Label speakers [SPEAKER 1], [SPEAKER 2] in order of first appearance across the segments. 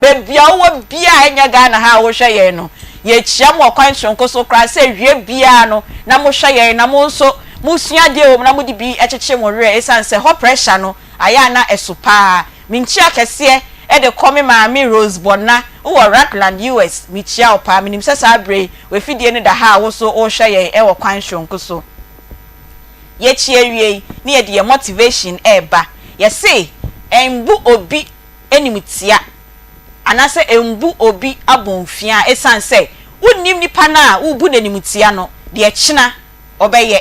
[SPEAKER 1] Baabi a wowɔ biara a ɛnyɛ Ghana ha a wohwɛ yɛn no, yɛkyia mo ɔkwan soronko so koraa sɛ awie biara no na mohwɛ yɛn na mo nso mosua adeɛ wɔ mu na mode bi kyekye mo werɛ ɛsiane sɛ hɔ pressure no ayɛ a na ɛso pa ara. Me nkyia kɛseɛ de kɔ me maame Rose Bɔnna wowɔ Rutland, US. Mekyia wo pa ara. Menim sɛ saa berɛ yi w'afidie no da ha a wo nso worehwɛ yɛn wɔ kwan soronko so. Yɛkyi awie yi na yɛde yɛn motivation reba. Yɛse ɛmbu obi animtia anaasɛ mbu obi abomfiaa esiane sɛ wonnim nipa no a worebu no animtia no, deɛ kyena ɔbɛyɛ.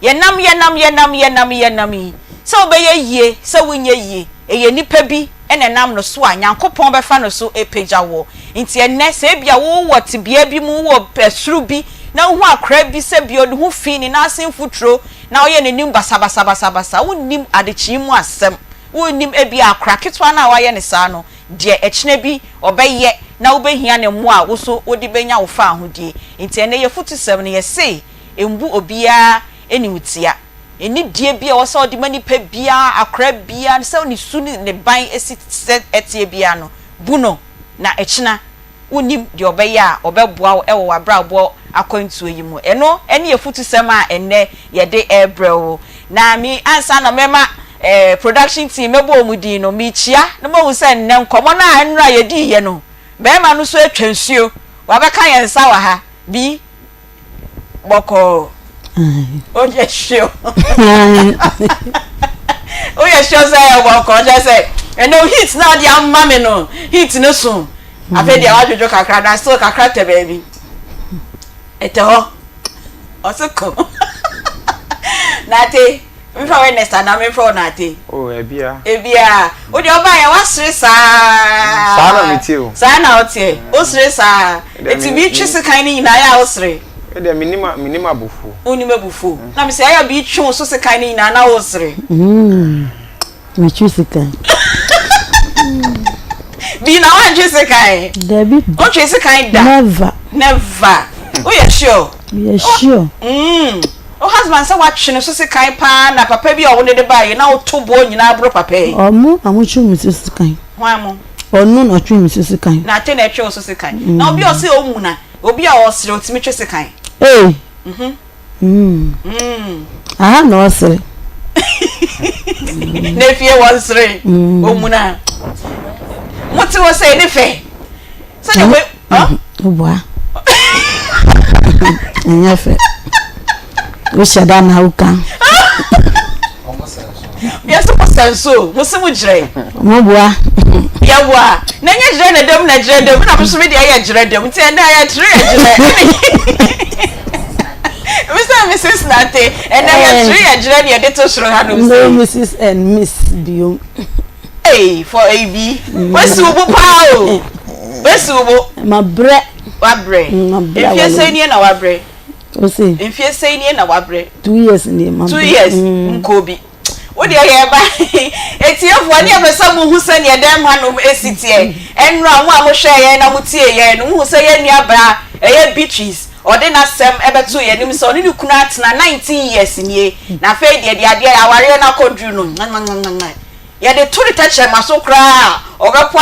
[SPEAKER 1] Yɛnam, yɛnam, yɛnam, yɛnam, yɛnam yi, sɛ wobɛyɛ yie, sɛ wonyɛ yie, ɛyɛ nipa bi na ɛnam no so a Nyankopɔn bɛfa no so apagya woɔ. Nti ɛnnɛ, sɛ ebia wowɔ tebea bi mu, wowɔ soro bi, na wohu akora bi sɛ bia ɔde ho fi, ne nan ase mfuturo, na ɔyɛ n'anim basabasabasabasa, wonnim adekyee mu asɛm. Wonnim, ebia akora ketewa no a woayɛ no saa no, deɛ ɛkyena bi ɔbɛyɛ na wobɛhia ne mmoa a wo nso wode bɛnya wo faahodie. Enti ɛnnɛ yɛafutusɛm no, yɛse mbu obiara animtia. Anidie bi a ɛwɔ sɛ wode ma nipa biara, akora biara, sɛ ne su ne ne ban si sɛ ɛteɛ biara no, bu no na ɛkyena wonnim deɛ ɔbɛyɛ a ɔbɛboa wo wɔ w'abrabɔ akwantuo yi mu. Ɛno ne afutusɛm a ɛnnɛ yɛde rebrɛ wo. Na me ansa na mɛma eh, production team mɛbɔ wɔn din no, mekyia na moahu sɛ nnɛ nkɔmmɔ no a nnora yɛdiiɛ no, barima no nso atwa nsuo, wabɛka yɛn nsa wɔ ha. Bi. Bɔkɔɔ. Woyɛ sure? Woyɛ sure sɛ ɛyɛ bɔkɔɔ? Kyerɛ sɛ ɛnɛ heat na ɔde ama me no heat no so. Afei deɛ wadwodwo kakra na still kakra tɛ baabi. Ɛtɛ hɔ. Ɔse ko. Nate. Mefrɛ wo Ernest anaa memfrɛ wo Nate?
[SPEAKER 2] Oh, ebia.
[SPEAKER 1] Ebia. Wo deɛ ɔbaa yɛ wasere saa.
[SPEAKER 2] Saa na metie o.
[SPEAKER 1] Saa na woteɛ. Wosere saa. Eti bi twe sekan no nyinaa yɛ a wosere.
[SPEAKER 2] Me deɛ menim menim abufuo.
[SPEAKER 1] Wonim abufuo. Na mesɛ ɛyɛ bi twe wo so sekan no nyinaa na wosere.
[SPEAKER 3] Metwe sekan.
[SPEAKER 1] Bi na wantwe sekan.
[SPEAKER 3] Dabi.
[SPEAKER 1] Wontwe sekan da.
[SPEAKER 3] Never.
[SPEAKER 1] Never. Woyɛ sure?
[SPEAKER 3] Meyɛ sure.
[SPEAKER 1] Wo husband sɛ watwe ne so sekan paa na papa bi a ɔwo ne de baeɛ na woto boɔ nyinaa boro papa yi.
[SPEAKER 3] Ɔmo na mo twe me so sekan.
[SPEAKER 1] Hwan mo?
[SPEAKER 3] Ɔno na ɔtwe me so sekan.
[SPEAKER 1] Na ate na ɛtwe wo so sekan. Na obi a ɔse ɔmuna, obi a ɔsere ɔtumi twe sekan.
[SPEAKER 3] Ei. Mhm. Mm. Aha na ɔsere.
[SPEAKER 1] Na efie wɔ nsere. Ɔmuna. Mo te hɔ sɛ ne fɛ. Sɛdeɛ wei.
[SPEAKER 3] Woboa. Ɛnyɛ fɛ. Wohyɛ da na woka.
[SPEAKER 1] Yɛsɛ mo sɛ nso mo se mo gyerɛ.
[SPEAKER 3] Mo boa.
[SPEAKER 1] Yɛboa. Na ɛnyɛ gyerɛ na dɛm na gyerɛ dɛm na mo so me deɛ yɛ gyerɛ dɛm nti ɛnɛ yɛ kyerɛ yɛ gyerɛ. Mr and Mrs Nante ɛnɛ yɛ kyerɛ yɛ gyerɛ ne yɛde to soro ha nom.
[SPEAKER 3] No Mrs and Miss biom.
[SPEAKER 1] Ei for ebi. Wasi wo bo paa o. Wasi wo bo.
[SPEAKER 3] Mabrɛ.
[SPEAKER 1] Wabrɛ.
[SPEAKER 3] Mabrɛ.
[SPEAKER 1] Mfie sɛn nie na wabrɛ?
[SPEAKER 3] Ose.
[SPEAKER 1] Mfie sɛn nie na wabrɛ?
[SPEAKER 3] 2 years nie mabrɛ.
[SPEAKER 1] 2 years. Nkɔ bi. Wo deɛ yɛ ba. Etiefoɔ ne yɛpɛ sɛ mohu sɛdeɛ dɛm hanom esi teɛ. Ɛnora mo a mohwɛɛ yɛn na motie yɛn no, mohu sɛ yɛn nua baa ɛyɛ Beatrice. Ɔde n'asɛm bɛtoo yɛn anim sɛ ɔne ne kunu atena 19 years nie. Na afei deɛ deɛ adeɛ awareɛ no akɔduru no, nwanwanwanwan. Yɛde to ne tɛkyerɛma so koraa a, ɔbɛpo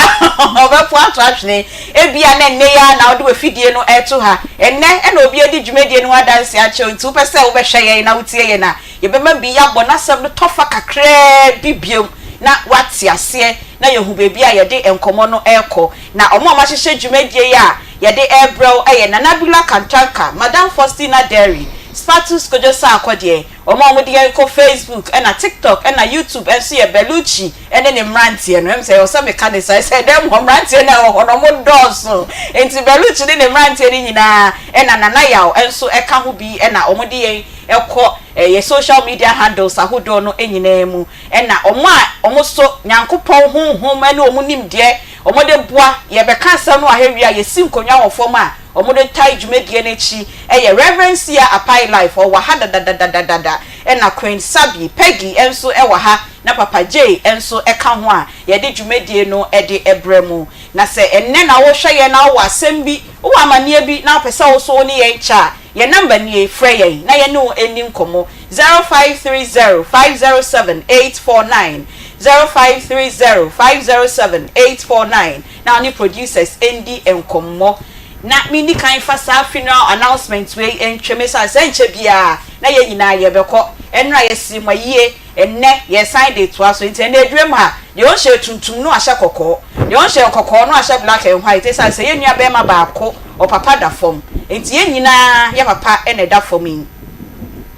[SPEAKER 1] ɔbɛpo ato atwene. Ebia na ɛnnɛ yi ara na wode w'afidie no reto ha. Ɛnnɛ na obi adi dwumadie no ho adanseɛ akyerɛ wo, nti wopɛ sɛ wobɛhwɛ yɛn na wotie yɛn a, yɛbɛma bi abɔ n'asɛm no tɔfa kakraa bi bio na woate aseɛ na yɛahu baabi a yɛde nkɔmmɔ no rekɔ. Na wɔn a wɔahyehyɛ dwumadie yi a yɛde rebrɛ wo yɛ Nana Bula Kantanka, Madam Faustina Derry, Spatus Kojo Sarkodie, Wɔn a wɔde yɛn kɔ Facebook ɛna TikTok ɛna YouTube nso yɛ Bellucci ɛne ne mmeranteɛ no. Ɛm sɛ ɛwɔ sɛ meka ne saa sɛ dɛm hɔ mmeranteɛ no a ɛwɔ hɔ no wɔn dɔɔso. Nti Bellucci ne ne mmeranteɛ no nyinaa ɛna Nana Yaw nso ɛka ho bi ɛna wɔde yɛn ɛkɔ yɛ social media handles ahodoɔ no nyinaa mu. Ɛna wɔn a wɔn so Nyankopɔn honhom ɛne wɔn nimdeɛ wɔde boa yɛbɛka asɛm no wɔ ha wie a yɛsi nkonnwa wɔ fam a wɔde tae dwumadie no akyi yɛ Rev. Sia Apai Life, ɔwɔ ha dadadadadada, ɛna Queen Sabi, Peggy nso wɔ ha, na Papa Jay nso ka ho a yɛde dwumadie no de brɛ mo. Na sɛ ɛnnɛ na wohwɛ yɛn na wowɔ asɛm bi, wowɔ amaneɛ bi na wopɛ sɛ wo nso wo ne yɛn kyɛ a, yɛn number nie, frɛ yɛn na yɛne wo nni nkɔmmɔ, 0530 507 849, 0530 507 849 na wo ne producers ndi nkɔmmɔ. Na menni kan fa saa funeral announcement wei ntwam esiane sɛ ɛnkyɛ biara na yɛn nyinaa yɛbɛkɔ. Ɛnnora yɛsee mo ayie, ɛnnɛ yɛresan de retoa so. Nti ɛnnɛ aduram ha, deɛ ɔnhyɛɛ tuntum no ahyɛ kɔkɔɔ, deɛ ɔnhyɛɛ kɔkɔɔ no ahyɛ black and white esiane sɛ yɛn nua barima baako ɔpapa da fam. Nti yɛn nyinaa yɛ papa na ɛda fam yi.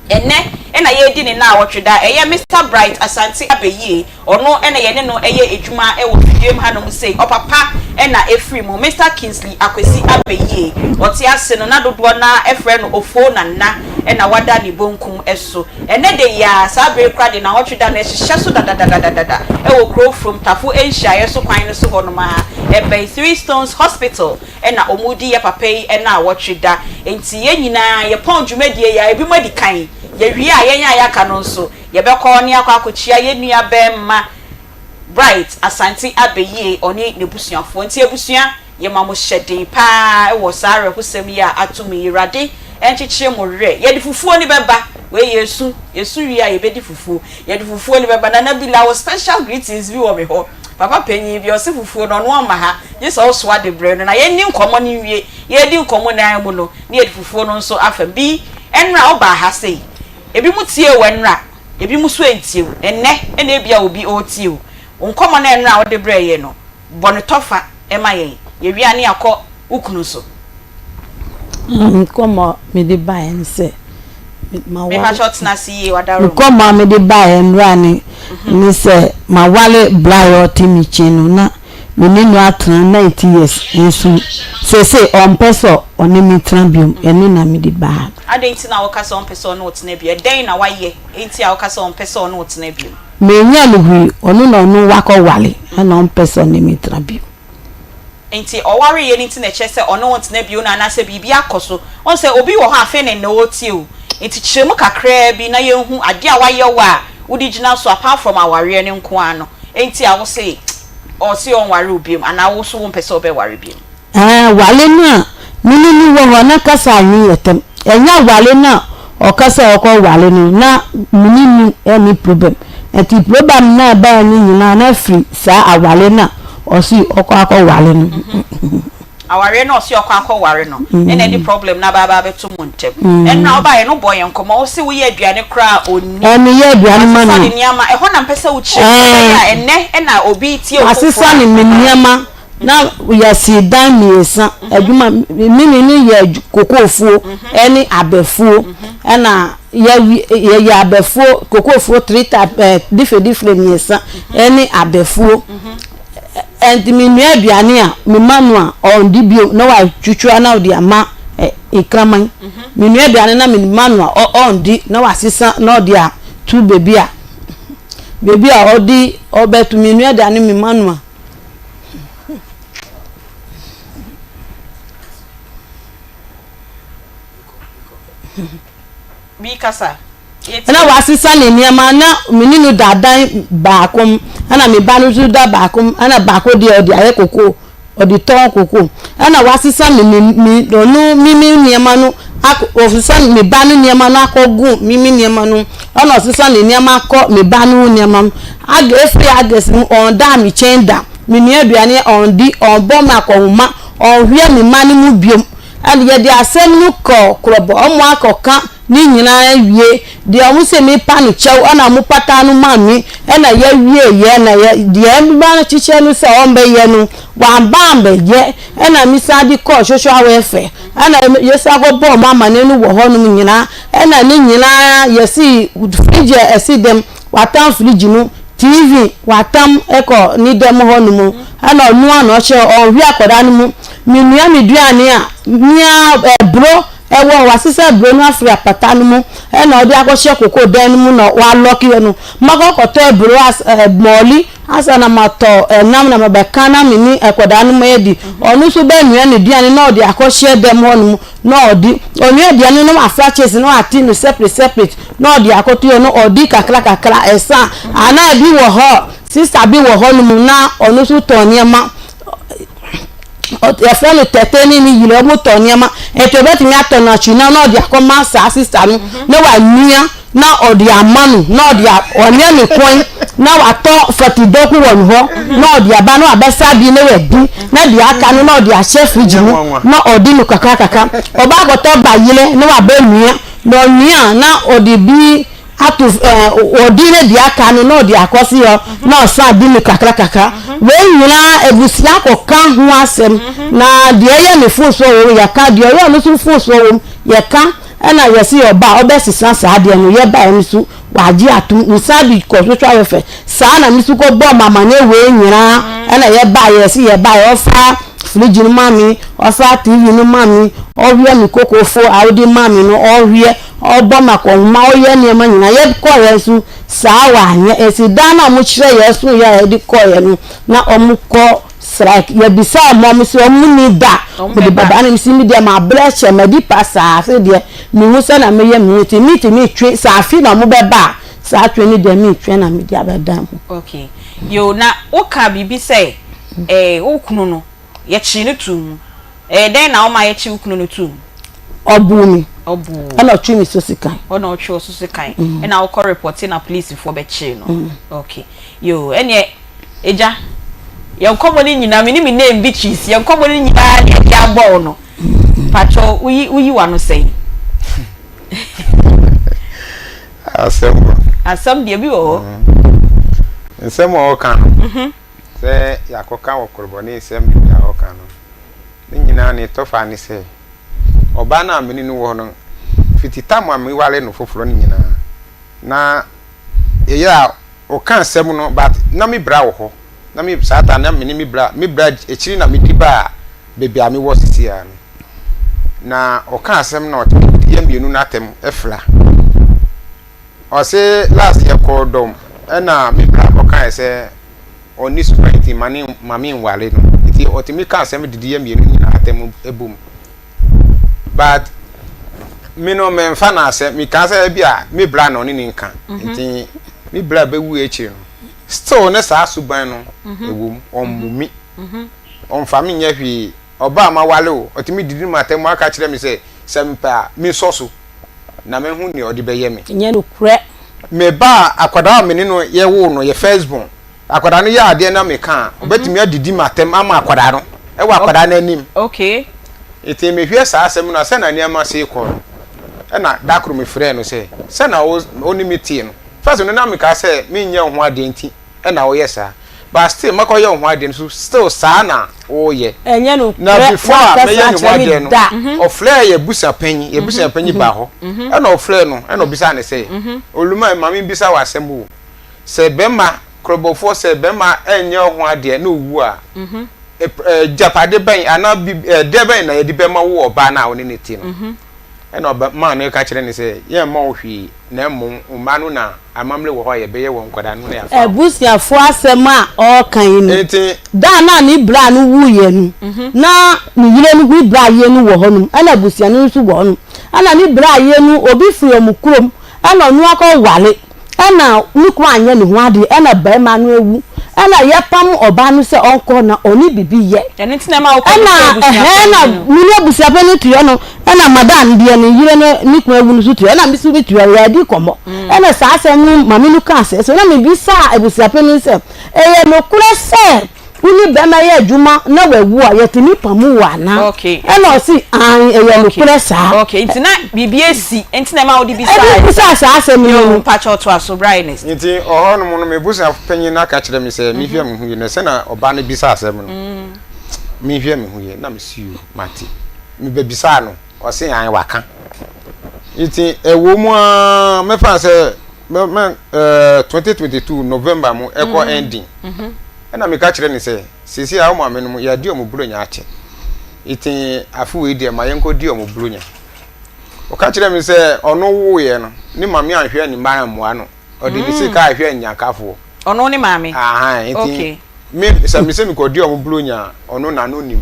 [SPEAKER 1] Ɛnnɛ na yɛredi ne naawɔtwe da. Ɛyɛ Mister Bright Asante Abeyie, ɔno na yɛne no yɛ adwuma wɔ fidiem hanom sei. Ɔpapa na ɛfiri mu. Mister Kingsley Akwasi Abeyie, ɔte ase no na dodoɔ no ara frɛ no Ofoo Nana na wada ne bonkum so. Ɛnnɛ da yi ara, saa bere yi koraa deɛ naawɔtwe da no ɛhyehyɛ so dadadadadada wɔ kuro From Tafo nhyiaeɛ so kwan no so hɔnom ara, ɛbɛn Three Stones Hospital. na wɔredi yɛ papa yi nnawɔtwe da. Enti yɛn nyinaa yɛpɔn dwumadie yi a, ebinom adi kan. Yɛwie a, yɛn a yɛaka no nso, yɛbɛkɔ ne akɔ akɔkyia yɛn nua barima Bright Asante Abeyie, ɔne n'abusuafoɔ. Nti abusua, yɛma mo hyɛden pa ara wɔ saa awerɛhosɛm yi a ato mo yi. Awurade nkyekyere mo werɛ. Yɛde fufuo no bɛba. Wei yɛresu, yɛsu wie a yɛbɛdi fufuo. Yɛde fufuo no bɛba. Nana Bila, wo special greetings bi wɔ me hɔ. Papa panyin bi, ɔse fufuo no ɔno ɔmma ha, gye sɛ ɔsoa de brɛ no. Na yɛnni nkɔmmɔ no nwie. Yɛredi nkɔmmɔ no ara mu no, na yɛde fufuo no nso afam. Bi, ɛnnora wobaa ha sei. Ebinom tiee wo ɛnnora, ebinom nso antie wo. Ɛnnɛ na ebia obi ɔretie wo. Wo nkɔmmɔ no a ɛnnora wode brɛɛ yɛn no, bɔ no tɔfa ma yɛn. Yɛwie a na yɛakɔ wo kunu so.
[SPEAKER 3] Nkɔmmɔ a mede baeɛ ne sɛ, maware.
[SPEAKER 1] Mepakyɛw tena ase yie, w'adaworoma.
[SPEAKER 3] Nkɔmmɔ a mede baeɛ nnora ne ne sɛ maware bra a ɔte me kyin no na me ne no atena 19 years nso seesei ɔmpɛ sɛ ɔne me tena biom, ɛno na mede baa.
[SPEAKER 1] Adɛn nti na woka sɛ ɔmpɛ sɛ ɔne wo tena bio? Ɛdɛn na wayɛ nti a woka sɛ ɔmpɛ sɛ ɔne wo tena bio?
[SPEAKER 3] Mennya no hwee, ɔno na ɔno wakɔware ɛna ɔmpɛ sɛ ɔne me tena bio.
[SPEAKER 1] Enti ɔwareeɛ no nti na ɛkyerɛ sɛ ɔne wo ntena bio no anaasɛ biribi akɔ so? Wohu sɛ obi wɔ hɔ a afei na nnɛ ɔretie wo. Enti kyerɛ mu kakraa bi na yɛnhu adeɛ a wayɛ wo a wode gyina so apart from awareɛ no nko ara no nti a wose ɔse ɔnware wo biom anaa wo nso wompɛ sɛ wobɛware biom.
[SPEAKER 3] Ɛɛ ware no a me ne no wɔ hɔ na kasa anwe yɛ tɛm. Ɛnyɛ aware no a ɔka sɛ ɔkɔ ware no na me ne no nni problem. Nti problem no a ɛbaeɛ no nyinaa na ɛfiri saa aware no a ɔse ɔkɔ akɔ ware no.
[SPEAKER 1] Awareɛ no a ɔse ɔkɔ akɔ ware no ɛna ɛde problem no aba aba abɛto mo ntɛm. Ɛnora wobaeɛ no wobɔɔ yɛn nkɔmmɔ wose woyɛ aduane koraa a ɔnni.
[SPEAKER 3] Ɛɛ meyɛ aduane ma no.
[SPEAKER 1] Wasesa ne nneɛma ɛhɔ na mpɛ sɛ wokyerɛ mu sɛ ɛbɛyɛ a ɛnnɛ ɛna obi retie wo foforɔ a.
[SPEAKER 3] Wasesa ne me nneɛma. Na yɛsii dan mmiɛnsa, adwuma, me ne no yɛ kokofuo ne abɛfuo, ɛna yɛyɛ abɛfuo, kokofuo three type, ɛɛ different different mmiɛnsa ne abɛfuo. Ɛnti menua aduane a, mema no a, ɔndi bio na watwitwa na ɔde ama nkraman. Menua aduane na mema no a, ɔndi na wasesa na ɔde ato baabi a, baabi a ɔde ɔbɛto. Menua aduane mema no a.
[SPEAKER 1] Bi kasa.
[SPEAKER 3] Ɛna wasesa ne nneɛma na me ne no da dan baako mu ɛna me ba no nso da baako mu ɛna baako deɛ ɔde ayɛ koko ɔde tɔn koko ɛna wasesa me me me ɔno me me nneɛma no akɔ ɔsesa me ba no nneɛma no akɔgu me me nneɛma no ɛna ɔsesa ne nneɛma akɔ me ba no nneɛma mu Ag efiri Agnes mu ɔnndaa me kyɛn da, menoa aduane a ɔnndi, ɔnbɔ me akɔnhoma, ɔnnhwɛ me mma no mu biom. Ɛna yɛde asɛm no kɔɔ Krɔbɔ, ɔmo akɔka ne nyinaa awie, deɛ ɔmo se me pa no kyɛw ɛna ɔmo pataa no maa me, ɛna yɛwie yɛ na yɛ deɛ ɛma kyekyɛ no sɛ ɔmbɛyɛ no, wamba ambɛyɛ, ɛna me san de kɔɔ social welfare, ɛna yɛsan kɔ bɔɔ ɔmo amaneɛ no wɔ hɔnom nyinaa, ɛna ne nyinaa yɛsi fridge a ɛsi dɛm. Watam fridge no, TV watam kɔ ne dɛm hɔ nom ɛna ɔno a na ɔhyɛ ɔnhwe akɔdaa no mu. Menua me duane a mea ɛburo ɛwɔ hɔ wasesa aburo no afiri apata no mu ɛna ɔde akɔhyɛ koko dan no mu na walɔke hɔ no. Makɔ kɔtɔ aburo as mɔɔli ansa na matɔ ɛnam na mabɛka na me ne akɔdaa no mu adi. Ɔno nso bɛnua ne duane na ɔde akɔhyɛ dɛm hɔ nom na ɔde ɔnoa aduane no na wafra kyɛnse na wate no separate separate na ɔde akɔto hɔ na ɔdi kakra kakra ɛsa anaa ebi wɔ hɔ sista bi wɔ hɔ nom na ɔno nso tɔn nneɛma yɛfrɛ no tɛtɛ ne ne yere ɔmo tɔn nneɛma nti ɔbɛtumi atɔ no akyi na ɔde akɔma saa sista no na wanua na ɔde ama no na ɔde ɔnyɛ ne kwan. na watɔ fɔtidɔku wɔ ne hɔ na ɔde aba na wabɛsa bi na wadi na deɛ aka no na ɔde ahyɛ fridge mu na ɔdi no kakra kakra. Ɔba akɔtɔ bayerɛ na wabɛnua na ɔnua a na ɔde bi ato ɛɛ ɔdi ne deɛ aka no na ɔde akɔsi hɔ na ɔsan di no kakra kakra. Wei nyinaa abusua akɔka ho asɛm na deɛ ɛyɛ ne mfomsoɔ wɔ mu yɛka, deɛ ɔyɛ ɔno nso mfomsoɔ wɔ mu yɛka. Ɛna yɛse ɔba a ɔbɛsesa saa adeɛ no yɛbaeɛ no so wagye atom mesan de kɔ social welfare saa na me nso kɔ bɔɔ m'amaneɛ wei nyinaa ɛna yɛbaeɛ yɛse yɛbaeɛ ɔfa fridge no ma me ɔfa TV no ma me ɔhwɛ me koko fo a wode ma me no ɔhwɛ ɔbɔ me akɔnhoma ɔyɛ nneɛma nyinaa yɛkɔeɛ nso saa wanyɛ ɛsi dan no a wɔkyerɛ yɛ so yɛ a yɛde kɔeɛ no na wɔkɔ Srike, yɛbisaa wɔn, wɔn se wɔn nni da a wɔde bɛba. Ɛna mese me deɛ mabrɛ kyɛ, madi pasaa, afei deɛ menhu sɛdeɛ mɛyɛ me ho nti mentumi ntwe, sɛ afe na wɔbɛba a, saa twe no deɛ mentwe na mede abɛdan ho.
[SPEAKER 1] Okay. Yoo, na wokaa biribi sɛ eh, wo kunu no, yɛkyee no too mu. Ɛyɛ dɛn na woma yɛkyee wo kunu no too mu?
[SPEAKER 3] Ɔboo me.
[SPEAKER 1] Ɔboo wo.
[SPEAKER 3] Ɛna ɔtwee me so sekan.
[SPEAKER 1] Ɔna ɔtwee wo so sekan. Ɛna wokɔ repɔte na polisifoɔ bɛkyee no. Okay. Yoo, ɛneɛ Agya, yɛn nkɔmmɔ no nyinaa, me ne me name Beatrice, yɛn nkɔmmɔ no nyinaa ne yɛde abɔ wo no. Pakyɛ woyi woyi w'ano sɛn?
[SPEAKER 2] Asɛm wɔ.
[SPEAKER 1] Asɛm deɛ bi wɔ hɔ.
[SPEAKER 2] Nsɛm a ɔka no, mhm. sɛ yɛakɔka wɔ korobɔne nsɛm bebree a ɔka no, ne nyinaa ne tɔfa ne sɛ, ɔbaa no a me ne no wɔ no, fiti tam a meware no foforɔ no nyinaa, na ɛyɛ a ɔka asɛm no but na me bra wɔ hɔ na me saa ta na me ne me bra me bra akyiri na me di baa baabi a me wɔ sisi a no na ɔka asɛm na ɔte yɛ mmienu no atɛm ɛfla ɔse last yɛ kɔɔ dɔm ɛna me bra ɔka sɛ ɔne suban nti ma ne ma me nware no nti ɔtumi ka asɛm didi yɛ mmienu nyinaa atɛm ɛbom but me no memfa no asɛ mekaa sɛ ebi a me bra na ɔne ne nka mhm. nti me bra bɛwu akyiri no still ne saa suban no mhm. ɛwɔ mu ɔmmu mi mhm. ɔmfa me nyɛ hwee ɔbaa ma wale o ɔtumi didi mu atɛm aka kyerɛ me sɛ sɛ mepɛ a mesɔ so na mehu nea ɔde bɛyɛ me.
[SPEAKER 3] Nyɛ nokorɛ.
[SPEAKER 2] Me ba akwadaa a me ne no yɛwoo no yɛ first born Akwadaa no yɛ adeɛ na meka a, ɔbɛtumi adidi m'atɛm ama akwadaa no wɔ akwadaa no anim.
[SPEAKER 1] Okay.
[SPEAKER 2] Nti mehwɛ saa asɛm no a, sɛ na nneɛma see kɔ no, ɛna da koro mefrɛɛ no sɛ, sɛ na wo wo ne me tee no. First no na mekaa sɛ menyɛ wo ho adeɛ nti ɛna woyɛ saa. But still makɔyɛ wo ho adeɛ no so still saa na woyɛ.
[SPEAKER 3] Ɛnyɛ nokorɛ,
[SPEAKER 2] Na before a
[SPEAKER 3] woankasa
[SPEAKER 2] mɛyɛ ne ho
[SPEAKER 3] akyerɛ me
[SPEAKER 2] adeɛ no,
[SPEAKER 3] da.
[SPEAKER 2] ɔfrɛɛ yɛn abusuapanyin, yɛn abusuapanyin baa hɔ, ɛna ɔfrɛɛ no, ɛna ɔbisaa no sɛ, Oluma, ma membisa wo asɛm o. Sɛ bɛma korɔbɔfoɔ sɛ bɛma ɛnyɛ wo ho adeɛ na ɔwu a, agyapade bɛn anaa ɛdeɛ bɛn na yɛde bɛma wo ɔbaa no a wo ne no te no? Ɛna ɔmaa no ka kyerɛ no sɛ, Yɛmma wo hwee, na mmom wo mma no na amammerɛ wɔ hɔ a yɛbɛyɛ wɔn nkwadaa no na yɛafa wo.
[SPEAKER 3] Abusuafoɔ asɛm a ɔreka yi no, da no a ne bra no wuiɛ no, na ne yere no, ne bra yere no wɔ hɔnom, ɛna abusua no nso wɔ hɔnom. Ɛna ne bra yere no, obi firi wɔn kurom, ɛna ɔno akɔware. Ɛna ne kunu anyɛ ne ho adeɛ ɛna barima no awu ɛna yɛpam ɔbaa no sɛ ɔnkɔ na ɔne bibi yɛ.
[SPEAKER 1] Ɛno nti na ɛma wokɔ
[SPEAKER 3] ɛna ɛhɛn na me ne abusuapɛn tua no ɛna madam deɛ ne yere no ne kunu awu no so tua ɛna me so me tua yɛadi kɔmmɔ ɛna saa asɛm no maame no kaa sɛ so na mebisaa abusuapɛn no sɛ ɛyɛ nokorɛ sɛ Wo ne bɛrima yɛ adwuma na wawu a, yɛtumi pamo wo anaa?
[SPEAKER 1] Okay.
[SPEAKER 3] Ɛna ɔse, aane, ɛyɛ nokorɛ saa.
[SPEAKER 1] Okay, nti na biribi asi nti na ɛma wode bisaa.
[SPEAKER 3] Ɛde bisaa saa asɛm no.
[SPEAKER 1] Yoo, mpakyɛw toa so, bra Ernest.
[SPEAKER 2] Nti ɔhɔ nom no, m'abusua panyin no aka kyerɛ me sɛ menhwɛ me ho yie, na sɛnea ɔbaa no bisaa asɛm no, menhwɛ me ho yie, na mese yoo, mate. Mebɛbisaa no, ɔse aane, waka. Nti ɛwɔ mu ara, mɛfa no sɛ mɛ mɛ ɛɛ 2022 November mu ɛkɔ ending. Ɛna meka kyerɛ no sɛ, Seesei a wo maame nom, yɛadi wɔn buronya akyɛ. Enti afe wei deɛ, ma yɛnkɔdi wɔn buronya. Ɔka kyerɛɛ me sɛ ɔno woeɛ no, ne maame anhwɛ ne mma ammoa no. Ɔde ne sika ahwɛ nnyankafoɔ.
[SPEAKER 1] Ɔno ne maame?
[SPEAKER 2] Ahan, enti
[SPEAKER 1] Okay.
[SPEAKER 2] me, sɛ mese mekɔdi wɔn buronya a, ɔno n'ano nnim.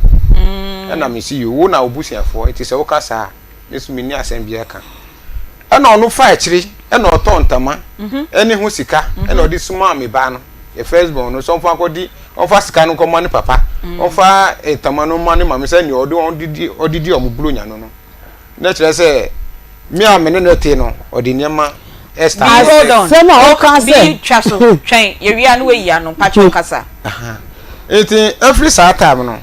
[SPEAKER 2] Ɛna mese, Yoo, wo na wo busuafoɔ, enti sɛ woka saa a, me nso menni asɛm biara ka. Ɛna ɔno faa akyire, ɛna ɔtɔɔ ntama ne ho sika, ɛna ɔde somaa me ba no. Yɛ first born no sɛ ɔmfa nkɔdi ɔmfa sika no nkɔma ne papa mm. ɔmfa ntama no ma ne maame sɛ nea ɔde wɔn didi ɔde di wɔn buronya no no na kyerɛ sɛ me a me ne no te no ɔde nneɛma. Esther.
[SPEAKER 1] Bi hold on.
[SPEAKER 3] Asɛm a ɔka sɛ.
[SPEAKER 1] Bi twa so twɛn yɛwie a na wayi ano mpakyɛw kasa.
[SPEAKER 2] Nti ɛfiri saa time no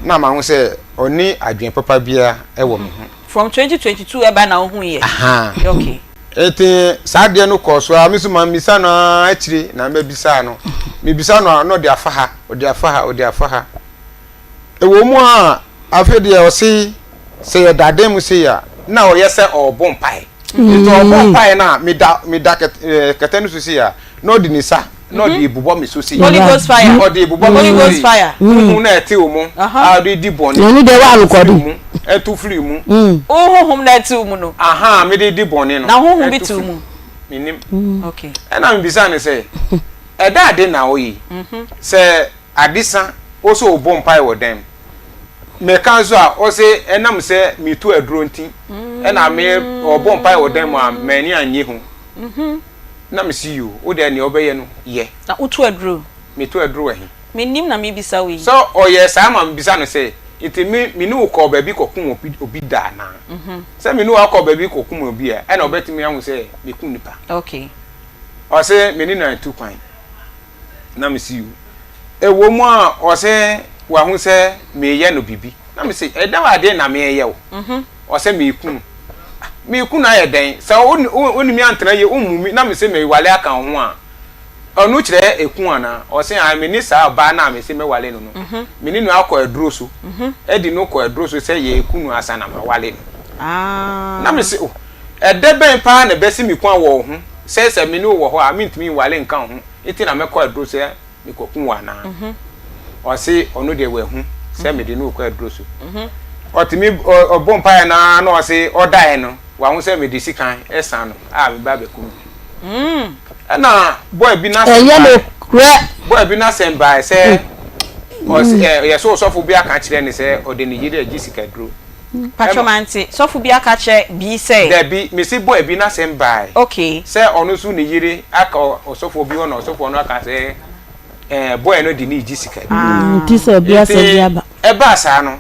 [SPEAKER 2] na mahu sɛ ɔnni adwene papa biara wɔ me ho.
[SPEAKER 1] From 2022 ɛba na wohu yɛ? Okay.
[SPEAKER 2] Nti saa adeɛ no kɔɔ so ara, me nso mammisa no ara akyire na mɛbisaa no. Mebisa no a na ɔde afa ha, ɔde afa ha, ɔde afa ha. Ɛwɔ mu a afei deɛ ɔse sɛ yɛda dan mu sei a na ɔyɛ sɛ ɔrebɔ mpaeɛ. Nti ɔrebɔ mpaeɛ no a meda meda kɛtɛ no so sei a na ɔde ne nsa na ɔde rebobɔ me so sei.
[SPEAKER 1] Holy Ghost fire.
[SPEAKER 2] Ɔde rebobɔ me
[SPEAKER 1] Holy
[SPEAKER 2] so
[SPEAKER 1] Ghost
[SPEAKER 2] sei.
[SPEAKER 1] fire.
[SPEAKER 2] Honhom no a ɛte wo mu a ɔde di bɔne.
[SPEAKER 3] Ɛno deɛ
[SPEAKER 2] Ɛto firi
[SPEAKER 3] woarekɔde.
[SPEAKER 2] mu, ɛto firi mu.
[SPEAKER 1] Wo honhom na ɛte wo mu no.
[SPEAKER 2] Ahaa, mede di bɔne no.
[SPEAKER 1] Na honhom bi
[SPEAKER 2] Ɛto
[SPEAKER 1] te wo
[SPEAKER 2] firi
[SPEAKER 1] mu.
[SPEAKER 2] Mennim.
[SPEAKER 1] Okay.
[SPEAKER 2] Ɛna mebisaa no sɛ, ɛda ade na woyɛ yi? Sɛ ade sa, wo sɛ wobɔ mpae wɔ dan mu. Meka nso a, ɔse ɛnam sɛ metu aduro nti ɛna me ɔbɔ mpae wɔ dan mu a m'ani annye ho. Na mese yoo, wo deɛ nea wobɛyɛ no yɛ.
[SPEAKER 1] Na wotu aduro?
[SPEAKER 2] Metu aduro wɔ he?
[SPEAKER 1] Mennim na mebisa wo yi.
[SPEAKER 2] Sɛ ɔyɛɛ saa ma mebisa no sɛ, nti me me ne wo kɔɔ baabi kɔkum obi obi da anaa? Sɛ me ne wo akɔ baabi kɔkum obi a, ɛna ɔbɛtumi ahu sɛ mekum nipa.
[SPEAKER 1] Okay.
[SPEAKER 2] Ɔse me ne no antu kwan. Na mese yoo. Ɛwɔ mu a ɔse wahu sɛ meyɛ no biribi. Na mese ɛdɛn adeɛ na meyɛ wo? Ɔse meku no. Ah, meku no ayɛ dɛn? Sɛ wo ne me antena yie, wommu me na mese mewale aka wo ho a, ɔno kyerɛ eku anaa? Ɔse ae, me ne saa ɔbaa no a mese mɛwale no no, me ne no akɔ aduro so, adi no kɔ aduro so sɛ yɛreku no ansa na mawale no. Na mese oh, ɛdɛ bɛn paa na ɛbɛsi me kwan wɔ wo ho sɛ sɛ me ne wo wɔ hɔ a mentumi nwale nka wo ho nti na mɛkɔ aduro sɛ mekɔku wo anaa? Ɔse ɔno deɛ wahu sɛ mede no rekɔ aduro so. Ɔtumi ɔbɔ mpaeɛ no ara na ɔse ɔdaeɛ no wahu sɛ mede sikan ɛsan no a meba abɛku no. Ɛna boy bi n'asɛm
[SPEAKER 3] Ɛnyɛ
[SPEAKER 2] baeɛ
[SPEAKER 3] nokorɛ.
[SPEAKER 2] boy bi n'asɛm baeɛ sɛ ɔse ɛ yɛsɛ ɔsɔfo bi aka kyerɛ no sɛ ɔde ne yere agye sikaduro.
[SPEAKER 1] Patrɔ mante, sɔfo bi aka akyerɛ bi sɛ.
[SPEAKER 2] Dabi, mese boy bi n'asɛm bae.
[SPEAKER 1] Okay.
[SPEAKER 2] Sɛ ɔno nso ne yere aka ɔsɔfoɔ bi hɔ na ɔsɔfoɔ no aka sɛ ɛɛ boy no de ne regye sika bi.
[SPEAKER 3] Ah. Nti sɛ obi asɛm bi aba.
[SPEAKER 2] Nti ɛbaa saa no,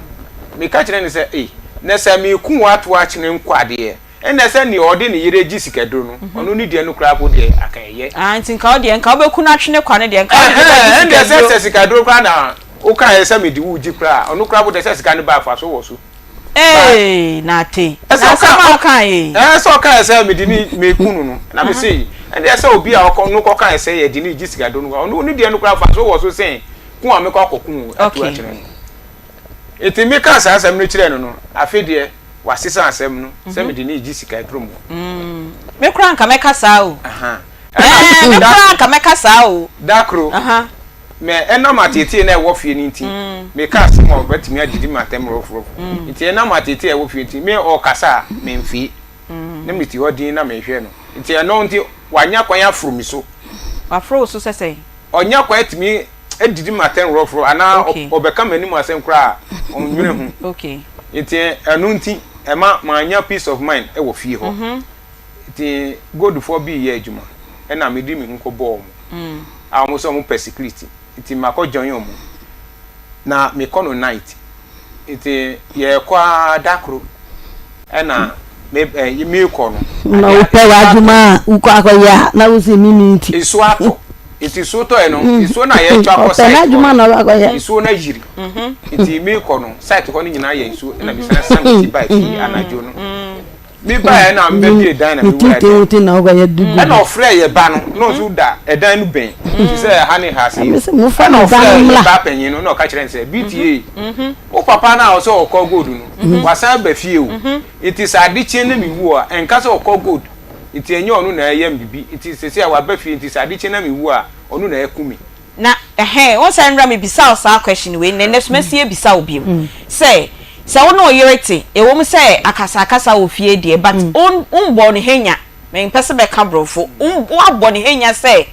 [SPEAKER 2] meka kyerɛ no sɛ ei, na sɛ meku wo ato akyene nko adeɛ, ɛnna sɛ nea ɔde ne yere gye sikaduro no, ɔno ne deɛ no koraa po deɛ aka ɛyɛ.
[SPEAKER 1] Ah, nti nka wo deɛ, nka wobɛku no atwene kwa no deɛ, nka wode ne ba gye
[SPEAKER 2] Ɛhɛn, ɛndeɛ sɛ
[SPEAKER 1] sikaduro.
[SPEAKER 2] sɛ sikaduro koraa na Wokaeɛ sɛ mede wo regye koraa a, ɔno koraa bo deɛ sɛ sika no ba a, mfasoɔ wɔ so.
[SPEAKER 1] Eeii Nartey, na asɛm a wokaeɛ yi.
[SPEAKER 2] Ɛɛ sɛ ɔkaeɛ sɛ mede ne meku no no, na mese ɛndeɛ sɛ obi a ɔkɔ no kɔkaeɛ sɛ yɛde no regye sika do no, ɔno ne deɛ no koraa mfasoɔ wɔ so sen ko a mekɔ akɔko wo atu akyerɛ no. Nti mekaa saa asɛm no kyerɛɛ no no, afei deɛ wasesa asɛm no sɛ mede no regye sika aduro mu.
[SPEAKER 1] Me koraa nka mɛka saa o. Ɛɛ me koraa nka mɛka saa o.
[SPEAKER 2] Da koro. Mɛ ɛnam ateetee no a ɛwɔ fie no nti, meka asɛm a ɔbɛtumi adidi me atɛm rɔforɔfo. Nti ɛnam ateetee a ɛwɔ fie nti, me ɔrekasa a, memfee. Na mete hɔ dinn na mehwɛ no. Nti ɛno nti, wanya kwan aforo me so.
[SPEAKER 1] Waforo wo so sɛ sɛn?
[SPEAKER 2] Ɔnya kwan atumi adidi me atɛm rɔforɔ anaa ɔbɛka m'anim asɛm koraa a, ɔnnwene ho. Nti ɛno nti, ɛma mannya peace of mind wɔ fie hɔ. Nti goldfoɔ bi reyɛ adwuma ɛna mede me ho kɔbɔɔ wɔn a wɔn sɛ wɔn pɛ security nti makɔ join wɔn na mekɔ no night nti yɛkɔ ara da koro ɛna me ɛ mekɔ no.
[SPEAKER 3] Na wopɛ w'adwuma a wokɔ akɔyɛ a na wosi mimi nti.
[SPEAKER 2] Nsuo atɔ nti nsuo tɔɛ no nsuo na yɛtwa kɔ site hɔ no nsuo no ayiri nti mekɔ no site hɔ no nyinaa yɛ nsuo ɛna mesan san me ti baa fie anadwo no. Me baeɛ na mebɛbie dan na mewura dan ɛna ɔfrɛ yɛ ba no na ɔnso da ɛdan no bɛn te sɛ ɛha ne ha se ɛna ɔfrɛ yɛ ba panyin no na ɔka kyerɛ no sɛ BTA wo papa no a ɔsɛ ɔkɔ gold no wasan aba fie o nti sɛ ade kye na mewu a ɛnka sɛ ɔkɔ gold nti ɛnyɛ ɔno na ɛyɛ me bibi nti sɛsɛ a waba fie nti sɛ ade kye na mewu a ɔno na ɛku me.
[SPEAKER 1] Na ɛhɛn, wohu sɛ nnora mebisaa wo saa question wei, na nnɛ so mɛsan abisa wo bio sɛ, sɛ wo ne wo yere te, ɛwɔ mu sɛ akasakasa wɔ fie deɛ, but wo wombɔɔ no hanya, mempɛ sɛ mɛka borɔfo, woabɔ no hanya sɛ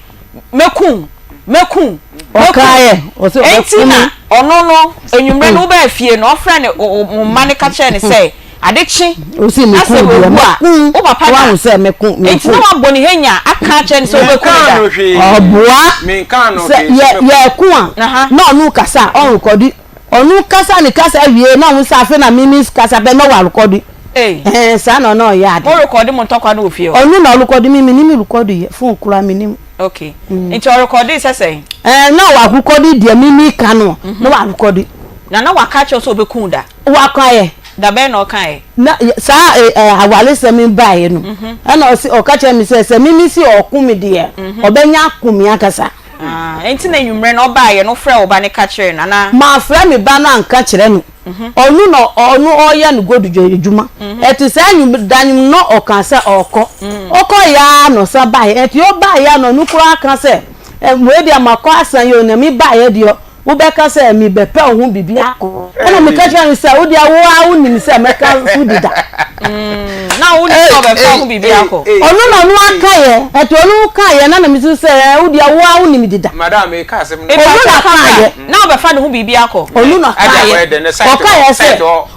[SPEAKER 1] mɛku wo, mɛku wo, mɛku wo,
[SPEAKER 3] Ɔkaeɛ, ɔse
[SPEAKER 1] enti
[SPEAKER 3] ɔbɛku
[SPEAKER 1] na
[SPEAKER 3] me.
[SPEAKER 1] ɔno no, anwummerɛ no wobaa fie no, ɔfrɛɛ ne wo mma no ka kyerɛɛ no sɛ, Ade kye
[SPEAKER 3] Osi
[SPEAKER 1] na
[SPEAKER 3] me
[SPEAKER 1] sɛ
[SPEAKER 3] ku deɛ
[SPEAKER 1] wawu a,
[SPEAKER 3] mɛku
[SPEAKER 1] wo papa na
[SPEAKER 3] wahu sɛ mɛku
[SPEAKER 1] Enti
[SPEAKER 3] mɛku.
[SPEAKER 1] na wabɔ ne hanya aka akyerɛ no sɛ wobɛku no
[SPEAKER 2] Menkaa
[SPEAKER 1] da.
[SPEAKER 2] no hwee.
[SPEAKER 3] Ɔboa
[SPEAKER 2] Menkaa no
[SPEAKER 3] sɛ
[SPEAKER 2] hwee sɛ
[SPEAKER 3] yɛ
[SPEAKER 2] mɛku.
[SPEAKER 3] yɛko a
[SPEAKER 1] Aha.
[SPEAKER 3] na ɔno kasa a ɔnrekɔdi ɔno kasa ne kasa wie na ɔho sɛ afei na mimi kasa pɛ na warekɔdi. Ɛɛ saa na ɔno ɔyɛ ade.
[SPEAKER 1] Mo rekɔde mo ntɔkwa no wɔ fie hɔ?
[SPEAKER 3] Ɔno na ɔrekɔde me, menim rekɔde yɛ, phone koraa menim.
[SPEAKER 1] Okay. Nti ɔrekɔde sɛ sɛn?
[SPEAKER 3] Ɛɛ na warekɔde deɛ me meka no, na warekɔde.
[SPEAKER 1] Na na waka akyerɛ wo sɛ ɔbɛku wo da?
[SPEAKER 3] Wakaeɛ.
[SPEAKER 1] Da bɛn na ɔkaeɛ?
[SPEAKER 3] Na saa awaresɛm yi baeɛ no, ɛna ɔse ɔka kyerɛ me sɛ sɛ me mese ɔko me deɛ, ɔbɛnya ako me ankasa.
[SPEAKER 1] Ah, enti na anwummerɛ no ɔbaeɛ no wofrɛɛ wo ba no ka kyerɛɛ no anaa?
[SPEAKER 3] Mafrɛ me ba no anka kyerɛ no. Ɔno na ɔno ɔyɛ no godudwa adwuma. Ɛte saa anwum da no na ɔka sɛ ɔkɔ. Ɔkɔeɛ ara na ɔsan baeɛ. Ɛnti ɔbaeɛ a na ɔno koraa ka sɛ, wei deɛ makɔ asan yi o, na mebaeɛ deɛ Wobɛka sɛ, Mebɛpɛ wo ho biribi akɔ. Ɛnna meka kyerɛɛ no sɛ, Wo deɛ, wo ara wonim sɛ mɛka so deda.
[SPEAKER 1] Na wonim sɛ ɔbɛpɛ wo ho biribi akɔ.
[SPEAKER 3] Ɔno na ɔno akaeɛ. Ɛnti ɔno kaeɛ na na mesu sɛ, Ɛɛ, wo deɛ, wo ara wonim deda.
[SPEAKER 2] Madam, meka asɛm no.
[SPEAKER 3] Ɔno na kaeɛ.
[SPEAKER 1] Na ɔbɛfa ne ho biribi akɔ.
[SPEAKER 3] Ɔno na kaeɛ. Ɔkaeɛ sɛ,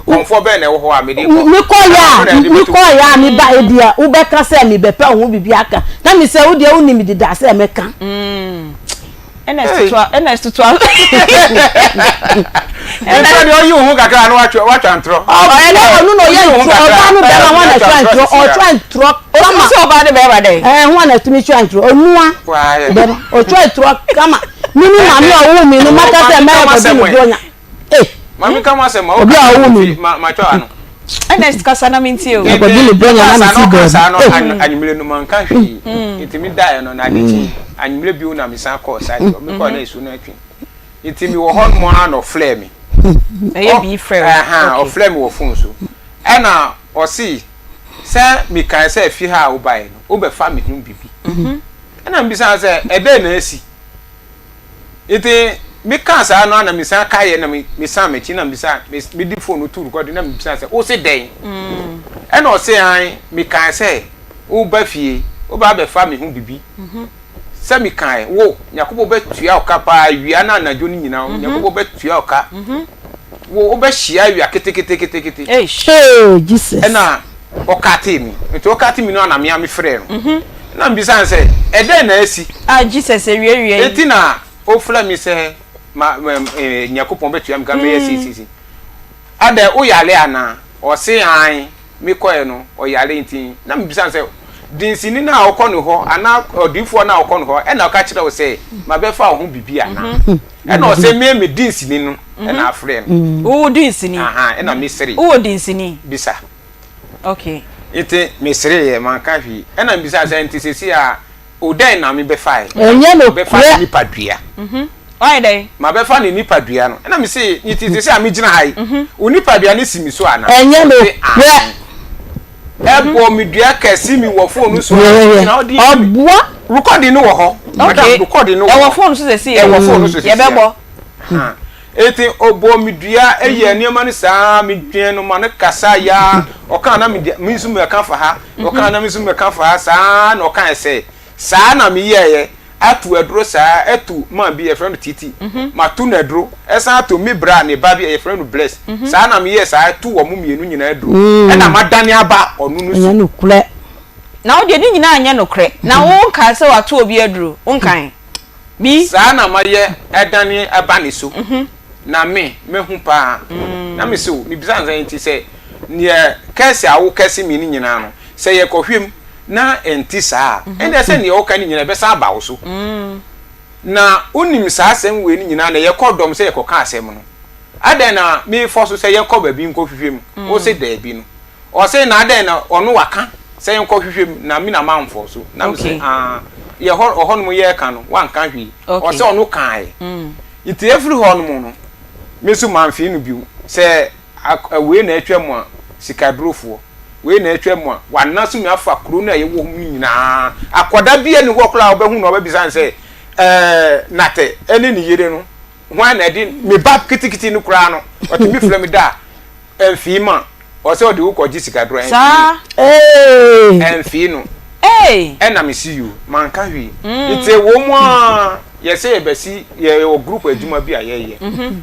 [SPEAKER 3] Mekɔeɛ a, mekɔeɛ a mebaeɛ deɛ, wobɛka sɛ mebɛpɛ wo ho biribi aka. Na mesɛ, Wo deɛ, wonim deda sɛ mɛka.
[SPEAKER 1] Ernest toa Ernest toa.
[SPEAKER 2] Ntorɔ deɛ ɔyi wo ho kakra na watwa watwa ntorɔ.
[SPEAKER 3] Ɔyɛ dɛ ɔno na ɔyɛ ntorɔ ɔbaa no bɛrima ho na twa ntorɔ ɔtwa ntorɔ
[SPEAKER 1] kama. Ɔsɛ ɔbaa no bɛrima dɛ.
[SPEAKER 3] Ɛɛ ho na tumi twa ntorɔ onua bɛrima ɔtwa ntorɔ kama mimi maame a ɔwɔ mi no maka sɛ mɛyɛ kɔdi no bonya.
[SPEAKER 2] Eh. Maame ka mo asɛm ma
[SPEAKER 3] obi a ɔwɔ mi.
[SPEAKER 2] Ma ma twɛ ano.
[SPEAKER 1] Ernest kasa na mintie o.
[SPEAKER 3] Ɛkɔdi ne bonya na
[SPEAKER 2] mi si baabi. Saa no anwummerɛ no manka hwee. Nti mi daeɛ no na ade kye anwummerɛ bio na mi san kɔɔ site hɔ. Mi kɔɔ na nsuo no atwi. Nti mi wɔ hɔ nom ara na ɔfrɛɛ mi.
[SPEAKER 1] Ɛyɛ bii frɛ
[SPEAKER 2] o. Ɛhan ɔfrɛɛ mi wɔ phone so. Ɛna ɔsi sɛ mi kae sɛ fie ha a wobaeɛ no wobɛfa mi ho bibi. Ɛna mi bisa sɛ ɛdɛn na asi. Nti mekaa saa no a na mesan kaeɛ na mesan m'akyi na mebisa mede phone no too record na mebisa sɛ wose dɛn? Ɛna ɔse an mekae sɛ woba fie woba abɛfa me ho bibi sɛ mekae wo Nyankopɔn bɛtua wo ka paa awia na anadwo no nyinaa Nyankopɔn bɛtua wo ka wo wobɛhyia awia keteketekete ɛna ɔkatee me nti ɔkatee me no a na me a mefrɛɛ no na mebisa no sɛ ɛdɛn na asi
[SPEAKER 1] Ah Jesus awiewie yi.
[SPEAKER 2] Enti na ofrɛ me sɛ ma ma eh, Nyankopɔn bɛtua me ka mɛyɛ sei sei sei. Adɛn woyare anaa? Ɔse aane. Mekɔɛ no ɔyare nti na mebisa no sɛ dinsini no a ɔkɔ ne hɔ anaa odiyifoɔ no a ɔkɔ ne hɔ ɛna ɔka kyerɛ wo sɛ mabɛfa wo ho biribi anaa? Ɛna ɔse me me dinsini no ɛna afrɛ no.
[SPEAKER 1] Wo dinsini?
[SPEAKER 2] Aha ɛna mesere.
[SPEAKER 1] Wowɔ dinsini?
[SPEAKER 2] Bisa.
[SPEAKER 1] Okay.
[SPEAKER 2] Nti mesereeɛ manka hwee. Ɛna mebisaa sɛ nti seesei a o dɛn na mebɛfae?
[SPEAKER 3] Ɛnyɛ nokorɛ.
[SPEAKER 2] Mabɛfa ne nipadua.
[SPEAKER 1] Wayɛ dɛn?
[SPEAKER 2] Mabɛfa ne nipadua no. Ɛna mese nti seesei a megyina ha yi, wo nipadua no si me so anaa?
[SPEAKER 3] Ɛnyɛ
[SPEAKER 2] Ɔse
[SPEAKER 3] nokorɛ.
[SPEAKER 2] aane. Ɛbɔɔ me dua kɛse mi wɔ phone no so a na ɔde
[SPEAKER 3] Ɔboa.
[SPEAKER 2] Recording no wɔ hɔ. Madam, recording no wɔ hɔ.
[SPEAKER 1] Ɛwɔ phone so seesei a.
[SPEAKER 2] Ɛwɔ phone no so seesei a.
[SPEAKER 1] Yɛbɛbɔ.
[SPEAKER 2] Ha. Enti ɔbɔɔ me dua yɛɛ nneɛma no saa, medwɛn no ma no kasa yaa, ɔkaa na mede me nso mɛka fa ha, ɔkaa na me nso mɛka fa ha, saa na ɔkae sɛ, saa na meyɛeɛ, ato aduro saa, atu man bi yɛfrɛ no Titi, mato no aduro, ɛsan ato me bra ne ba bi a yɛfrɛ no Bless, saa na meyɛɛ saa, to wɔn mmienu nyinaa aduro, ɛna madane aba ɔno no so.
[SPEAKER 3] Ɛnyɛ nokorɛ.
[SPEAKER 1] Na wo deɛ ne nyinaa nyɛ nokorɛ, na wonkaa sɛ wato obi aduro, wonkae? Bi.
[SPEAKER 2] Saa na mayɛ adane aba ne so, na me, mahu paa. Na mise wo, mebisa no sɛ, enti sɛ neɛ kɛse a wokɛse me no nyinaa no, sɛ yɛkɔhwɛ mu na ɛnte saa a, ɛnneɛ sɛ neɛ woka no nyinaa ɛbɛsan aba wo so. Na wonim saa asɛm wei no nyinaa na yɛkɔ dɔm sɛ yɛkɔka asɛm no. Adɛn na mefɔ so sɛ yɛnkɔ baabi nkɔhwehwɛ mu? Wose daabi no. Ɔse na adɛn na ɔno waka sɛ yɛnkɔ hwehwɛ mu na me na manfɔ so na mese aah yɛ hɔ ɔhɔ nom yɛɛka no wanka hwee ɔse ɔno kaaɛ nti efiri hɔ nom no me nso manfee no bio sɛ wei na atwa mu a sikadurofoɔ wei na atwa mu a wanaso mi afa kuro no a yɛwɔ mu no nyinaa akɔda bi ani hɔ koraa ɔbɛhu na ɔbɛbisa no sɛ ɛɛ natɛ ɛne ne yere no hwan na ɛde me ba kitikiti no koraa no ɔtumi frɛ me da a ɛmfii ma ɔsɛ ɔde wo kɔgye sikaduro
[SPEAKER 1] Saa.
[SPEAKER 2] ɛmfii ɛmfii no
[SPEAKER 1] Ee.
[SPEAKER 2] ɛna me si you manka hwee nti ɛwɔ mu a yɛsɛ yɛbɛsi yɛwɔ group adwuma bi a yɛyɛ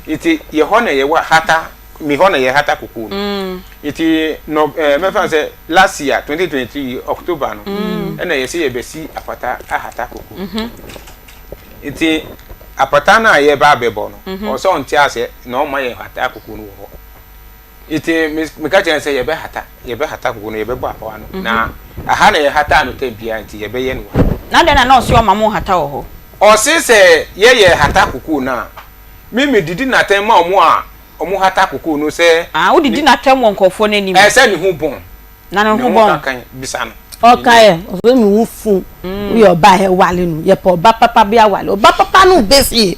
[SPEAKER 2] nti yɛ hɔ na yɛwɔ hata mi hɔ na yɛ hata koko no nti no ɛɛ mɛfa sɛ last year 2023 October no ɛna yɛsɛ yɛbɛsi apata ahata koko Nti apata no a yɛreba abɛbɔ no, ɔwɔ sɛ ɔnte aseɛ na ɔmma yɛn hata koko no wɔ hɔ. Nti meka kyerɛ no sɛ yɛbɛhata, yɛbɛhata koko no, yɛbɛbɔ apawa no. Na aha na yɛhataa no tɛm biara nti yɛbɛyɛ no wɔ ha.
[SPEAKER 1] Na adɛn na na ɔse ɔmma mo nhata wɔ hɔ?
[SPEAKER 2] Ɔse sɛ yɛyɛ hata koko no a, me medidi no atɛn ma ɔmo a ɔmo hata koko no sɛ.
[SPEAKER 1] Ah, wodidi no atɛm wɔ nkurɔfoɔ no anim?
[SPEAKER 2] Ɛɛ, sɛ ne ho bɔn.
[SPEAKER 1] Na ne ho bɔn.
[SPEAKER 2] Kankan, bisa no.
[SPEAKER 3] Ɔka ɛ, ɔsɛ me ho fun. Woyɛ ɔba a ɛwale no, yɛpɛ ɔba papa bi awale. Ɔba papa no bɛ fie.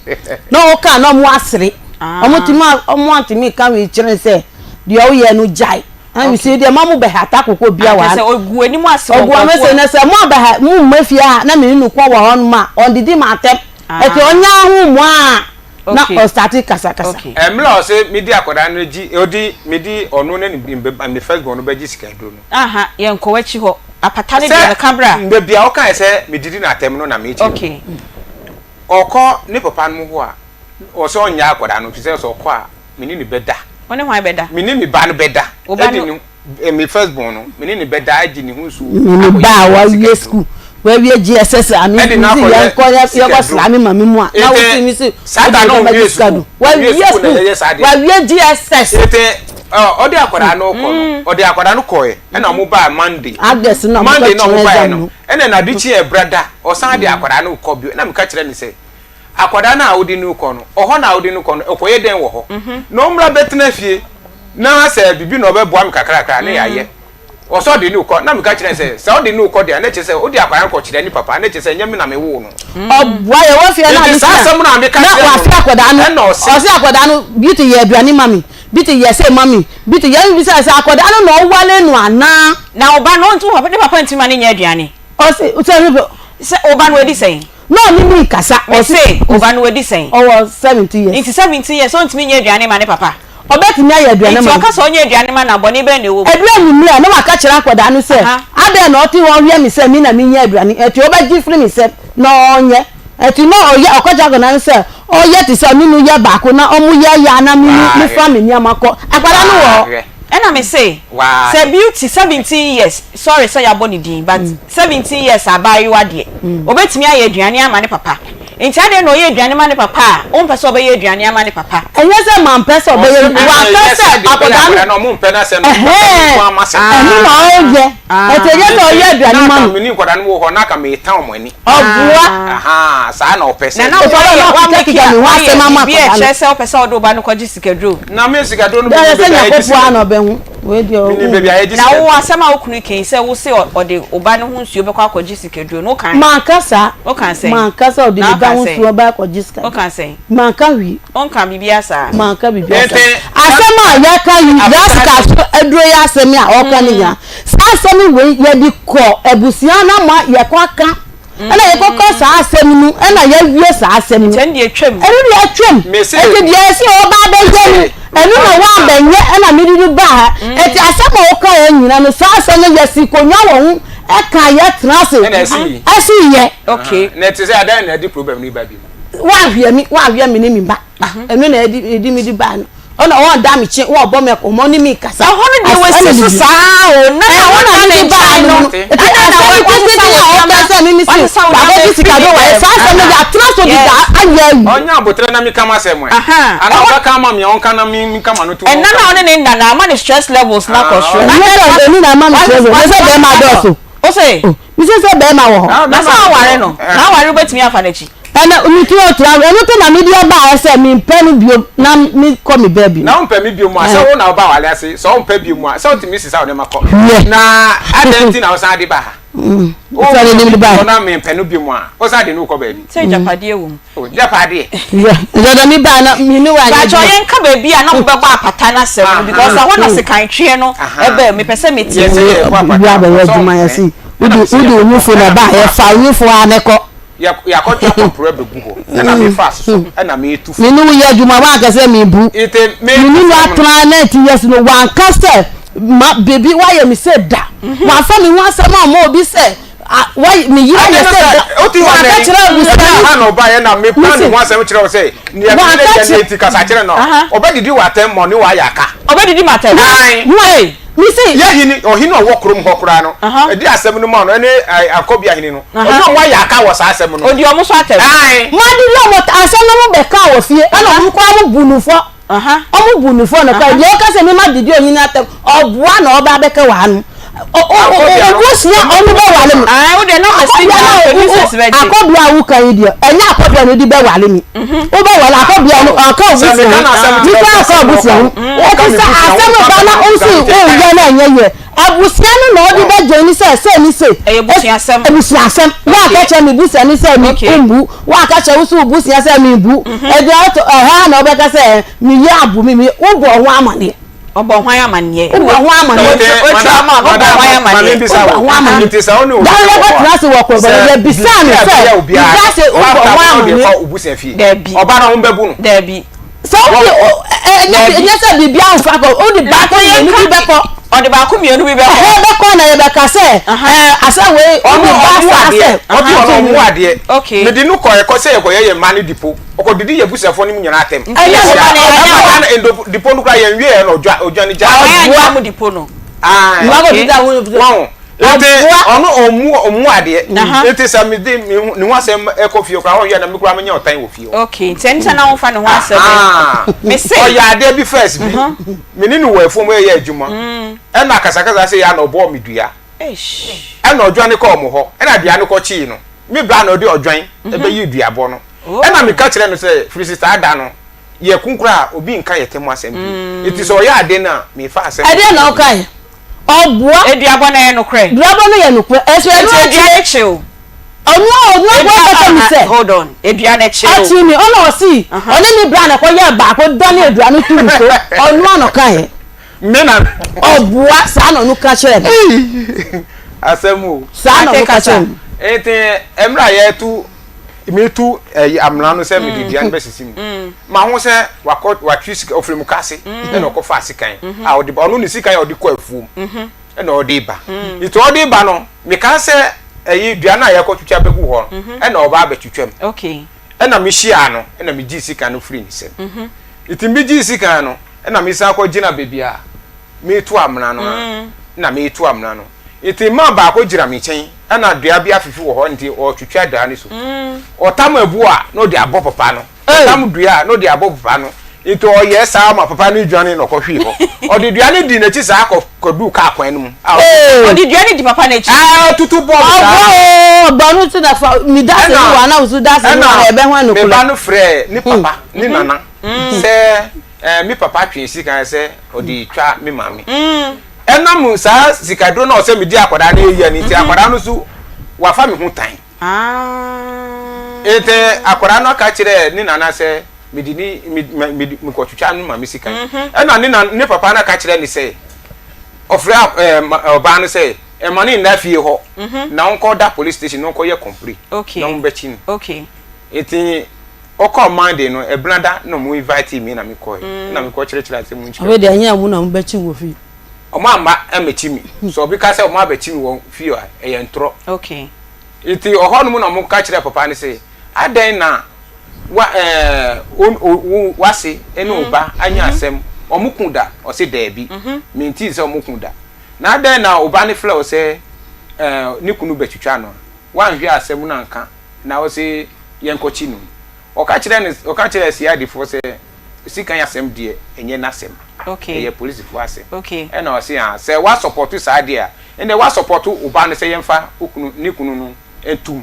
[SPEAKER 3] Na ɔka na ɔmo asere. Ɔmo tumi ɔmo antumi ka hwee kyerɛ sɛ deɛ ɔyɛ no gyae. Na mi sɛ deɛ ma mo bɛ hata koko bia wɔ ha.
[SPEAKER 1] Sɛ ogu anim ase wɔ
[SPEAKER 3] Ɔgu ame sɛ na sɛ mo abɛ ha mo mma fie ha na me ne no kɔ wɔ hɔ nom a ɔndidi ma atɛm. Ɛti ɔnya ho mo a. na ɔstate kasakasa.
[SPEAKER 2] Mmerɛ a ɔse medi akwadaa no gyi ɔdi medi ɔno ne ne first born no bɛgye sika aduro no.
[SPEAKER 1] Aha yɛnkɔ w'akyi hɔ apata no deɛ ka bra.
[SPEAKER 2] Sɛ baabi a ɔkae sɛ medidi no atɛm no na mekyerɛ mu. Ɔkɔ ne papa nom hɔ a ɔsɛ ɔnyɛ akwadaa no efisɛ sɛ ɔkɔ a me ne no bɛda.
[SPEAKER 1] Wo ne hwan bɛda?
[SPEAKER 2] Me ne me ba no bɛda. Wo ba no? Me first born no, me ne no bɛda agye ne ho nsuo.
[SPEAKER 3] Me ne ba a wawie sukuu, wawie GSS a me nsi yɛnkɔ yɛkɔ sra me maame mu a na wosi mi si
[SPEAKER 2] wode me bɛgye sika
[SPEAKER 3] do. Wawie sukuu, wawie GSS.
[SPEAKER 2] Ete ɔde akwadaa no kɔ no, ɔde akwadaa no kɔɛ ɛna ɔmo baa Monday.
[SPEAKER 3] August na ɔmo kɔ kyerɛ exam no.
[SPEAKER 2] Ɛna n'ade kyeɛ brada ɔsan de akwadaa no kɔ bio ɛna meka kyerɛ no sɛ. Akwadaa no a wode no rekɔ no, ɔhɔ na wode no kɔ no, ɔkɔyɛ dɛn wɔ hɔ? Na ɔmmra bɛtena fie, na sɛ biribi na ɔbɛboa me kakrakra a, na yɛayɛ. Ɔsɛ ɔde no rekɔ. Na meka kyerɛɛ no sɛ, sɛ wode no rekɔ deɛ a, na kyerɛ sɛ wode akwadaa no kɔkyerɛ ne papa, na kyerɛ sɛ ɛnyɛ me na mewoo no.
[SPEAKER 3] Ɔboa yɛ wɔ fie na
[SPEAKER 2] Enti
[SPEAKER 3] ade
[SPEAKER 2] saa
[SPEAKER 3] kye a,
[SPEAKER 2] asɛm no a meka
[SPEAKER 3] na
[SPEAKER 2] kyerɛɛ no
[SPEAKER 3] wafe
[SPEAKER 2] no,
[SPEAKER 3] akwadaa no.
[SPEAKER 2] ɛnna ɔse.
[SPEAKER 3] Ɔse akwadaa no, Beauty yɛ aduane ma me, Beauty yɛ sei ma me, Beauty yɛ, mebisa sɛ akwadaa no na ɔwale no anaa?
[SPEAKER 1] Na wo ba no, ɔntu, ne papa ntumi ma no nyɛ aduane?
[SPEAKER 3] Ɔse, sɛ ne papa.
[SPEAKER 1] Sɛ wo ba no wadi sɛn?
[SPEAKER 3] Na ɔne me rekasa.
[SPEAKER 1] Mese, wo ba no wadi sɛn?
[SPEAKER 3] Ɔwɔ 17 years.
[SPEAKER 1] Nti 17 years ɔntumi nyɛ aduane mma ne papa?
[SPEAKER 3] Ɔbɛtumi ayɛ aduane ama
[SPEAKER 1] Nti
[SPEAKER 3] no.
[SPEAKER 1] ɔka sɛ ɔnyɛ aduane mma no a, bɔne bɛn na ɛwɔ mu?
[SPEAKER 3] Ɛduru anwummere a, na waka kyerɛ akwadaa no sɛ, Adɛn na ɔte hɔ rehwɛ me sɛ me na menyɛ aduane? Ɛnti ɔbɛgye firi me nsam na ɔnyɛ. Ɛnti na ɔyɛ, ɔka kyerɛ akwadaa no sɛ ɔyɛ te sɛ ɔne no yɛ baako na wɔyɛ yɛ a na me mefa me nneɛma kɔ. Akwadaa no wɔ hɔ.
[SPEAKER 1] Ɛna me se, sɛ Beauty 17 years, sorry sɛ yɛabɔ ne din but 17 years abaayewa deɛ, ɔbɛtumi ayɛ aduane ama ne papa. Nti adɛn na ɔyɛ aduane ma ne papa a, wompɛ sɛ ɔbɛyɛ aduane ama ne papa?
[SPEAKER 3] Ɛnyɛ sɛ mampɛ sɛ ɔbɛyɛ, waka sɛ akwadaa no, ɛhɛn, ɛno na ɔyɛ, ɛnti ɛnyɛ sɛ ɔyɛ aduane ma no. Ɔboa.
[SPEAKER 1] Na na woayɛ, woamake a, woayɛ biribi a ɛkyerɛ sɛ wopɛ sɛ wode wo ba no kɔgye sikaduro.
[SPEAKER 2] Na me sikaduro no
[SPEAKER 3] menim
[SPEAKER 2] baabi a yɛgye
[SPEAKER 3] sika. Na ɔbɛhu. Wei deɛ ɔhu.
[SPEAKER 1] Na wo asɛm a wo kunu ka yi sɛ wo se ɔde wo ba no ho nsuo bɛkɔ akɔgye sikaduro no, woka?
[SPEAKER 3] Manka saa.
[SPEAKER 1] Woka sɛn?
[SPEAKER 3] Manka sɛ ɔde ne ba ho nsuo bɛ akɔgye sikaduro.
[SPEAKER 1] Woka sɛn?
[SPEAKER 3] Manka hwee.
[SPEAKER 1] Wonka biribiara saa?
[SPEAKER 3] Manka biribiara saa. Asɛm a yɛka yi, daa sika so aduro yi asɛm yi a ɔka no nyinaa, saa asɛm wei yɛde kɔ abusua no ama yɛkɔ aka. Ɛna yɛkɔka saa asɛm no, ɛna yɛawie saa asɛm no.
[SPEAKER 1] Nti ɛno deɛ atwam.
[SPEAKER 3] Ɛno deɛ atwam. Nti deɛ ɛsɛ ɔba abɛyɛ no, ɛno na woabɛnyɛ, ɛna mede no baa ha. Nti asɛm a wokaeɛ nyina no, saa asɛm no yɛsi konwa wɔ ho, ɛka yɛtena ase.
[SPEAKER 2] Ɛna ɛsi.
[SPEAKER 3] Ɛsi yɛ.
[SPEAKER 1] Okay.
[SPEAKER 2] Na ɛte sɛ adan na ɛde problem no ba bi mu.
[SPEAKER 3] Woahwɛ mi, woahwɛ me ne me ba. Ɛno na ɛde ɛde me de baa no. Ɔna ɔda me kye, wɔbɔ me kɔmɔ ne me kasa.
[SPEAKER 1] Ɛhɔ no deɛ wɔsi so saa o. Na na
[SPEAKER 3] Ɛhɔ na
[SPEAKER 1] wɔda
[SPEAKER 3] mede
[SPEAKER 1] ne
[SPEAKER 3] baa
[SPEAKER 1] nkyɛn
[SPEAKER 3] no
[SPEAKER 1] no.
[SPEAKER 3] no. Nti
[SPEAKER 1] Ɛna na
[SPEAKER 3] asɛm
[SPEAKER 1] wɔsesa
[SPEAKER 3] tenten
[SPEAKER 1] wɔ
[SPEAKER 3] a ɔka
[SPEAKER 1] nneɛma.
[SPEAKER 3] sɛ meme se
[SPEAKER 1] Wɔsesa wo
[SPEAKER 3] wakɔgye
[SPEAKER 1] nneɛma
[SPEAKER 3] sika
[SPEAKER 1] afiri
[SPEAKER 3] do
[SPEAKER 1] ne
[SPEAKER 3] wayɛ
[SPEAKER 1] dɛm.
[SPEAKER 3] saa asɛm no
[SPEAKER 1] Aha.
[SPEAKER 3] yɛatena so
[SPEAKER 1] Yes.
[SPEAKER 3] deda ayɛ awie.
[SPEAKER 2] Ɔnyɛ aboterɛ na meka m'asɛm ɛ.
[SPEAKER 1] Aha.
[SPEAKER 2] Anaa
[SPEAKER 1] Ɛhɔ
[SPEAKER 2] ɔbɛka ama me a ɔnka na me menka m'ano to hɔ
[SPEAKER 1] ɛnna
[SPEAKER 2] nka
[SPEAKER 1] na
[SPEAKER 2] me.
[SPEAKER 1] ɔne ne nna na ama ne stress levels no akɔ
[SPEAKER 2] Ah,
[SPEAKER 1] soro. Na
[SPEAKER 3] Ɛnyɛ
[SPEAKER 1] na
[SPEAKER 3] sɛ ɛno na ama me stress levels, ɛnyɛ sɛ bɛrima dɔɔso.
[SPEAKER 1] Wo se?
[SPEAKER 3] Oh, mese sɛ bɛrima wɔ hɔ.
[SPEAKER 2] Ah,
[SPEAKER 1] Na
[SPEAKER 2] bɛrima
[SPEAKER 1] sɛ
[SPEAKER 2] wɔ
[SPEAKER 1] aware
[SPEAKER 2] hɔ.
[SPEAKER 1] no,
[SPEAKER 2] Eh.
[SPEAKER 1] na aware wobɛtumi afa n'akyi.
[SPEAKER 3] Ɛna metu ɔtra ɛno nti na mede ɔbaeɛ sɛ mempɛ no biom na mekɔ me baabi
[SPEAKER 2] Na
[SPEAKER 3] no.
[SPEAKER 2] wompɛ me biom a, sɛ wo na woba aware ase, sɛ wompɛ biom a, sɛ wotumi sesa wo nneɛma kɔ.
[SPEAKER 3] Wiɛ.
[SPEAKER 2] Na adɛn nti na wosan de ba ha?
[SPEAKER 3] Sɛ ne de baeɛ.
[SPEAKER 2] Wo na mempɛ no biom a, wosan de no kɔ baabi.
[SPEAKER 1] Sɛ agyapadeɛ wɔ mu.
[SPEAKER 2] O, agyapadeɛ.
[SPEAKER 3] Wiɛ, ɛsɛ dɛ mebaeɛ na me ne wo anyɛ
[SPEAKER 1] Paatwɔ
[SPEAKER 3] adwuma.
[SPEAKER 1] yɛnka baabi a na mobɛbɔ apata no asɛm no because ɛhɔ na sekantweɛ no ɛbaa mu, mepɛ sɛ mete.
[SPEAKER 2] Yɛsɛ yɛkɔ apata
[SPEAKER 3] Wia
[SPEAKER 2] a,
[SPEAKER 3] bɛyɛ
[SPEAKER 2] ɔsɛ
[SPEAKER 3] adwuma
[SPEAKER 2] ɔmpene.
[SPEAKER 3] yɛse
[SPEAKER 2] Ɛna
[SPEAKER 3] wode
[SPEAKER 2] mese
[SPEAKER 3] wode
[SPEAKER 2] yɛkɔ
[SPEAKER 3] wo nufu na
[SPEAKER 2] ɛna
[SPEAKER 3] ɛbaeɛ
[SPEAKER 2] mefa
[SPEAKER 3] fa wo nufu ara na kɔ.
[SPEAKER 2] Yɛakɔtwe akɔmporɔ abɛgu hɔ, ɛna mefa ase so, ɛna metu fam.
[SPEAKER 3] Me ne wo yɛ adwuma woanka sɛ mebu.
[SPEAKER 2] Nti
[SPEAKER 3] Me ne
[SPEAKER 2] metu
[SPEAKER 3] no
[SPEAKER 2] fam no.
[SPEAKER 3] atena 19 years no wanka sɛ ma baby woayɛ me sɛ da. Wamfa me ho asɛm amma obi sɛ wayɛ me yere ayɛ
[SPEAKER 2] Ade no
[SPEAKER 3] sɛ
[SPEAKER 2] sɛ
[SPEAKER 3] da.
[SPEAKER 2] wote hɔ
[SPEAKER 3] Wanka
[SPEAKER 2] nnɛ yi,
[SPEAKER 3] kyerɛ
[SPEAKER 2] ɛna
[SPEAKER 3] abusuani.
[SPEAKER 2] ha na ɔbaeɛ na meka ne
[SPEAKER 3] Mese
[SPEAKER 2] ho asɛm kyerɛ wo sɛ nea me
[SPEAKER 3] wanka
[SPEAKER 2] ne yɛ
[SPEAKER 3] kyerɛ.
[SPEAKER 2] no nti kasa kyerɛ no a, ɔbɛdidi w'atɛm ma ɔne wo ayɛ aka.
[SPEAKER 1] Ɔbɛdidi m'atɛm?
[SPEAKER 2] Ae.
[SPEAKER 1] Hey!
[SPEAKER 3] Mese.
[SPEAKER 2] Yɛ hene, ɔhene a ɔwɔ kurom hɔ koraa no, ɛde asɛm no maa no, ɛne Ankɔbea hene no, ɔne wɔn ayɛ aka wɔ saa asɛm no.
[SPEAKER 1] Ɔdi wɔn so atɛm.
[SPEAKER 2] Ae.
[SPEAKER 3] Moadidi wɔn asɛm no mo bɛkaa wɔ fie, ɛna wɔn koraa mo bu no fɔ. Ɔmo bu ne fɔ no kora deɛ ɔka sɛ mema didi onyini atɛm ɔboa na ɔba abɛka wɔ ano. Obusua ɔno bɛ wale mi. Akɔbea a woka yi deɛ ɛnyɛ akɔbea na odi bɛ wale mi. Wobɛ wale akɔbea no ɔka obusua ho. Nipa ɔka obusua ho. Eti sɛ asɛm ba na osi oyɛ na ɛnyɛ yɛ. Abusua no na ɔde bɛ join sɛ sɛ ni se.
[SPEAKER 1] Ɛyɛ busuasɛm.
[SPEAKER 3] Abusuasɛm. Woaka kyerɛ me busua ni sɛ mi mbu. Woaka kyerɛ wo so wo busua sɛ mi mbu. Ɛdi ɔtɔ ɛhɔ a na ɔbɛka sɛ mi yɛ abu mi mi wobɔ ho amaneɛ.
[SPEAKER 1] Ɔbɔ hwan amaneɛ?
[SPEAKER 3] Wobɔ ho amaneɛ.
[SPEAKER 1] Otwa ama no wobɔ hwan amaneɛ?
[SPEAKER 3] Wobɔ ho amaneɛ. Dáhùn yɛ kɔ tena ase wɔ kɔrɔbɔ no yɛ bisa no sɛ bisa se wobɔ ho amaneɛ.
[SPEAKER 1] Daabi.
[SPEAKER 2] Ɔba na wɔn bɛbu no.
[SPEAKER 1] Daabi.
[SPEAKER 3] Sɛ wode ɛnyɛ sɛ biribi ahofa kɔ wode baako mmienu bi bɛkɔ.
[SPEAKER 1] Ɔde baako mmienu bi bɛkɔ.
[SPEAKER 3] Ɛhɛ bɛkɔ na yɛbɛka sɛ asɛ wei wode ba saa sɛ.
[SPEAKER 2] Ɔde ɔno ɔmo adeɛ.
[SPEAKER 1] Okay.
[SPEAKER 2] Mede no kɔ ɛkɔ sɛ yɛkɔyɛ yɛn mma no dipo. Ɔkɔdidi yɛn abusuafoɔ no mu nyinaa atɛm.
[SPEAKER 3] Ɛnyɛ sɛ
[SPEAKER 2] ɛma ɛma na ndo dipo no koraa yɛn wieɛ na ɔdwa ɔdwa ne gya.
[SPEAKER 1] Ɔyɛ anyɛ mo dipo no.
[SPEAKER 2] Ayi.
[SPEAKER 3] Okay.
[SPEAKER 2] Wɔn nti ɔno ɔmu ɔmu adeɛ. Nti sɛ mi de ne ho asɛm ɛkɔ fie koraa ɔhwɛ na mi koraa mi nyɛ ɔtan wɔ fie hɔ.
[SPEAKER 1] Okay nti ɛnkyɛn na wɔn fa ne ho asɛm. Mi se.
[SPEAKER 2] Ɔyɛ adeɛ bi first bi. Mi ne no wɔ afuom ɛyɛ adwuma. Ɛna kasakasa sɛ yɛ ana ɔbɔɔ mi dua. Ɛna ɔdwane kɔɔ ɔmo hɔ. Ɛna dua no kɔ kyee no. Me bra na ɔde ɔdwan ɛbɛyi duabɔ no. Ɛna meka kyerɛ no sɛ, firi sɛ saa da no, yɛko koraa a, obi nka yɛn ntam asɛm bio. Enti sɛ ɔyɛ ade no a, mefa asɛm no
[SPEAKER 3] Ɛdeɛn na
[SPEAKER 2] kɔ
[SPEAKER 3] wokaeɛ? Ɔboa.
[SPEAKER 1] Aduabɔ no ɛyɛ nokorɛ?
[SPEAKER 3] Duabɔ no yɛ nokorɛ. Ɛso ɛno
[SPEAKER 1] Enti
[SPEAKER 3] akyi.
[SPEAKER 1] dua no kye wo?
[SPEAKER 3] Ɔno a ɔno aboa kasa mi sɛ.
[SPEAKER 1] Hold on. Dua no kye wo?
[SPEAKER 3] Ɔkye mi. Ɔna ɔsi ɔne ne bra na ɛkɔyɛɛ baako dane adua no too so. Ɔno a na ɔkaeɛ.
[SPEAKER 2] Me na.
[SPEAKER 3] Ɔboa saa na ɔno ka kyerɛ
[SPEAKER 2] me. Asɛm o.
[SPEAKER 3] Saa na ɔno ka kyerɛ me.
[SPEAKER 2] Enti mmerɛ a yɛretu metu ɛyi amena no sɛ mede dua no bɛsisi mu. Ma ho sɛ wakɔ watwe sika ɔfiri mu kase ɛna ɔkɔfa sekan a ɔde ba ɔno ne sekan a ɔde kɔ afuom ɛna ɔde ba. Nti ɔde ba no mekaa sɛ ɛyi dua no a yɛkɔtwitwa bɛgu hɔ no ɛna ɔba abɛtwitwa mu. Ɛna mehyiaa no ɛna megyee sekan no firii ne nsam. Nti megyee sekan no Ɛna mesan kɔ gyina baabi a meretu amena no a na meretu amena no. Nti mmaa baako gyina me nkyɛn ɛna dua bi afifi wɔ hɔ nti ɔretwitwa dua no so. Ɔtam abuo a na ɔde abɔ papa no. Ɔtam dua a na ɔde abɔ papa no. Nti ɔyɛɛ saa ma papa no dwane na ɔkɔhwee hɔ. Ɔde dua no dii n'akyi saa kɔ kɔduu kaa kwan no mu. A
[SPEAKER 1] Ɔde dua no di papa no akyi.
[SPEAKER 2] Aa tutu bɔɔ no saa.
[SPEAKER 3] Ɔbɔ oo ɔbɔ no ti na fa mi da se ni wa na wusu da se ni wa na ɛbɛ ho ɛnukulɛ.
[SPEAKER 2] Ɛna me ba no frɛɛ ne papa ne nana sɛ. Ɛɛ, me papa twee sika sɛ ɔde retwa me maame. Ɛnam saa sikaduro no a ɔsɛ medi akwadaa no yɛ no nti, akwadaa no nso wafa me ho tan. Nti akwadaa no aka kyerɛɛ ne nana sɛ mede ne mede mekɔtwitwa ne maame sika. Ɛna ne na ne papa no aka kyerɛ ne sɛ ɔfrɛ ɛɛ ɔbaa no sɛ ɛma ne nna fie hɔ na ɔnkɔ da police station na ɔnkɔyɛ complain na wɔbɛkyi no. Nti Ɔkɔɔ Monday no, Ɛbenada na ɔmo invite me na me kɔɛ. Ɛna me kɔ kyerɛkyerɛ asɛm mu nkyerɛ.
[SPEAKER 3] Afei deɛ ɛnyɛ ɔmo na ɔmo bɛkyi wo wɔ fie.
[SPEAKER 2] Ɔmo amma ammɛkyi me. Sɛ obi ka sɛ ɔmo abɛkyi me wɔ fie a, ɛyɛ ntorɔ.
[SPEAKER 1] Okay.
[SPEAKER 2] Nti ɔhɔ nom na ɔmo ka kyerɛɛ papa no sɛ, adɛn na wa ɛɛ wo wo w'ase ne wo ba anya asɛm, ɔmo ko da? Ɔse daabi, mentii sɛ ɔmo ko da. Na adɛn na wo ba no frɛ wo sɛ ɛɛ ne kunu bɛtwitwa no a, woanhwɛ asɛm no anka na ɔse yɛnkɔkye no. Ɔka kyerɛɛ no, ɔka kyerɛɛ CID foɔ sɛ sikan asɛm deɛ ɛnyɛ n'asɛm.
[SPEAKER 1] Okay.
[SPEAKER 2] Ɛyɛ polisifoɔ asɛm.
[SPEAKER 1] Okay.
[SPEAKER 2] Ɛna ɔse ah, sɛ woasɔpɔto saa deɛ a, ɛnneɛ woasɔpɔto wo ba no sɛ yɛmfa wo kunu, ne kunu no ntom.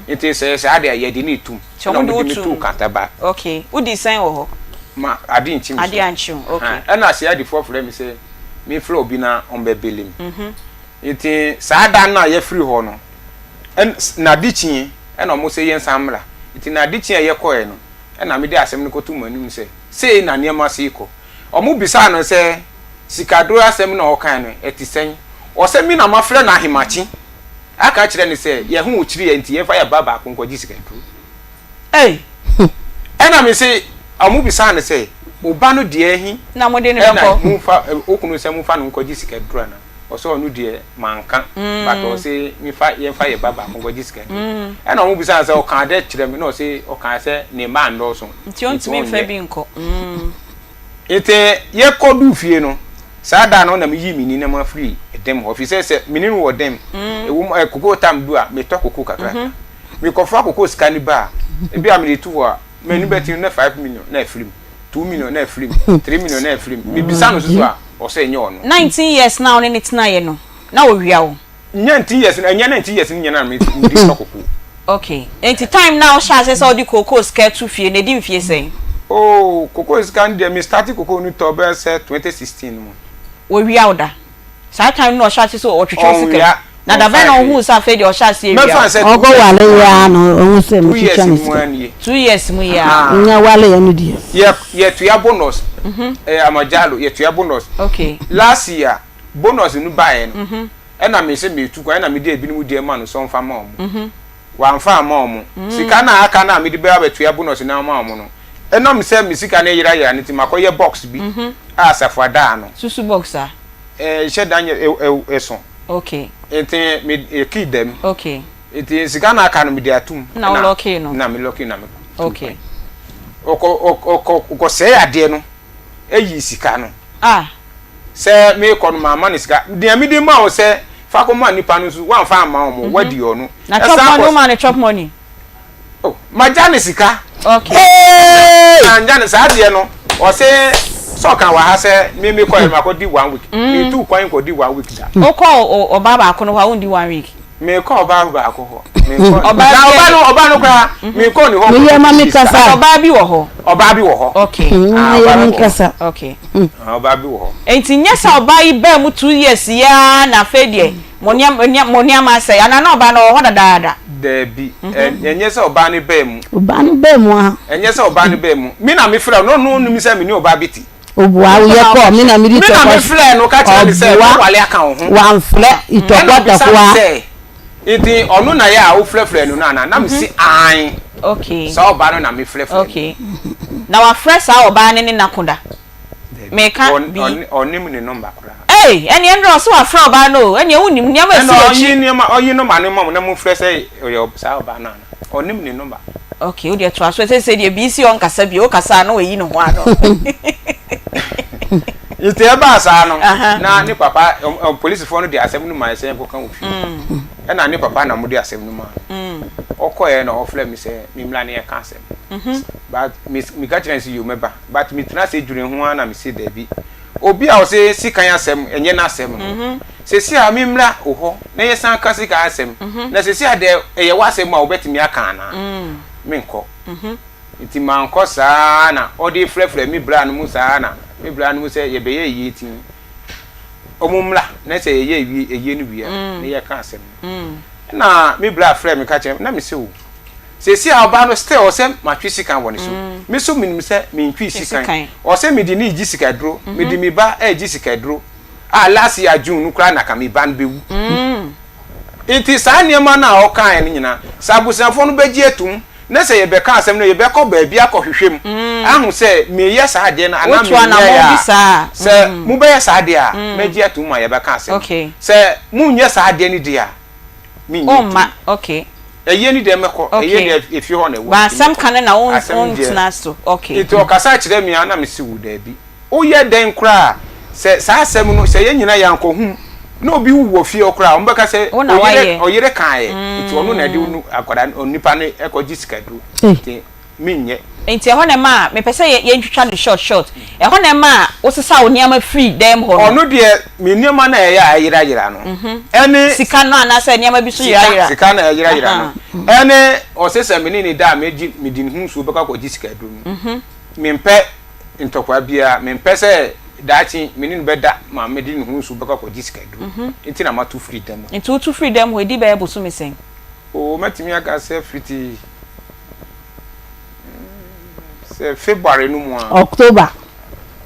[SPEAKER 2] Nti sɛ ɛyɛ saa deɛ a, yɛde no retom.
[SPEAKER 1] Nti
[SPEAKER 2] Ɛna
[SPEAKER 1] wɔde wo
[SPEAKER 2] wɔde me
[SPEAKER 1] tum.
[SPEAKER 2] too Kantaba.
[SPEAKER 1] Okay. Wodii sɛn wɔ hɔ?
[SPEAKER 2] Ma ade nkye me so.
[SPEAKER 1] Ade ankye wo, okay.
[SPEAKER 2] Aha. Ɛna CID foɔ frɛɛ me sɛ memfrɛ obi na ɔmmɛbele me. Nti saa da no a yɛfiri hɔ no, ɛn n'adekyeɛ ɛna wɔn sɛ yɛnsan mmra. Nti n'adekyeɛ a yɛkɔeɛ no, ɛna mede asɛm no kɔtoo wɔn anim sɛ, sei na nneɛma sei kɔ. Wɔbisaa no sɛ, sikaduro asɛm no a ɔkaeɛ no, ɛte sɛn? Ɔsɛ me na mafrɛ no ahemakye aka akyerɛ no sɛ, yɛn ho rekyere yɛn nti yɛmfa yɛn ba baako nkɔgye sikaduro.
[SPEAKER 1] Ei!
[SPEAKER 2] Ɛna mese, wɔbisaa no sɛ, wo ba no deɛ he
[SPEAKER 1] Na mode no
[SPEAKER 2] ɛna
[SPEAKER 1] bɛkɔ?
[SPEAKER 2] momfa, wo kunu sɛ momfa no nkɔgye sikaduro anaa? Ɔsɛ ɔno deɛ manka but ɔse mefa yɛmfa yɛ ba baako nkɔgye sika nti ɛna ɔmo bisa no sɛ ɔkaa dɛ kyerɛ me na ɔse ɔkaa sɛ ne mma andɔɔso
[SPEAKER 1] nti ɔntumi mfa bi nkɔ.
[SPEAKER 2] Nti yɛkɔ duu fie no saa da no na meyii me nneɛma firi dɛm hɔ firi sɛ sɛ me ne no wɔ dɛm ɛwom ɛ koko tam du a metɔ koko kakra mekɔfa koko sika no ba a ebi a mede to hɔ a m'ani bɛte no na 5 million na afiri mu. 2 million na afiri mu, 3 million na afiri mu. Mebisa no soso a, ɔsɛ ɛnyɛ ɔno.
[SPEAKER 1] 19 years na ɔne ne tenaeɛ no na owia wo?
[SPEAKER 2] Nyɛ 19 years no, ɛnyɛ 19 years no nyɛ na mede tɔ koko.
[SPEAKER 1] Okay, nti time na ɔhyɛ ase sɛ ɔde kookoo sika to fie na edi mfie sɛn?
[SPEAKER 2] Oh, koko sika no deɛ, me start koko no tɔ bɛyɛ sɛ 2016 mu.
[SPEAKER 1] Wɔwia wo da saa time no ɔhyɛ ase sɛ ɔtwitwa wo sika na dabɛn na ɔhuu sɛ afei deɛ ɔhyɛ ase awia?
[SPEAKER 2] Mɛfa sɛ
[SPEAKER 3] ɔkɔ wale yɛ a na ɔhu sɛ metwitwa ne sika.
[SPEAKER 1] 2 years mu yɛ a.
[SPEAKER 3] Nya wale yɛ no deɛ.
[SPEAKER 2] Yɛ yɛtua bonus, ɛyɛ amajalo, yɛtua bonus. Last year bonus no baeɛ no, ɛna me sɛ metu kwan, ɛna mede ebinom deɛ ma no sɛ ɔmfa ma ɔmo. Wamfa ama ɔmo sika na aka na mede bɛyɛ abɛtua bonus na ama ɔmo no, ɛnam sɛ me sika no yerayera no nti, makɔyɛ box bi a asafo adaa no.
[SPEAKER 1] Susu box a.
[SPEAKER 2] Ɛhyɛ dan yɛ ɛso. Nti me kii dɛm. Nti sika na aka no, mede atum.
[SPEAKER 1] Na wo lock no.
[SPEAKER 2] Na me lock na me. Ɔkɔ ɔkɔ ɔkɔ sɛɛ adeɛ no, eyi sika no.
[SPEAKER 1] Ah.
[SPEAKER 2] Sɛ mekɔ no, maama ne sika deɛ mede ma wo sɛ fa kɔ ma nipa no nso, wamfa ama wɔn, wadi ɔno.
[SPEAKER 1] Na chop money, wo ma ne chop money?
[SPEAKER 2] Oh, magya ne sika. Na ngya ne saa adeɛ no, ɔsɛ sɛ ɔka wɔ ha sɛ me me kɔ yɛ ma kɔ di one week. Me tu kwan kɔ di one week da.
[SPEAKER 1] Wokɔ ɔbaa baako no hɔ a, wondi one week?
[SPEAKER 2] Me kɔ ɔbaa baako hɔ. Me kɔ ɔbaa ɔbaa no, ɔbaa no koraa me kɔ ne hɔ.
[SPEAKER 3] Me yɛ ma mi kasa.
[SPEAKER 1] Ɔbaa bi wɔ hɔ.
[SPEAKER 2] Ɔbaa bi wɔ hɔ.
[SPEAKER 3] Me yɛ mi kasa.
[SPEAKER 2] Ɔbaa bi wɔ hɔ.
[SPEAKER 1] Nti nyɛ sɛ ɔbaa yi bɛɛ mu 2 years yaa na afei deɛ mo nneɛma mo nneɛma asɛe anaa na ɔbaa no ɔwɔ hɔ dadaada?
[SPEAKER 2] Daabi, ɛnyɛ sɛ ɔbaa no bɛɛ mu.
[SPEAKER 3] Ɔbaa no bɛɛ mu a.
[SPEAKER 2] Ɛnyɛ sɛ ɔbaa no bɛɛ mu. Mi na mi frɛ no, no nim sɛ mi ni ɔbaa bi ti.
[SPEAKER 3] Obua, woyɛ kɔ mi na mi di
[SPEAKER 2] tɔkɔ. Mi na mi frɛ no ka kyerɛ ne sɛ mi wale aka wo ho.
[SPEAKER 3] Wamfrɛ itɔkɔ tɔkɔa.
[SPEAKER 2] Sɛ nti ɔno na yɛ a wofrɛfrɛ no no ana, na mi si an. Saa ɔbaa no na mi frɛfrɛ no.
[SPEAKER 1] Na wafrɛ saa ɔbaa no ne n'akoda? Meka bi.
[SPEAKER 2] Ɔnim ne number koraa.
[SPEAKER 1] Ee, ɛni ɛnura ɔsɛ wafrɛ ɔbaa no o, ɛni ɛwɔ nim nneɛma esi
[SPEAKER 2] akyi. Ɛna ɔyi nneɛma, ɔyi number ne mɔm na mo frɛ sɛ ɔyɛ saa ɔbaa no ana, ɔnim ne number.
[SPEAKER 1] Okay, o deɛ to aso ɛsɛ sɛ deɛ bi si ɔnkasa bi o kasa no eyi ne ho ano.
[SPEAKER 2] Nti ɛbaa saa no, na ne papa, polisifoɔ no de asɛm no maa sɛ yɛnkɔka wɔ fie, ɛna ne papa na mo de asɛm no maa no. Ɔkɔɛ na ɔfrɛ mi sɛ memmra ne yɛka asɛm, but meka kyerɛ no sɛ yo, mɛba, but metena ase dwene ho ara na mese daabi, obi a ɔsɛ sikan asɛm ɛnyɛ n'asɛm no, sɛsi a memmra wo hɔ na yɛsan ka sikan asɛm, na sɛsi a deɛ ɛyɛ w'asɛm a wobɛtumi aka anaa, menkɔ. Nti mankɔ. Saa na ɔde frɛfrɛ me bra no mu, saa na me bra no mu sɛ yɛbɛyɛ yie ti ɔmo mmra na sɛ yɛyɛ wie ɛyie no wie a na yɛka asɛm no. Na me bra frɛ me ka kyerɛ na me sɛ o, sɛsi a ɔbaa no still ɔsɛ matwe sikan wɔ ne so, me so menim sɛ mentwi sikan, ɔsɛ mede ne gye sikaduro, mede me ba ɛgye sikaduro a last year June no koraa na ka me ba no bɛwu. Nti saa nneɛma no a ɔkaeɛ no nyinaa, sɛ abusuafoɔ no bɛgye atum na sɛ yɛbɛka asɛm no, yɛbɛkɔ baabi akɔhwehwɛ mu ahu sɛ meyɛ saa adeɛ no anaa
[SPEAKER 1] Wotu anammɔn
[SPEAKER 2] menyɛeɛ
[SPEAKER 1] bi
[SPEAKER 2] a,
[SPEAKER 1] saa.
[SPEAKER 2] Sɛ mobɛyɛ saa adeɛ a, mɛgye atum ma yɛbɛka asɛm. Sɛ monyɛ saa adeɛ no deɛ a, menyɛ
[SPEAKER 1] Womma,
[SPEAKER 2] ntum. Ɛyɛ ni deɛ mɛkɔ, ɛyɛ deɛ efie hɔ na ɛwɔ.
[SPEAKER 1] Ba asɛm ka no na wo
[SPEAKER 2] Asɛm deɛ.
[SPEAKER 1] wontena so.
[SPEAKER 2] Nti ɔkasa kyerɛ me a, na mese wo daabi. Woyɛ dɛn koraa sɛ saa asɛm no, sɛ yɛn nyinaa yɛankɔhu mu na obi wu wɔ fie hɔ koraa a, wɔbɛka sɛ
[SPEAKER 1] Wo na
[SPEAKER 2] ɔyere
[SPEAKER 1] woayɛ.
[SPEAKER 2] ɔyere kaeɛ nti ɔno na ɛde no akwadaa no onipa no kɔgye sikaduro nti menyɛ.
[SPEAKER 1] Nti ɛhɔ na ɛma a mepɛ sɛ yɛ yɛntwitwa no short short. Ɛhɔ na ɛma a wosesa wo nneɛma firi dan mu hɔ no.
[SPEAKER 2] Ɔno deɛ me nneɛma no a ɛyɛ a ɛyerayera no ɛne.
[SPEAKER 1] Sika no anaasɛ nneɛma bi so
[SPEAKER 2] Sika
[SPEAKER 1] yerayera.
[SPEAKER 2] sika no a ɛyerayera no ɛne ɔse sɛ me ne no da a mɛgye mede ne ho nsuo bɛkɔ akɔgye sikaduro no. Mempɛ ntɔkwa biara. Mempɛ sɛ daakye me ne no bɛda ma mede ne ho nsu bɛkɔ akɔgye sikaduro nti na mato firi dam hɔ.
[SPEAKER 1] Nti wotu firi dam hɔ, ɛdi bɛyɛ bosome sɛn?
[SPEAKER 2] Oo, mɛtumi aka sɛ fiti sɛ February no mu a.
[SPEAKER 3] October.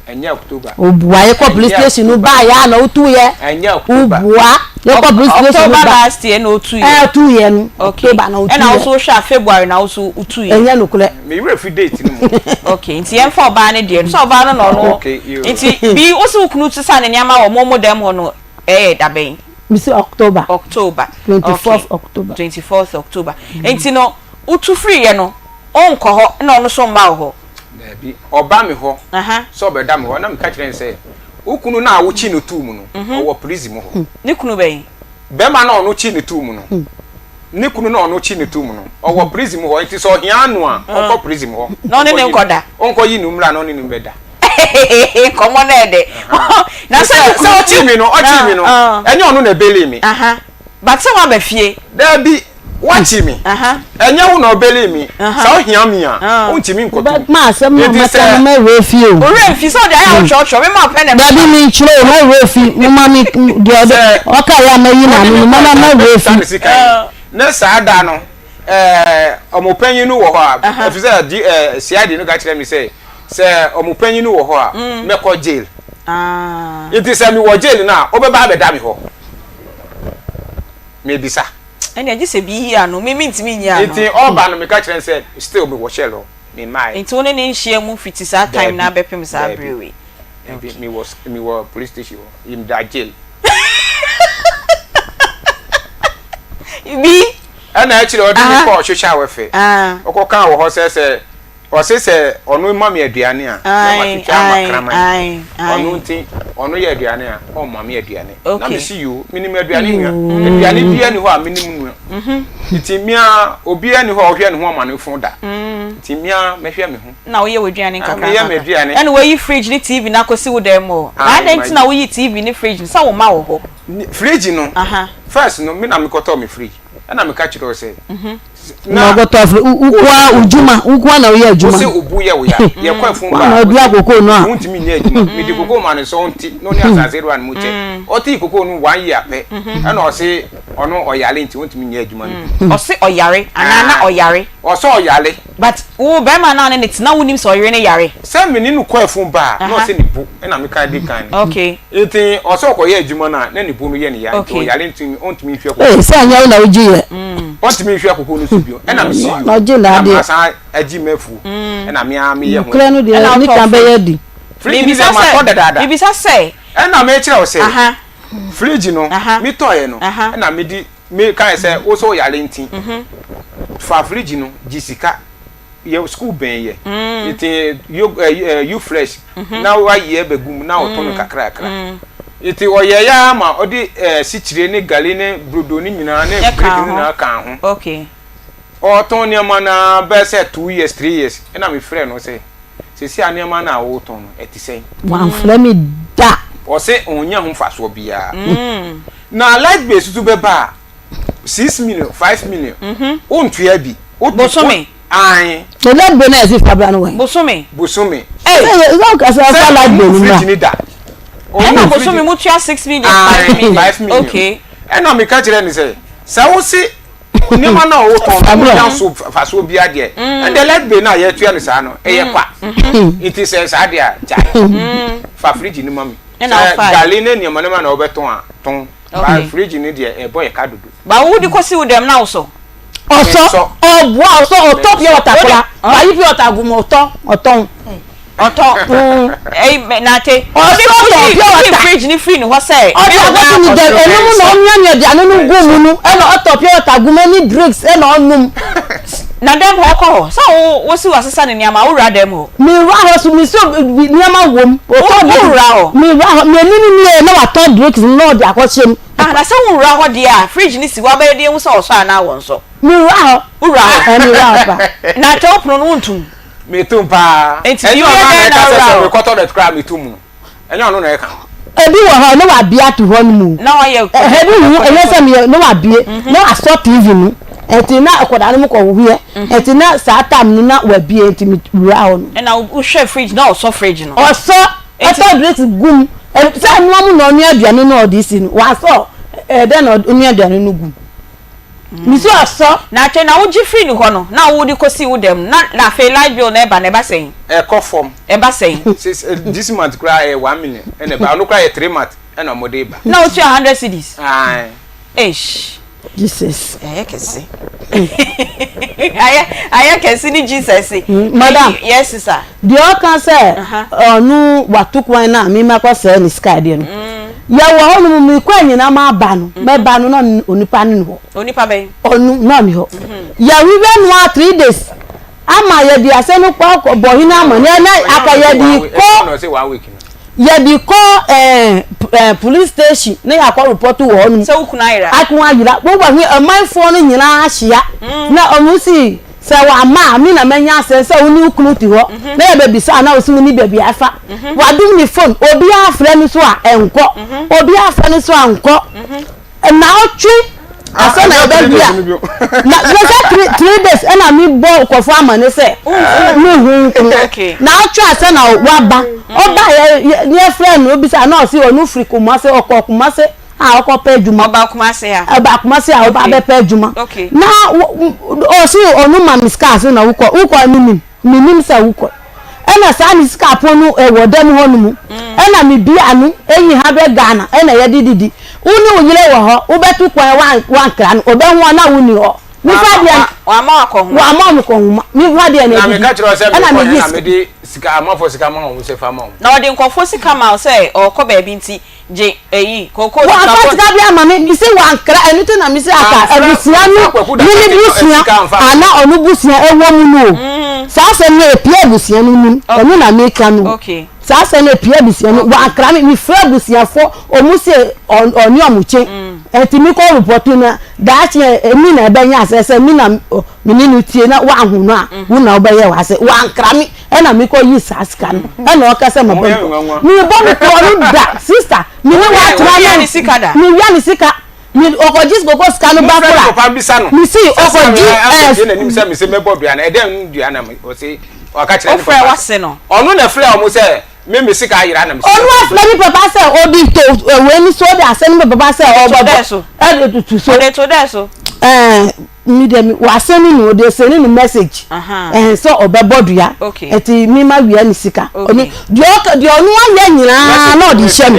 [SPEAKER 2] Ɛnyɛ October.
[SPEAKER 3] Obua yɛkɔ police station no baa yɛ a na wotu yɛ.
[SPEAKER 2] Ɛnyɛ October.
[SPEAKER 3] Obua yɛkɔ police station no ba.
[SPEAKER 1] October last year na otu yɛ.
[SPEAKER 3] Ɛɛ otu yɛ no. October na otu yɛ.
[SPEAKER 1] Ɛna woso wohwɛ a February na woso wotu yɛ.
[SPEAKER 3] Ɛnyɛ nokorɛ.
[SPEAKER 2] Me werɛ fi date no mu.
[SPEAKER 1] Okay, nti yɛmfa ɔbaa no deɛ no sɛ ɔbaa no na ɔno.
[SPEAKER 2] Okay, yoo.
[SPEAKER 1] Nti bi wosi wo kunu sesa ne nneɛma wɔ mo mo dɛm hɔ no ɛyɛ da bɛn?
[SPEAKER 3] Mesi October.
[SPEAKER 1] October.
[SPEAKER 3] 24th October.
[SPEAKER 1] 24th October. Nti no wotu firi yɛ no wonkɔ hɔ na ɔno so mma wo hɔ?
[SPEAKER 2] Daabi, ɔba me hɔ sɛ ɔbɛda me hɔ na meka kyerɛ no sɛ wo kunu no a wokyi no too mu no ɔwɔ prison mu hɔ.
[SPEAKER 1] Ne kunu bɛn?
[SPEAKER 2] Bɛrima no a ɔno kyi no too mu no. Ne kunu na ɔno kyi no tom no, ɔwɔ prison mu hɔ, nti sɛ ɔhia no a, ɔnkɔ prison hɔ.
[SPEAKER 1] Na ɔne no nkɔda.
[SPEAKER 2] Ɔnkɔ yi no mmra na ɔne no mbɛda.
[SPEAKER 1] Nkɔmɔ no ɛdɛ. Na sɛ ne
[SPEAKER 2] kunu. Sɛ ɔkyi mi no, ɔkyi mi no, ɛnyɛ ɔno na ɛbɛli mi.
[SPEAKER 1] But sɛ waba fie.
[SPEAKER 2] Daabi. Woakye me, ɛnyɛ wo na ɔbɛlee me. Sɛ wohia me a, wontumi nkɔto mu.
[SPEAKER 3] Ma asɛm no a mɛka no mɛwerɛ fi o.
[SPEAKER 1] Wo werɛ mfi sɛ ɔde ayɛ a wotwerɛtwerɛ me ma pɛ na
[SPEAKER 3] ɛbɛba. Dabi menkyerɛ o, mɛwerɛ fi. Moma me deɛ ɔde ɔka yɛ a mɛyi n'ano no moma mɛwerɛ fi.
[SPEAKER 2] Ne saa da no, wɔn panyin no wɔ hɔ a, ɛfiri sɛ CID no ka kyerɛ me sɛ, sɛ wɔn panyin no wɔ hɔ a, mɛkɔ jail. Nti sɛ mewɔ jail no a, wobɛba abɛda me hɔ. Mebisa.
[SPEAKER 1] Ɛnna gye sɛ bi yi ano, me mentumi nyi ano.
[SPEAKER 2] Nti ɔba no meka kyerɛ no sɛ still mewɔ shell hɔ, memmaeɛ.
[SPEAKER 1] Nti wo ne no nhyia mu fiti saa time no abɛpem saa bere wei?
[SPEAKER 2] Dabi, mewɔ mewɔ police station hɔ, meda jail.
[SPEAKER 1] Bi.
[SPEAKER 2] Ɛna akyire ɔde me kɔɔ social welfare, ɔkɔkaa wɔ hɔ sɛ sɛ Ɔse sɛ ɔno ma me aduane a na matwitwa ama kraman. Ɔno nti ɔno yɛ aduane a ɔmma me aduane. Na mese yoo menim aduane nua. Aduane biara ni hɔ a menim nua. Nti mea obiara ni hɔ a ɔhwɛ ne ho ama no fo da. Nti mea mɛhwɛ me ho.
[SPEAKER 1] Na woyɛ w'aduane nkakra
[SPEAKER 2] nkakra. Meyɛ m'aduane.
[SPEAKER 1] Ɛna wayi fridge ne TV no akɔsi wo dan mu hɔ. Na adɛn nti na woyi TV ne fridge no sɛ wo mma wɔ
[SPEAKER 2] hɔ? Fridge no first no me na mekɔtɔɔ me fridge. Ɛna meka kyerɛɛ wo sɛ
[SPEAKER 3] na ɔkɔtɔ afiri nkoa odwuma nkoa na ɔyɛ adwuma
[SPEAKER 2] wose obu yɛ wo ya yɛkɔ afun ba
[SPEAKER 3] na ɔdua koko no a
[SPEAKER 2] wontumi nyɛ adwuma mede koko ma no sɛ ɔnte na ɔne asase wura no mu kyɛ ɔtee koko no one year pɛ ɛna ɔse ɔno ɔyare nti ɔntumi nyɛ adwuma no
[SPEAKER 1] bi ɔse ɔyare anaa na ɔyare
[SPEAKER 2] ɔsɛ ɔyare
[SPEAKER 1] but wo bɛrima no a ne ne te na wonim sɛ ɔyere no yare
[SPEAKER 2] sɛ mene no kɔ afun ba a na ɔse ne bo ɛna meka di kan
[SPEAKER 1] no okay
[SPEAKER 2] Nti ɔsɛ ɔkɔyɛ adwuma no a na ne bo no yɛ ne ya nti ɔyare nti ɔntumi nhwɛ koko.
[SPEAKER 3] Ee sɛ anyɛ wo na wogye yɛ.
[SPEAKER 2] Ɔntumi nhwɛ koko no so bio ɛna mesi yo na masan agye m'afuo ɛna me ara meyɛ ho.
[SPEAKER 3] Nokorɛ no deɛ ne ka bɛyɛ di.
[SPEAKER 2] Fridge no deɛ matɔ dadaada.
[SPEAKER 1] Mebisa sɛ.
[SPEAKER 2] Ɛna mekyerɛ wo sɛ fridge no metɔeɛ no ɛna mede mekae sɛ wo sɛ woyare nti fa fridge no gye sika. yɛ school bɛn yɛ mm. nti yo ɛ ɛ you fresh mhm. na wayɛ bɛgu mu na ɔtɔn no mm. kakrakra mm. nti ɔyɛ ya ama ɔde ɛ sikyire ne gali ne brodo ne nyinaa ne bread ne nyinaa ka ho ɔtɔn nneɛma na bɛyɛ sɛ 2 years 3 years ɛna mi frɛ no sɛ sisi a nneɛma na ɔtɔn no ɛte sɛn.
[SPEAKER 3] Wamfrɛ mi da.
[SPEAKER 2] Ɔsɛ ɔnya ho mfasoɔ biara na light bill susu bɛba a. 6 million, 5 million wontua bi.
[SPEAKER 1] Bosome.
[SPEAKER 2] Ae.
[SPEAKER 3] Na light bill na yɛsi fa bra no wɛn.
[SPEAKER 1] Bosome.
[SPEAKER 2] Bosome.
[SPEAKER 3] Ee. Sɛ yɛ kasa fa light bill no
[SPEAKER 2] mra. Fridge ni da.
[SPEAKER 1] Ɛna bosome mu tua 6 million 5 million.
[SPEAKER 2] 5 million.
[SPEAKER 1] Okay.
[SPEAKER 2] Ɛna meka kyerɛ ne sɛ sɛ wo se nneɛma no a wotɔn no wonya so fasoɔ bi adeɛ ɛnde light bill no a yɛtua no saa no ɛyɛ kwa nti sɛ saa deɛ a gyae fa fridge no ma me sɛ gale ne nneɛma nneɛma na wobɛtɔn a tɔn. Ba fridge no deɛ ɛbɔ yɛ ka dodo.
[SPEAKER 1] Ba wo de kɔsi wo dɛm na wosɔ.
[SPEAKER 3] Ɔsɔ ɔboa ɔsɔ ɔtɔ pure water kora wayi pure water agu mu ɔtɔ ɔtɔn.
[SPEAKER 1] Ɔtɔ ɛyi nate.
[SPEAKER 3] Ɔsɔ ɔtɔ pure water.
[SPEAKER 1] Ɔde fridge ni firi ne hɔ sɛ.
[SPEAKER 3] Ɔde akɔsi ne dɛm ɛnum na ɔnua nua aduane no gu mu no ɛna ɔtɔ pure water gu mu ɛne drinks ɛna ɔnum.
[SPEAKER 1] Na dɛm hɔ ɔkɔ hɔ sɛ wo wosi wasesa ne nneɛma wowura dɛm hɔ.
[SPEAKER 3] Me wura hɔ so me so nneɛma wom.
[SPEAKER 1] Wo wura hɔ.
[SPEAKER 3] Me wura hɔ me anim nie na watɔ drinks no na ɔde akɔhyɛ mu.
[SPEAKER 1] Ah na sɛ wo wura hɔ deɛ a fridge no si hɔ abɛyɛ deɛ ehu sɛ ɔsɔ anaa wɔnsɔ.
[SPEAKER 3] Me wura hɔ.
[SPEAKER 1] Wo wura hɔ.
[SPEAKER 3] Ɛɛ me wura hɔ pa.
[SPEAKER 1] Na atwa wo pono no wontum.
[SPEAKER 2] Me tum paa.
[SPEAKER 1] Nti
[SPEAKER 2] Ɛnyɛ
[SPEAKER 1] woyɛ
[SPEAKER 2] ɔno
[SPEAKER 1] dɛn
[SPEAKER 2] na
[SPEAKER 1] na
[SPEAKER 2] ɛka sɛ
[SPEAKER 1] wura
[SPEAKER 2] sɛ
[SPEAKER 1] hɔ.
[SPEAKER 2] mekɔ toilet koraa me tum no. Ɛnyɛ ɔno na ɛka.
[SPEAKER 3] Ebi wɔ hɔ na wabie ato hɔ no mu.
[SPEAKER 1] Na wayɛ
[SPEAKER 3] Ebi hu ɛnyɛ sɛ meyɛ na wabie na wasɔ TV no ɛti na akwadaa no mu kɔ hohoɛ ɛti na saa time no na wabie nti me wura hɔ no.
[SPEAKER 1] Ɛna wohwɛ fridge na ɔsɔ fridge no.
[SPEAKER 3] Ɔsɔ ɔtɔ drinks gu mu sɛ ɛnoa mu na ɔnoa aduane na ɔde si no wasɔ ɛdɛn na ɔnoa aduane no gu mu. Mesi ɔsɔ.
[SPEAKER 1] Na afei na wogye firi ne hɔ no na wode kɔsi wo dɛm no na afei light bill no ɛba no ɛba sɛn?
[SPEAKER 2] Ɛkɔ fam.
[SPEAKER 1] Ɛba sɛn?
[SPEAKER 2] Sis this month koraa ɛyɛ 1 million ɛna ɛba, ɔno koraa yɛ 3 month ɛna ɔmo ba.
[SPEAKER 1] Na wotua 100 cedis?
[SPEAKER 2] Ae.
[SPEAKER 1] Eish.
[SPEAKER 3] Jesus.
[SPEAKER 1] Ayɛ kɛse. Ayɛ ayɛ kɛse ne Jesus.
[SPEAKER 3] Madam.
[SPEAKER 1] Yes sister.
[SPEAKER 3] Deɛ ɔka sɛ ɔno wato kwan no a me makɔ sɛɛ ne sika deɛ no. Yɛwɔ hɔ nom mekɔ anyina ma ba no mɛba no na onipa no ni hɔ.
[SPEAKER 1] Onipa bɛn?
[SPEAKER 3] Ɔno na ɔni hɔ. Yɛhwehwɛ no a 3 days ama yɛde asɛm no kɔ akɔ bɔ hene ama na aka yɛde kɔ yɛde kɔ ɛɛ. ɛɛ police station na yɛakɔ report wɔ hɔ nom.
[SPEAKER 1] Sɛ wo kunu ayera.
[SPEAKER 3] Ako ayera. Wo wɔ he ɔmanfoɔ no nyinaa ahyia mm. na ɔmo si sɛ wama a me na manya asɛm sɛ wo ne wo kunu te hɔ mhm. na yɛbɛbisa a na wo si wo ne baabi afa. Mhm. Wadum ne phone obiara frɛ no so a ɛnkɔ. Mhm. Obiara frɛ no so a nkɔ. Naawɔtwe ansa na yɛbɛwia na sɛ 3 days ɛna mi bɔ nkɔfo ama ne sɛ mi hu nkunu naawɔtwe ansa na waba ɔba yɛ yɛ frɛ no obisa na ɔsi ɔno firi Kumase ɔkɔ Kumase a ɔkɔ pɛ adwuma
[SPEAKER 1] ɔba Kumase a
[SPEAKER 3] ɔba Kumase a ɔba abɛpɛ adwuma na ɔsi ɔno ma mi sika ase na wokɔ wokɔ mi nim. Mennim sɛ wokɔ. Ɛna saa ne sika pon no ɛwɔ dɛm hɔ no mu. Ɛna me bia no ɛyi 100 Ghana ɛna yɛde didi. Wo ne wo yere wɔ hɔ, wobɛto kwan wankra no, ɔbɛhu a na wonni hɔ. Mefa deɛ.
[SPEAKER 1] Wamma wakɔ nhoma.
[SPEAKER 3] Wamma ɔmo kɔ nhoma. Mefa deɛ na
[SPEAKER 2] Na
[SPEAKER 3] ɛdidi.
[SPEAKER 2] meka kyerɛ wo sɛ
[SPEAKER 3] Ɛna
[SPEAKER 2] mekɔ
[SPEAKER 3] megye
[SPEAKER 2] he na
[SPEAKER 3] sika.
[SPEAKER 2] mede sika amanfoɔ sika ma wɔn sɛ fa ma wɔn.
[SPEAKER 1] Na ɔde nkurɔfoɔ sika ma wo sɛ ɔɔkɔ baabi nti gye eyi kookoo sika
[SPEAKER 3] Wamfa
[SPEAKER 1] bɔ.
[SPEAKER 3] sika bi ama me, mese wankra, ɛno nti na mese aka
[SPEAKER 2] Wamfrɛ
[SPEAKER 3] abusua no
[SPEAKER 2] wamfa Kwaku
[SPEAKER 3] me ne
[SPEAKER 2] Dankwa
[SPEAKER 3] busua
[SPEAKER 2] sika amfa
[SPEAKER 3] ana ɔno busua ɛwɔ mu no o. Saa asɛm no epie abusua no nim, ɛno na meka no o.
[SPEAKER 1] Okay.
[SPEAKER 3] Saa asɛm no epie abusua no, wankra me, mefrɛ abusuafoɔ, ɔmo se ɔne ɔmo kye, ɛnti mekɔ report no daakye emi na ɛbɛnya asɛ sɛ me na me ne no tie na woanhu no a, wo na wobɛyɛ w'ase. Wankra me. Ɛna me kɔ yi saa sika no ɛna ɔka sɛ ma bɔ me bɔ me korɔ no da sister me ne wa tra
[SPEAKER 1] no
[SPEAKER 3] me wia ne sika me ɔkɔgye koko sika no ba kora me si ɔkɔgye
[SPEAKER 2] ɛɛ n'anim sɛ me sɛ mɛbɔ dua no ɛdɛn dua na ɔse ɔka kyerɛ ne papa
[SPEAKER 1] wase no
[SPEAKER 2] ɔno na frɛ ɔmo sɛ me me sika ayera na me
[SPEAKER 3] ɔno afrɛ ne papa sɛ ɔde to wei ni so ɔde asɛm ne papa sɛ ɔbɛbɔ ɛde to so
[SPEAKER 1] ɔde to dɛ so
[SPEAKER 3] ɛɛ. Mi deɛ mi wasɛne no ɔde sɛne no message ɛhɛn sɛ ɔbɛbɔ dua ɛti mi ma wia ne sika ɔno deɛ ɔka deɛ ɔno ayɛ nyinaa na ɔde hyɛ mi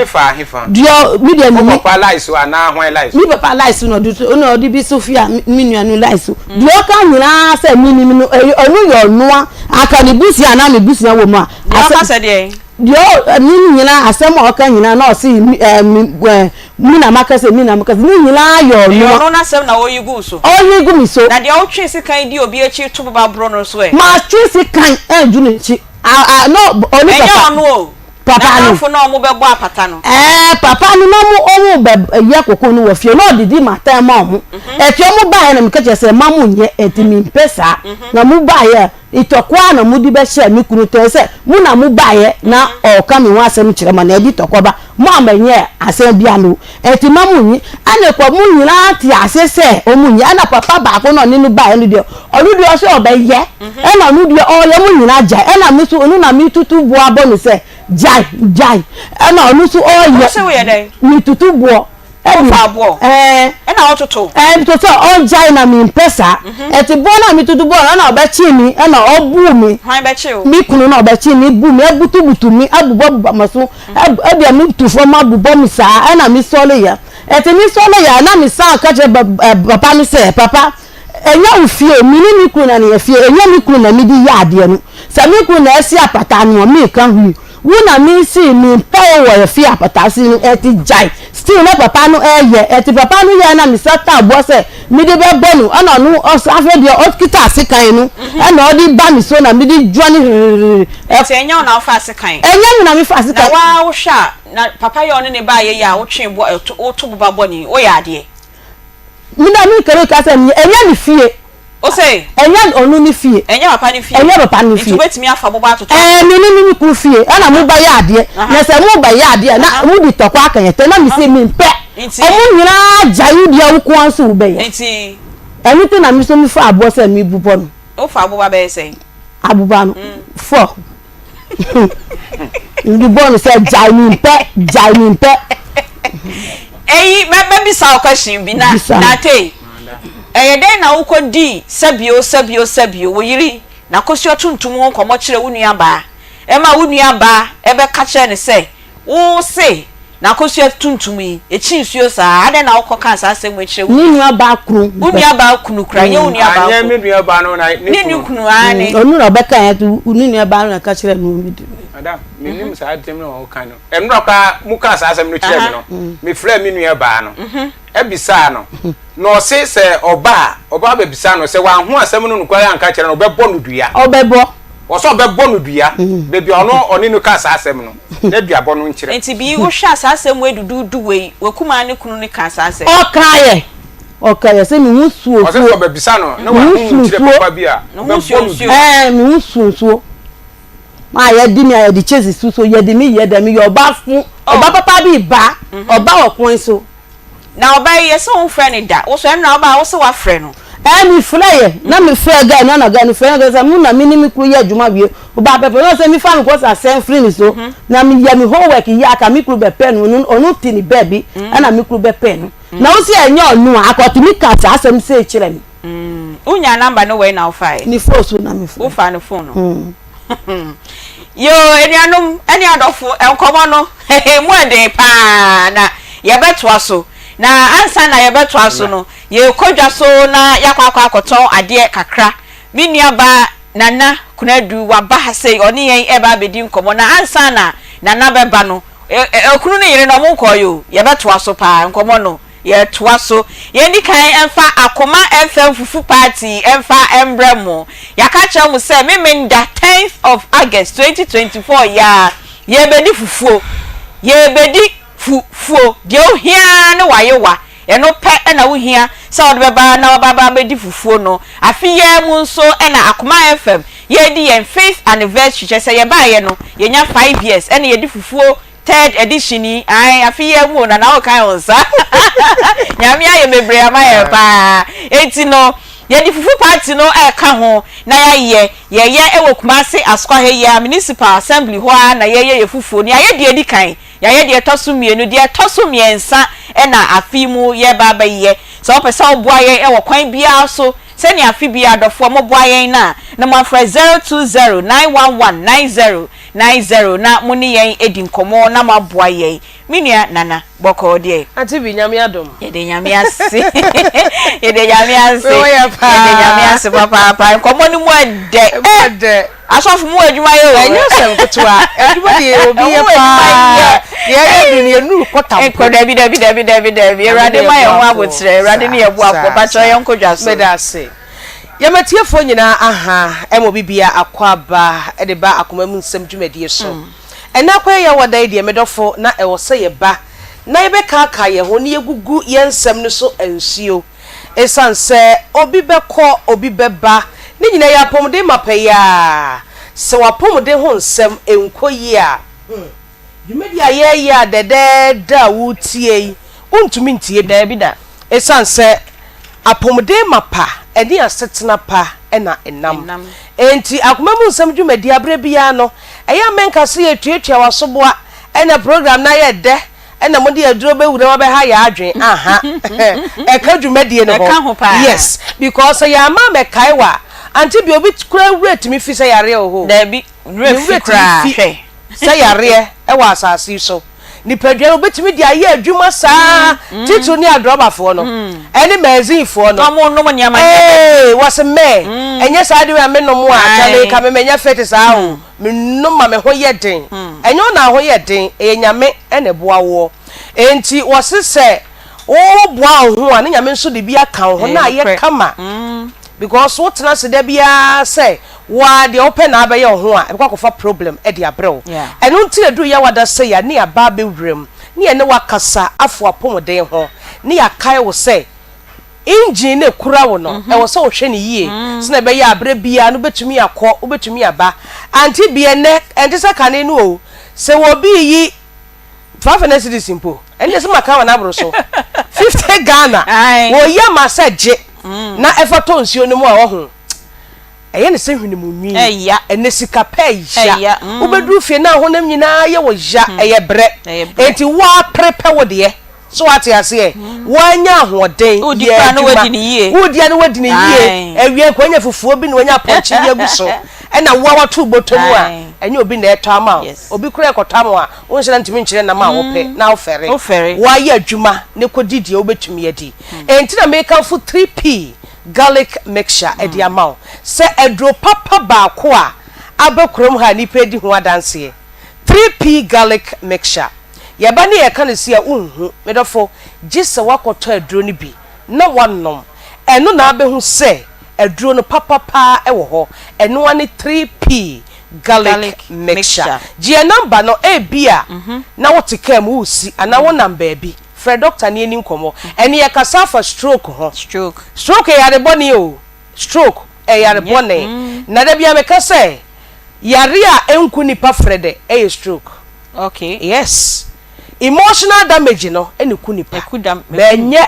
[SPEAKER 3] deɛ mi deɛ mi
[SPEAKER 2] mi papa lai so anaa hwan lai
[SPEAKER 3] so mi papa lai so na ɔde so ɔna ɔde bi so fia mi nua no lai so deɛ ɔka nyinaa sɛ mi nim no ɛyɛ ɔno yɛ ɔnoa aka ne busua anaa mi busua wɔ mu a
[SPEAKER 1] deɛ ɔka sɛ deɛ
[SPEAKER 3] deɛ ɔ ne nyinaa asɛm a ɔka nyinaa na ɔsi ɛɛ mi ɛɛ. Me na maka sɛ, me na maka sɛ, ne nyinaa yɛ ɔno.
[SPEAKER 1] Ɛyɛ ɔno n'asɛm na ɔreyi gu wo so.
[SPEAKER 3] Ɔreyi gu me so.
[SPEAKER 1] Na deɛ wotwee sekan dii obi akyi to boba borɔ no nso ɛ?
[SPEAKER 3] Matwe sekan andu n'akyi. A, a, na ɔne
[SPEAKER 1] Ɛnyɛ
[SPEAKER 3] papa.
[SPEAKER 1] ɔno o.
[SPEAKER 3] Papa no.
[SPEAKER 1] N'adamfo no a wɔbɛbɔ apata no.
[SPEAKER 3] Ɛɛ, papa no na wɔn, wɔn bɛyɛ koko no wɔ fie, na ɔdidi m'atɛn ma wɔn. Ɛti wɔn baeɛ na meka kyerɛ sɛ, mma monyɛ, ɛti mempɛ saa. Na mobaeɛ a, Ntɔkwa na mode bɛhyɛɛ me kunu tɛn sɛ mo na mobaeɛ na ɔreka me ho asɛm kyerɛ mo anaa ɛde tɔkwa ba mo a manyɛ asɛm bi ano ɛnti mma monnye ɛna kɔ mo nyinaa te ase sɛ ɔmo nyɛ ɛna papa baako na ɔne no baeɛ no deɛ ɔno deɛ ɔsɛ ɔbɛyɛ ɛna ɔno deɛ ɔyɛ mo nyinaa gyae ɛna me so ɔno na metutu boɔ abɔ no sɛ gyae gyae ɛna ɔno so ɔyɛ metutu boɔ
[SPEAKER 1] Ɛna Wofa aboɔ.
[SPEAKER 3] Ɛɛ.
[SPEAKER 1] Ɛna wototo.
[SPEAKER 3] Ɛɛ metoto a ɔngyae na mempɛ saa. Mhm. Ɛte boɔ no a metoto boɔ no ɛna ɔbɛkyee me ɛna ɔbuu me.
[SPEAKER 1] Hwan bɛkye wo?
[SPEAKER 3] Me kunu na ɔbɛkyee me bu me abutubutu me abobɔbobɔ m'aso mhm. ɛbia metu fam abobɔ me saa ɛna mesɔre yɛ. Ɛte mesɔre yɛ na mesan ka kyerɛ papa no sɛ papa ɛnyɛ wo fie me ne me kunu na ne yɛ fie ɛnyɛ me kunu na mede yɛ adeɛ no sɛ me kunu na ɛsi apata no a meka hwee. Wo na me see me mpɛ wo wɔ ɛfie apata se no ɛte gyae still na papa no ɛyɛ ɛte papa no yɛ na me sa taa boɔ sɛ me de bɛ bɔ no ɛna ɔno ɔsɛ afei deɛ ɔkita asekan no ɛna ɔde ba me so na me de dwane hwehwehwehwe.
[SPEAKER 1] Ɛte ɛnyɛ wo na wo fa asekan.
[SPEAKER 3] Ɛnyɛ me na me fa asekan.
[SPEAKER 1] Na waa wo hwɛ a na papa yɛ ɔne ne ba yɛ yɛ a wo twe boɔ ɛto wo to boba bɔ ne wo yɛ adeɛ.
[SPEAKER 3] Me na me kere ka sɛ ɛnyɛ me fie.
[SPEAKER 1] Ose.
[SPEAKER 3] Ɛnyɛ ɔno ne fie.
[SPEAKER 1] Ɛnyɛ papa ne fie.
[SPEAKER 3] Ɛnyɛ papa ne fie.
[SPEAKER 1] Nti wobɛtumi afa boba atoto.
[SPEAKER 3] Ɛɛ me ne me kunu fie ɛna mo bɛyɛ adeɛ. Na sɛ mo bɛyɛ adeɛ na mo di tɔkwa aka yɛ tɛ na me se me mpɛ.
[SPEAKER 1] Nti.
[SPEAKER 3] Ɔmo nyinaa gyae wo deɛ wo koa nso wo bɛyɛ.
[SPEAKER 1] Nti.
[SPEAKER 3] Ɛno nti na me nso me fa aboɔ sɛ me bobɔ no.
[SPEAKER 1] Wo fa aboba bɛyɛ sɛn?
[SPEAKER 3] Aboba no fɔ. Mede bɔɔ no sɛ gyae me mpɛ gyae me mpɛ.
[SPEAKER 1] Eyi mɛbisa wo question bi na Nate ɛyɛ dɛn na wokɔ dii sɛbio sɛbio sɛbio wo yere n'akosua tuntum ho nkɔmɔ kyerɛ wo nua baa ɛma wo nua baa ɛbɛka kyerɛ no sɛ Wo se n'akosua tuntum yi, ekyi nsuo saa, adɛn na wokɔ kaa saa asɛm wei kyerɛ wo
[SPEAKER 3] Ne
[SPEAKER 1] nua?
[SPEAKER 3] nua baa kunu.
[SPEAKER 1] Wo nua baa kunu koraa, ɛnyɛ wo nua baa
[SPEAKER 2] Anyɛ
[SPEAKER 1] kunu.
[SPEAKER 2] me nua baa no na ne
[SPEAKER 1] Ne ne
[SPEAKER 2] kunu.
[SPEAKER 1] kunu, aane.
[SPEAKER 3] Ɔno na ɔbɛka yɛn to ne nua baa no na ɛka kyerɛ no me de.
[SPEAKER 2] Madam, mennim saa asɛm no a woka no. Ɛnora koraa mokaa saa asɛm no kyerɛɛ me no, mefrɛɛ me nua baa no bisaa no, na ɔse sɛ ɔba a, ɔba abɛbisa no, sɛ wanho asɛm no nokware anka kyerɛ no, ɔbɛbɔ no dua.
[SPEAKER 3] Ɔbɛbɔ.
[SPEAKER 2] Ɔsɛ ɔbɛbɔ no dua, baabi a ɔno ɔne no kaa saa asɛm no. N'aduabɔ no nkyerɛ.
[SPEAKER 1] Nti bii wohwɛ a saa asɛm wei duduudu wei wakumaa ne kunu no kaa saa asɛm.
[SPEAKER 3] Ɔkaeɛ ɔkaeɛ sɛ me ho suo
[SPEAKER 2] Ɔsɛ sɛ ɔbɛbisa no na
[SPEAKER 3] me ho
[SPEAKER 2] wahu
[SPEAKER 3] suo
[SPEAKER 2] nkyerɛ
[SPEAKER 3] nsuo
[SPEAKER 2] papa bi a
[SPEAKER 1] Ne ho
[SPEAKER 2] ɔbɛbɔ
[SPEAKER 1] suo
[SPEAKER 2] no
[SPEAKER 1] nsuo.
[SPEAKER 2] dua.
[SPEAKER 3] Ɛɛ me ho suo nsuo a yɛde me a yɛde kyesi so so yɛde me yɛ dɛ meyɛ ɔba fo ɔba
[SPEAKER 1] Oh.
[SPEAKER 3] papa bi ba ɔba wɔ kwan so.
[SPEAKER 1] Na ɔbaa yi yɛse wo nfrɛ no da, wo so ɛnora wobaa wose wafrɛ no.
[SPEAKER 3] Ɛɛ me frɛ yɛ na me frɛ guy no na guy no frɛ no sɛ mo na me ne me kunu yɛ adwuma wie ɔbaa bɛpɛ no sɛ me fa no kɔ sɛ asɛm firi ne so na me yɛ me homework yie aka me kunu bɛpɛ no ɔno ɔno te ne baabi ɛna me kunu bɛpɛ no na wo sɛ ɛnyɛ ɔno a akɔ tumi ka saa asɛm sei kyerɛ me.
[SPEAKER 1] Wo nyaa number no wɛn na wo faeɛ?
[SPEAKER 3] Ne phone so na me frɛ.
[SPEAKER 1] Wo faa ne phone no? Yoo anuanom ne adɔfo nkɔmmɔ no emu ɛden paa na yɛbɛtoa so. Na ansa na yɛbɛtoa so no, yɛrekɔ dwa so na yɛakɔ akɔ akɔtɔn adeɛ kakra. Me nuabaa Nana Konadu waba ha sei, ɔne yɛn reba abɛdi nkɔmmɔ. Na ansa na Nana bɛba no, okunu ne yere no wɔn nkɔeɛ o, yɛbɛtoa so paa nkɔmmɔ no. Yɛtoa so. Yɛndi kan mfa Akoma FM Fufu Party mfa mbrɛ mo. Yɛaka akyerɛ mo sɛ Memenda tenth of August 2024 yi ara, yɛrebɛdi fufuo. Yɛrebɛdi fufuo. Deɛ wohia ara ne w'ayewa. Ɛno pɛ na wohia sɛ wode bɛba na woaba abɛdi fufuo no. Afe yi ara mu nso na Akoma FM yɛredi yɛn fifth anniversary. Kyerɛ sɛ yɛbaeɛ no, yɛnya five years ɛna yɛdi fufuo Third edition yi ae afe yi amu o nana wo kan wo nsa nyame ayɛ bebree ama yɛn paa enti no yɛde fufu party no ɛka ho na yɛayɛ yɛyɛ ɛwɔ Kumasi Asokwa ha yi ara municipal assembly hɔ ara na yɛyɛ yɛ fufuo no yɛayɛ deɛ edi kan yɛayɛ deɛ ɛtɔ so mmienu deɛ ɛtɔ so mmiɛnsa ɛna afe yi mu yɛreba abɛyɛ sɛ wopɛ sɛ woboa yɛn ɛwɔ kwan biara so sɛnea afe biara adɔfoɔ moboa yɛn no a na moafrɛ 020 911 90 90 na mo ne yɛn adi nkɔmmɔ na mo aboa yɛn. Me nua Nana, bɔkɔɔ deɛ?
[SPEAKER 4] Auntie Bi, Nyame adom.
[SPEAKER 1] Yɛda Nyame ase. Yɛda Nyame ase.
[SPEAKER 4] Me ho yɛ paa.
[SPEAKER 1] Yɛda Nyame ase papaapa. Nkɔmmɔ no mu ɛdɛ.
[SPEAKER 4] Emu ɛdɛ.
[SPEAKER 1] Asɔfo mo wɔ adwuma yɛ o.
[SPEAKER 4] Ɛnyɛ asɛm ketewa. Adwuma deɛ yɛ obi yɛ paa. Deɛ ɛyɛ du no yɛ nuru kɔta mpo.
[SPEAKER 1] Nkɔ dabi dabi dabi dabi dabi. Awurade ma yɛn ho abotrɛ. Awurade ne yɛ boafoɔ. Pakyɛ yɛn nkɔ dwa so.
[SPEAKER 4] Meda ase. Yɛma atiefoɔ nyinaa aha ma obi biara akwaaba de ba akoma mu nsɛm dwumadie so. Ɛnnɛ akɔyɛ yɛn da yi deɛ me dɔfo na ɛwɔ sɛ yɛba na yɛbɛkaakaa yɛn ho na yɛgugu yɛn nsɛm no so nsuo. Ɛsiane sɛ obi bɛkɔ obi bɛba ne nyinaa yɛ apɔmuden mapa yi ara. Sɛ w'apɔmuden ho nsɛm nkɔ yie a, hmm. Dwumadi a yɛreyɛ a dɛdɛɛdɛ a woretie yi, wontumi ntie bi.
[SPEAKER 1] Daabi da.
[SPEAKER 4] Esiane sɛ apɔmuden mapa ne asetena pa na ɛnam. Enti, akoma mu nsɛm dwumadi a bere biara no, ɛyɛ a menka sɛ yɛtuatua w'asoboa na program no ayɛ dɛ na mode aduro bɛwura mu abɛha yɛn adwene. Aha. Ɛka dwumadie no ho.
[SPEAKER 1] Ɛka ho paa.
[SPEAKER 4] Yes. Because sɛ yɛamma ammɛkae wo a, ante bi obi koraa werɛ tumi fi sɛ yareɛ wɔ hɔ o.
[SPEAKER 1] Daabi.
[SPEAKER 4] Ne
[SPEAKER 1] Werɛ fi
[SPEAKER 4] werɛ tumi
[SPEAKER 1] koraa.
[SPEAKER 4] fi.
[SPEAKER 1] Hwɛ.
[SPEAKER 4] Sɛ yareɛ wɔ asase yi so, nipadua no wobɛtumi de ayɛ adwuma saa, titiriw ne adrɔbafoɔ no, ɛne mɛɛzinfoɔ no.
[SPEAKER 1] Na wɔn nom nneɛma
[SPEAKER 4] Ee, wɔse mɛ, ɛnyɛ saa de wei a me nom a, kyale ka me mɛnyɛ fit saa o, me nom ma me ho yɛ den. Ɛnyɛ wo na ho yɛ den, ɛyɛ Nyame na ɛboa woɔ. Enti wɔse sɛ wo boa wo ho a, ne Nyame nso de bi aka wo ho na ayɛ kama. Because wo tena ase da biara sɛ Wo ara deɛ wopɛ na abɛyɛ wo ho a, ɛbɛkɔ akɔfa problem de abrɛ wo. Ɛno nti na ɛduru Yawada sei a, ne yɛaba abɛwura mu, ne yɛne wo akasa afa w'apɔmuden ho, ne yɛakae wo sɛ engine no a ɛkura wo no, ɛwɔ sɛ wohwɛ no yie, sɛdeɛ ɛbɛyɛ a berɛ biara no wobɛtumi akɔ, wobɛtumi aba. Ante bi ɛnnɛ, ɛnte sɛ kane no o, sɛ obi reyi 500 cedis mpo, ɛnde sɛ maka wɔn aboro so, 50 Ghana, wɔyi ama sɛ gye na ɛfa tɔ nsuo no mu a, wahu. Ɛyɛ no sɛ hwene mu nwi.
[SPEAKER 1] Ɛya.
[SPEAKER 4] Ɛnɛ sika pɛ ya.
[SPEAKER 1] Ɛya.
[SPEAKER 4] Wobɛduru fie na honam nyinaa yɛ wo ya. Ɛyɛ brɛ.
[SPEAKER 1] Ɛyɛ brɛ.
[SPEAKER 4] Enti woapere pɛ wo deɛ. So woate aseɛ? Woanya ahoɔden.
[SPEAKER 1] Wodi
[SPEAKER 4] Yɛ
[SPEAKER 1] koraa na
[SPEAKER 4] adwuma.
[SPEAKER 1] woadi no yie.
[SPEAKER 4] Wodi a na woadi no yie.
[SPEAKER 1] Ae.
[SPEAKER 4] Awia nka woanya fufuo bi na woanya apɔnkye bi agu so. Ɛna wo a woato wo bɔtɔ mu a,
[SPEAKER 1] Ae.
[SPEAKER 4] ɛnyɛ obi na ɛretɔ ama wo.
[SPEAKER 1] Yes.
[SPEAKER 4] Obi koraa rekɔtɔ ama wo a, wonhyɛ da ntumi nkyerɛ nam a wopɛ na wofɛre.
[SPEAKER 1] Wofɛre.
[SPEAKER 4] Woayɛ adwuma na kɔdi deɛ wobɛtumi adi. Enti na mekamfo 3P garlic mixture de ama wo sɛ aduro papa baako a aba kurom ha a nnipa redi ho adanseɛ. 3P garlic mixture. Yɛba ne yɛka no sei a wonhu, me dɔfo, gye sɛ woakɔtɔ aduro no bi na woanom. Ɛno na abɛhu sɛ aduro no papa paa wɔ hɔ. Ɛno ara ne 3P. Garlic Mixture. Gye yɛn number no, ebia na wote kaa mu woresi anaa wonam baabi, frɛ dɔkta na yɛnni nkɔmmɔ. Ɛnne yɛkasa afa stroke ho. Stroke yɛ yare bɔne o, stroke ɛyɛ yare bɔne. Na da biara meka sɛ, yare a ɛnku nnipa frɛ dɛ ɛyɛ stroke. Yes. Emotional damage no na ɛku nipa.
[SPEAKER 1] Ɛku dam,
[SPEAKER 4] But ɛnyɛ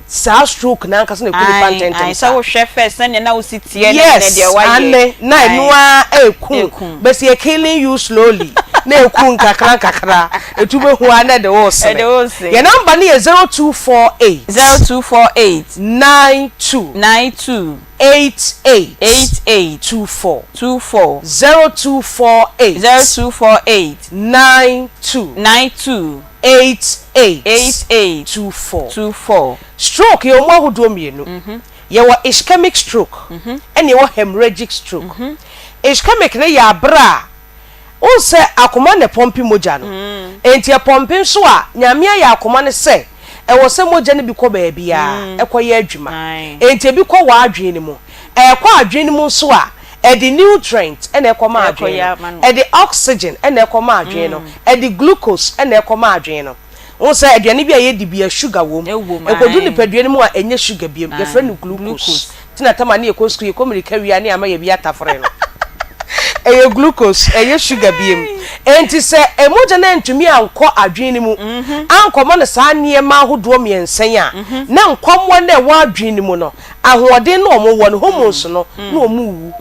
[SPEAKER 4] saa stroke no ankasa na ɛku nipa
[SPEAKER 1] Ae,
[SPEAKER 4] ntɛntɛm
[SPEAKER 1] ae, sɛ
[SPEAKER 4] saa.
[SPEAKER 1] wohwɛ first sɛdeɛ na wosi teɛ ne nnɛ
[SPEAKER 4] Yes,
[SPEAKER 1] deɛ woayɛ.
[SPEAKER 4] ane, na ɛno
[SPEAKER 1] Ae,
[SPEAKER 4] ara ɛku.
[SPEAKER 1] ɛku.
[SPEAKER 4] But sɛ yɛ killing you slowly, na ɛku nkakra nkakra, ɛtu bɛhu ara na ɛde wo resene.
[SPEAKER 1] Ɛde wo resene.
[SPEAKER 4] Yɛn number no yɛ 0248.
[SPEAKER 1] 0248.
[SPEAKER 4] 92.
[SPEAKER 1] 92.
[SPEAKER 4] 88.
[SPEAKER 1] 88.
[SPEAKER 4] 24.
[SPEAKER 1] 24.
[SPEAKER 4] 0248.
[SPEAKER 1] 0248.
[SPEAKER 4] 92.
[SPEAKER 1] 92.
[SPEAKER 4] 88.
[SPEAKER 1] 88.
[SPEAKER 4] 24.
[SPEAKER 1] 24.
[SPEAKER 4] Stroke yɛwɔ mu ahodoɔ mmienu. Yɛwɔ ischemic stroke ɛna yɛwɔ hemorrhagic stroke. Ischemic no yɛ aberɛ a wohu sɛ akoma na ɛpɔmpe mogya no. Enti ɛpɔmpe nso a, Nyame ayɛ akoma no sɛ ɛwɔ sɛ mogya no bi kɔ baabiara ɛkɔyɛ adwuma. Enti ebi kɔ w'adwene no mu. Ɛkɔ adwene no mu nso a, ɛde nutrient na ɛkɔma adwene no, ɛde oxygen na ɛkɔma adwene no, ɛde glucose na ɛkɔma adwene no. Wohu sɛ aduane bi a yɛdi bi a sugar wom. Ɛkɔdu nipadua no mu a ɛnyɛ sugar biom, yɛfrɛ no glucose. Nti na tama ne yɛkɔ sukuu, yɛkɔ mmirika wie a ne yɛama yɛ bi atafere no. Ɛyɛ glucose, ɛnyɛ sugar biom. Enti sɛ mogya no antumi ankɔ adwene no mu ankɔma no saa nneɛma ahodoɔ mmiɛnsa yi a, na nkwammoa no a ɛwɔ adwene no mu no, ahoɔden no a wɔwɔ no, hormones no, na wɔrewu.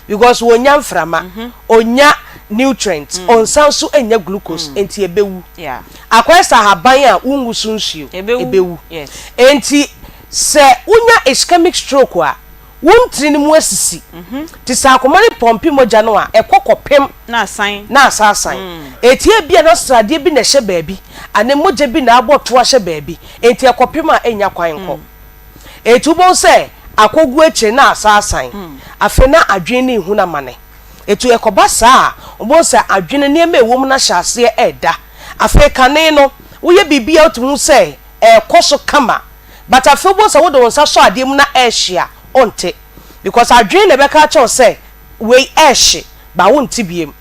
[SPEAKER 4] Because wɔnnya mframa, ɔnnya nutrient, ɔnsan nso nnya glucose, enti ɛbɛwu. Akɔyɛ sɛ ahaban a wongu so nsuo, ɛbɛwu. Enti sɛ wonya ischemic stroke a, wo ntini no mu asisi. Nti sɛ akoma no pɔmpe mogya no a, ɛkɔ kɔpem na asan asan. Enti ebia na sradeɛ bi na ɛhyɛ baabi, anaa mogya bi na abɔ to ahyɛ baabi, enti ɛkɔpem a ɛnnya kwan nkɔ. Enti wobɛhu sɛ akɔgu akyire na asan asan. Afei na adwene no rehunu amane. Enti ɛkɔba saa a, wobɛhu sɛ adwene nneɛma a ɛwɔ mu no ahyɛ aseɛ reda. Afei kane no, woyɛ biribi a wotumi hu sɛ ɛrekɔ so kama. But afei wobɛhu sɛ wode wo nsa sɔ adeɛ mu na ɛrehye a, wonte. Because adwene na ɛbɛka akyerɛ wo sɛ wei ɛrehye, but wonte biom.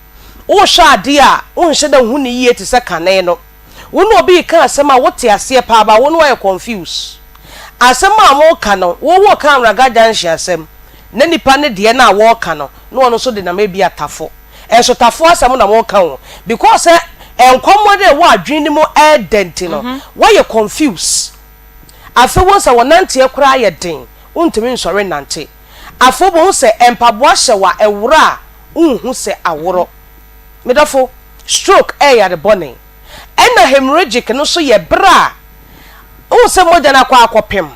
[SPEAKER 4] Wohwɛ adeɛ a, wonhyɛ da nhu no yie te sɛ kane no. Wo ne obi reka asɛm a, wote aseɛ paa but wo no ayɛ confuse. Asɛm a moreka no, wo woreka Anwraga Junction asɛm, na nipa no deɛ no a wɔreka no, na ɔno nso denam ebia Tafo. Nso Tafo asɛm na moreka o. Because sɛ nkɔmmɔ no a ɛwɔ adwene no mu ɛɛdɛ nti no, woayɛ confuse. Afei wohu sɛ wo nanteɛ koraa yɛ den, wontumi nsɔre nnante. Afei wobɛhu sɛ mpaboa hyɛ wo a, ɛworɔ a, wonhu sɛ aworɔ. Me dɔfo, stroke ɛyɛ yare bɔne. Ɛna hemorrhagic no nso yɛ berɛ a wohu sɛ mogya no akɔ akɔpem,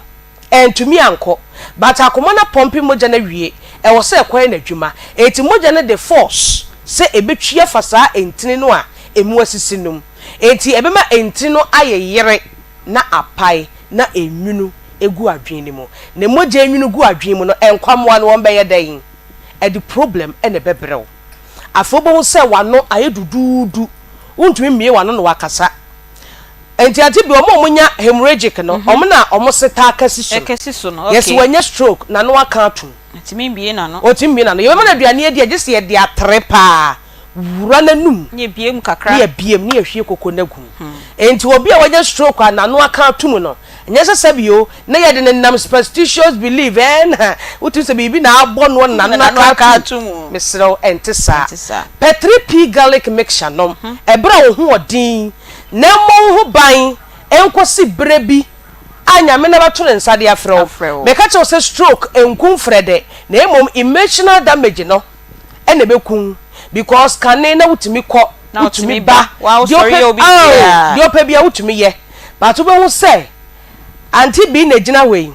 [SPEAKER 4] ɛntumi ankɔ, but akoma no apɔmpe mogya no awie, ɛwɔ sɛ ɛkɔyɛ n'adwuma. Enti mogya no de force sɛ ɛbɛtwi afa saa ntini no a ɛmu asisi no mu. Enti ɛbɛma ntini no ayɛ yere na apae na enwunu gu adwene no mu. Na mogya enwunu gu adwene mu no, nkwammoa no wɔbɛyɛ dɛn? Ɛde problem na ɛbɛbrɛ wo. Afei wobɛhu sɛ w'ano ayɛ duduudu, wontumi mmue w'ano na wakasa. Nti ante bi wɔn a wɔnya hemorrhagic no, wɔn na wɔn se taa kɛse su no.
[SPEAKER 1] Ɛkɛse su no,
[SPEAKER 4] Yɛse
[SPEAKER 1] okay.
[SPEAKER 4] wanya stroke, n'ano aka atom.
[SPEAKER 1] Ɔntumi mbue n'ano.
[SPEAKER 4] Ɔntumi mbue n'ano. Yɛbɛma no aduane adi a, gye sɛ yɛde atere paa wura n'anum.
[SPEAKER 1] Ne yɛbue mu kakra.
[SPEAKER 4] Ne yɛbue mu, ne yɛhwie koko no agu mu. Nti obi a wanya stroke a n'ano aka atom no, Ɛnyɛ sɛ sɛbi o, na yɛde nenam superstitious belief ɛɛ na wotumi sɛ biribi na abɔ noɔ na n'ano aka ato mu. Mesrɛ wo, ɛnte saa. Pɛ 3P garlic mixture nom ɛberɛ a wo ho wɔ den na ɛmmɔ wo ho ban nkɔsi berɛ bi a Nyame no bɛto ne nsa de afrɛ wo. Meka kyerɛ wo sɛ stroke nku mfrɛdɛ na mmom emotional damage no na ɛbɛku wo because kane na wotumi kɔ, wotumi ba, deɛ wopɛ biara wotumi yɛ. But wobɛhu sɛ Auntie B na egyina hɔ yi.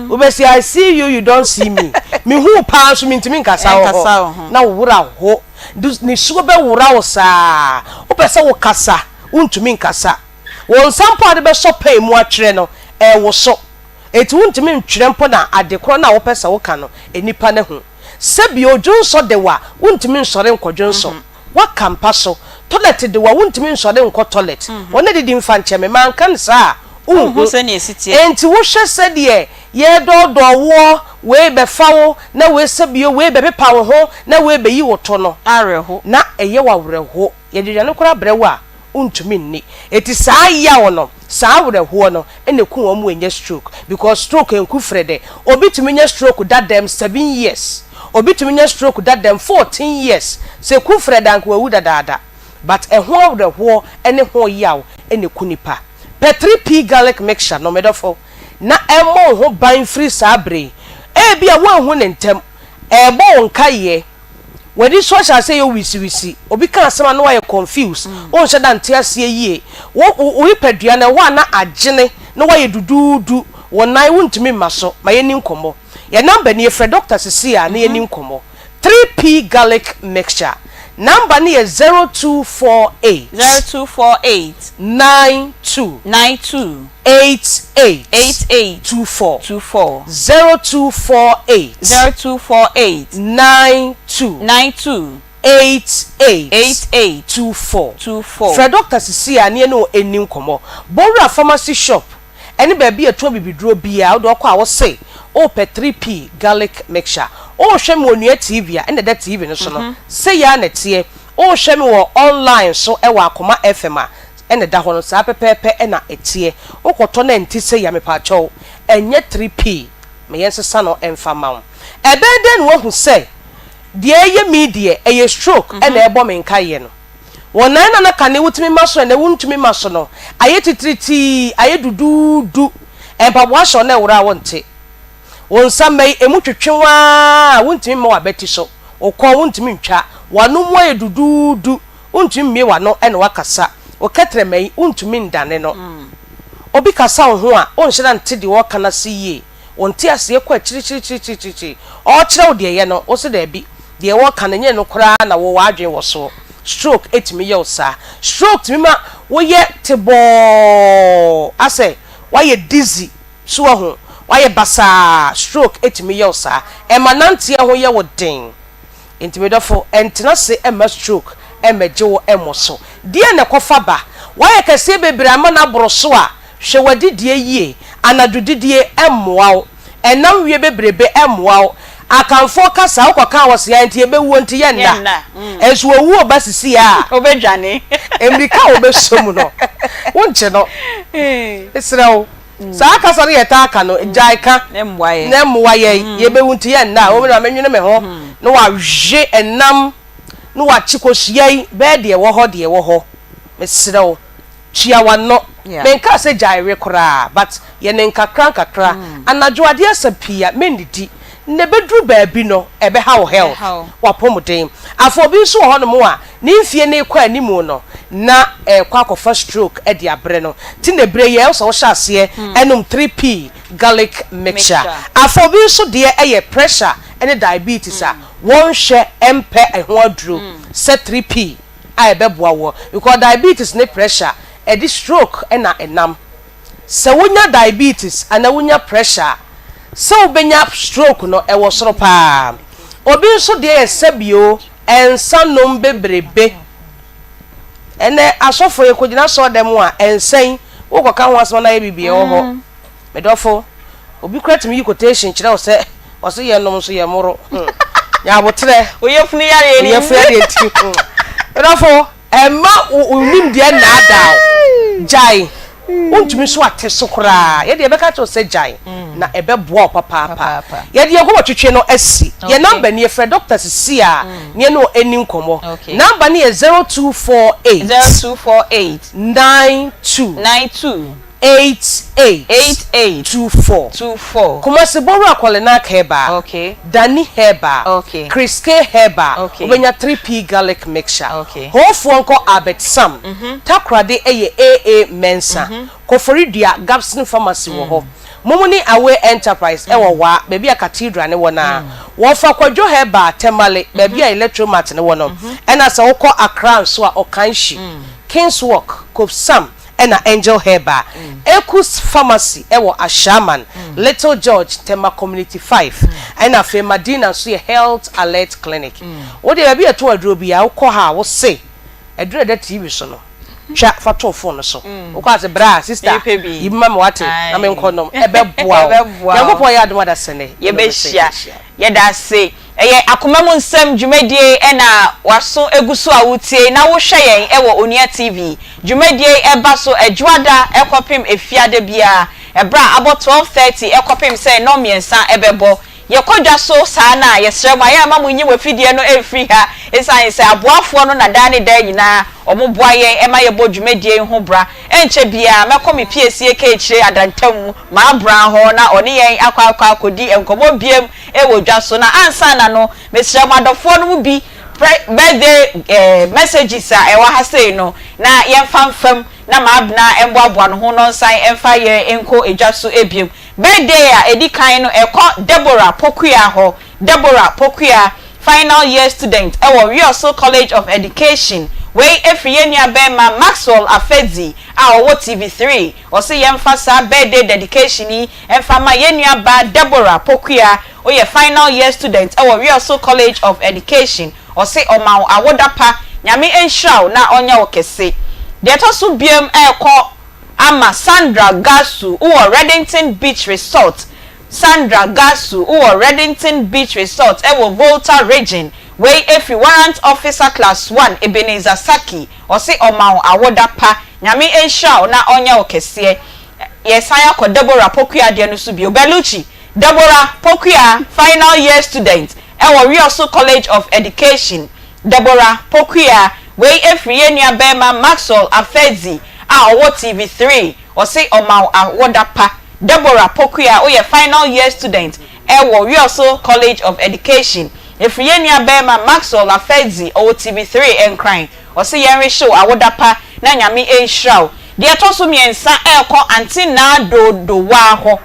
[SPEAKER 4] Wobɛsi I see you, you don't see me. Mehu wo paa nso mentumi nkasa wɔ hɔ. Na wo werɛ aho. Nisuo bɛwora wo saa. Wopɛ sɛ wokasa, wontumi nkasa. Wo nsa mpo a wode bɛsɔ pɛn mu atwerɛ no, ɛrewoso. Enti wontumi ntwerɛ mpo na ade korɔ no a wopɛ sɛ woka no, nnipa no ahu. Sɛbi odwonsɔ de wo a, wontumi nsɔre nkɔdwonsɔ. Woaka mpa so. Toilet de wo a, wontumi nsɔre nkɔ toilet. Wɔn adidi mfa nkyɛ me. Manka no saa a, wonhu. Enti wohwɛ sɛdeɛ yɛredɔɔdɔɔ woɔ, wei bɛfa wo, na wei sɛbio wei bɛpepa wo ho, na wei bɛyi wo to no,
[SPEAKER 1] Awerɛho.
[SPEAKER 4] na ɛyɛ wo awerɛho. Yɛde aduane koraa brɛ wo a, wontumi nni. Enti saa yaw no, saa awerɛhoɔ no na ɛku wɔn ma wɔnya stroke. Because stroke nku frɛdɛ. Obi tumi nya stroke da dɛm seven years. Obi tumi nya stroke da dɛm fourteen years. Sɛ ɛku frɛdɛ a anka wawu dadaada. But ɛho awerɛhoɔ ne ho yaw na ɛku nipa. Pɛ 3P garlic mixture no me dɔfo na ɛmmɔ wo ho ban firi saa berɛ yi. Ebia woanhu no ntɛm, ɛrebɔ wo nkaeɛ, w'ani so ahyɛ aseɛ yɛ wisiwisi, obi ka asɛm a na woayɛ confused, wonhyɛ da nte aseɛ yie, wo wo nipadua no ɛhɔ a na agyene na woayɛ duduudu, wo nan wontumi mma so. Ma yɛnni nkɔmmɔ. Yɛn number nie, frɛ doctor seesei ara na yɛnni nkɔmmɔ. 3P garlic mixture. Number no yɛ 0248.
[SPEAKER 1] 0248.
[SPEAKER 4] 92.
[SPEAKER 1] 92.
[SPEAKER 4] 88.
[SPEAKER 1] 88.
[SPEAKER 4] 24.
[SPEAKER 1] 24.
[SPEAKER 4] 0248.
[SPEAKER 1] 0248.
[SPEAKER 4] 92.
[SPEAKER 1] 92.
[SPEAKER 4] 88.
[SPEAKER 1] 88.
[SPEAKER 4] 24.
[SPEAKER 1] 24.
[SPEAKER 4] Frɛ doctor sisi a ne yɛne wo nni nkɔmmɔ. Bowura pharmacy shop ɛne baabi a yɛtɔn bibiduro biara wode ɔkɔ a wose wopɛ 3P garlic mixture. Wohwɛ me wɔ Nua TV a ɛna ɛda TV no so no sei ara na ɛteɛ. Wohwɛ me wɔ online so wɔ Akoma FM a ɛna ɛda hɔ no saa pɛpɛɛpɛ na ɛteɛ. Wokɔtɔ na ɛnte sei a mepaakyɛw ɛnyɛ 3P ma yɛnsesa no mfa mma wo. Ɛbɛyɛ dɛn na woahu sɛ deɛ ɛyɛ me yi deɛ ɛyɛ stroke na ɛrebɔ me nkaeɛ no? Wo nan na na kane wotumi ma so ɛnnɛ wontumi ma so no ayɛ titiritii, ayɛ duduudu. Mpaboa hyɛ wo na ɛwora a wonte. Wo nsa mmɛ yi, emu twetwe wo ara a wontumi mma w'abati so. Wo kɔn wontumi ntwa. W'ano mu ayɛ duduudu, wontumi mmue w'ano na woakasa. Wo kɛtrɛma yi, wontumi ndane no. Obi kasa wo ho a, wonhyɛ da nte deɛ ɔreka no ase yie. Wo nteaseɛ kɔ akyirikyirikyirikyirikyiri. Ɔrekyerɛ wo deɛ yɛ no, wo se daabi. Deɛ wɔreka no, ɛnyɛ ɛno koraa na wo w'adwene wɔ soɔ. Stroke tumi yɛ wo saa. Stroke tumi ma woyɛ tebɔɔ asɛ woayɛ dizzy. So wahu? Woayɛ basaa. Stroke tumi yɛ wo saa. Ɛma nanteɛ ho yɛ wo den. Enti me dɔfo, ntena ase mma stroke mmɛgye wo mmɔ so. Deɛn na ɛkɔfa ba? Woayɛ kɛseɛ bebree ama no aboro so a, hwɛ w'adidie yie. Anadwo didie mmoa wo. Ɛnam wie bebrebe mmoa wo. Akanfoɔ kasa, wokɔka a wɔse, Aa nti yɛbɛwuo nti yɛnna. Nso owuo ba sisi a, mmirika a wobɛsɔ mu no, wonkye no. Mesrɛ wo, saa kasa no yɛtaa ka no, gyae ka na ɛmmoa yɛn. Yɛbɛwu nti yɛnna. Wo na menwene me ho na wawe ɛnam na wakye kosua yi bɛyɛ deɛ ɛwɔ hɔ deɛ ɛwɔ hɔ. Mesrɛ wo. Tua w'ano. Menkaa sɛ gyae we koraa but yɛ no nkakra nkakra. Anadwo adeɛ asa pii a mennidi. Na ɛbɛduru baabi no ɛbɛha wo health, w'apɔmuden. Afei obi nso wɔ hɔnom a ne mfie no rekɔ animu no na ɛrekɔ akɔfa stroke de abrɛ no. Nti na ɛberɛ yi ɛwɔ sɛ wohyɛ aseɛ nom 3P garlic mixture. Afei obi nso deɛ yɛ pressure ne diabetes a wɔnhwɛ mpɛ ɛho aduro sɛ 3P. a ɛbɛboa woɔ because diabetes ne pressure ɛde stroke na ɛnam. Sɛ wonya diabetes anaa wonya pressure a, sɛ wobɛnya stroke no ɛwɔ soro paa. Obi nso deɛ yɛ sɛbio nsa nom bebrebe. Ɛnɛ asɔfoɔ yɛkɔgyina asɔɔdɛm a nsa yi wokɔka ho asɛm a na ayɛ biribi ɛwɔ hɔ. Me dɔfo, obi koraa tumi yi quotation kyerɛ wo sɛ ɔse yɛn nom nso yɛn mmoro. Hmm. Nya aboterɛ.
[SPEAKER 1] Wo yafunu yareɛ ni.
[SPEAKER 4] Wo yafunu yareɛ nti. Hmm. Me dɔfo, ɛmma wo nimdeɛ nnaadaa wo. Gyae. Wontumi nso ate so koraa. Yɛde yɛbɛka kyerɛ wo sɛ gyae na ɛbɛboa wo papaapa. Yɛde yɛn nkɔmmɔtwetwe no asi. Yɛn number nie, frɛ doctor sisi a na yɛne wo nni nkɔmmɔ. Number no yɛ 0248.
[SPEAKER 1] 0248.
[SPEAKER 4] 92.
[SPEAKER 1] 92.
[SPEAKER 4] 88
[SPEAKER 1] 88
[SPEAKER 4] 24
[SPEAKER 1] 24.
[SPEAKER 4] Kumasi Bowura Kɔlenak Herbal,
[SPEAKER 1] Okay.
[SPEAKER 4] Dani Herbal,
[SPEAKER 1] Okay.
[SPEAKER 4] Chris K Herbal,
[SPEAKER 1] Okay.
[SPEAKER 4] wobɛnya 3P Garlic Mixture.
[SPEAKER 1] Okay.
[SPEAKER 4] Hoofoɔ nkɔ Albert Sam, Takoradi yɛ AA Mensah, Koforidua Gabson Pharmacy wɔ hɔ. Mumuni Away Enterprise wɔ Waa, baabi a Cathedral no wɔ no ara. Wɔfa Kwadwo Herbal, Tamale, baabi a Electromat no wɔ no. Ɛna sɛ wokɔ Accra nso a, Okanshi, Kingswalk, Copsam, ɛna Angel Herbal, Ekus Pharmacy ɛwɔ Ashaiman, Little George, Tema Community 5, ɛna afei Madina nso yɛ Health Alert Clinic. Wo deɛ baabi a yɛtɔn aduro biara wokɔ ha a wose aduro a ɛda TV so no. Twa fa to wo phone no so. Wokɔ a se bra sister
[SPEAKER 1] Mepɛ bi.
[SPEAKER 4] yi bi ma me wate na
[SPEAKER 1] Ae.
[SPEAKER 4] menkɔ nom. Ɛbɛboa wo.
[SPEAKER 1] Ɛbɛboa wo.
[SPEAKER 4] Nyankopɔn yɛ adom a dasene yɛne wo bɛsan
[SPEAKER 1] Yɛbɛhyia.
[SPEAKER 4] ahyia.
[SPEAKER 1] Yɛda ase. Ɛyɛ Akoma Mu Nsɛm dwumadie na w'aso gu so a wotie na wohwɛ yɛn wɔ Onua TV. Dwumadie yi ba so Ɛdwoada kɔpem Efiada biara ɛberɛ a abɔ 12:30 kɔpem sɛ nnɔnmiɛnsa bɛbɔ. Yɛkɔ dwa so saa no a, yɛsrɛ mo ayɛ a mma monyi mo afidie no mfiri ha ɛsiane sɛ aboafoɔ no na daa ne daa nyinaa wɔboa yɛn ma yɛbɔ dwumadie yi ho bra. Ɛnkyɛ biara mɛkɔ me piesie kaakyire adantam m'abran hɔ na ɔne yɛn akɔ akɔ akɔdi nkɔmmɔ biam wɔ dwa so. Na ansa na no, mesrɛ mo adɔfoɔ no mu bi prɛ birthday eh, messages a ɛwɔ ha sei no na yɛmfa mfam na m'abena mmoaboa ne ho na ɔnsan mfa yɛn nkɔ dwa so biom. Birthday a ɛdi kan no ɛkɔ Deborah Pokuaa hɔ, Deborah Pokuaa, final year student wɔ Wiɔso College of Education. Wei ɛfiri yɛn nua barima Maxwell Afedzi a ɔwɔ TV3. Ɔse yɛmfa saa birthday dedication yi mfa ma yɛn nua baa Deborah Pokuaa, oyɛ final year student wɔ Wiɔso College of Education. Ɔse ɔma wo awoda pa, Nyame nhyira wo na ɔnyɛ wo kɛse. Deɛ ɛtɔ so biam ɛrekɔ ama Sandra Gasu wɔ Reddington Beach Resort Sandra Gasu wɔ Reddington Beach Resort wɔ Volta Region. Wei ɛfiri Warrant Officer Class One Ebenezer Sackey. Ɔse ɔma wo awoda pa. Nyame nhyira wo na ɔnyɛ wo kɛseɛ. Yɛresan akɔ Deborah Pokuaa deɛ no so bio. Bellucci, Deborah Pokuaa, final year student wɔ Wiɔso College of Education. Deborah Pokuaa, wei ɛfiri yɛn nua barima Maxwell Afedzi a ɔwɔ TV 3. Ɔse ɔma wo awoda pa. Deborah Pokuaa, woyɛ final year student wɔ Wiɔso College of Education. Ɛfiri yɛn nua barima Maxwell Afedzi, ɔwɔ TV 3 Nkran. Ɔse yɛnwehye wo awoda pa na Nyame nhyira wo. Deɛ ɛtɔ so miensa ɛrekɔ Auntie Naa Doodowaa hɔ.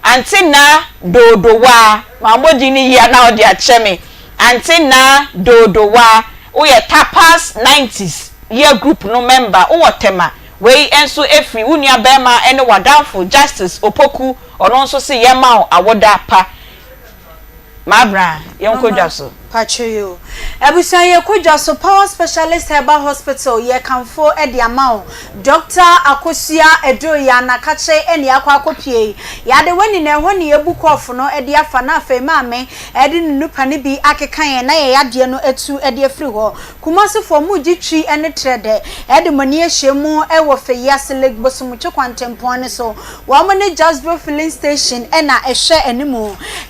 [SPEAKER 1] Auntie Naa Doodowaa, mammɔ din no yie a na wode akyɛ me. Auntie Naa Doodowaa, woyɛ Tapas 90s year group no member, wowɔ Tema. Wei nso ɛfiri wo nua barima ne w'adamfo Justice Opoku, ɔno nso se yɛmma wo awoda pa. Mabra, yɛnkɔ
[SPEAKER 5] Mama
[SPEAKER 1] dwa so.
[SPEAKER 5] patro yi o. Abusua yɛkɔ dwa so Power Specialist Herbal Hospital yɛ kamfo de ama wo. Doctor Akosua Aduroya Nakakye ɛne akɔ akɔ pie yi. Yɛade wani na ɛhɔ ne yɛbu kɔɔfo no de afa na afei maame ɛde ne nupa no bi akeka yɛn na yɛn yadeɛ no atu de afiri hɔ. Kumasi foɔ mo gye twi ne trɛ dɛ de mo ani ahyia mu wɔ Feyiase Lake Bosomtwe kwantempɔn no so. Wɔn ne Jasbro Filling Station na ɛhwɛ anim.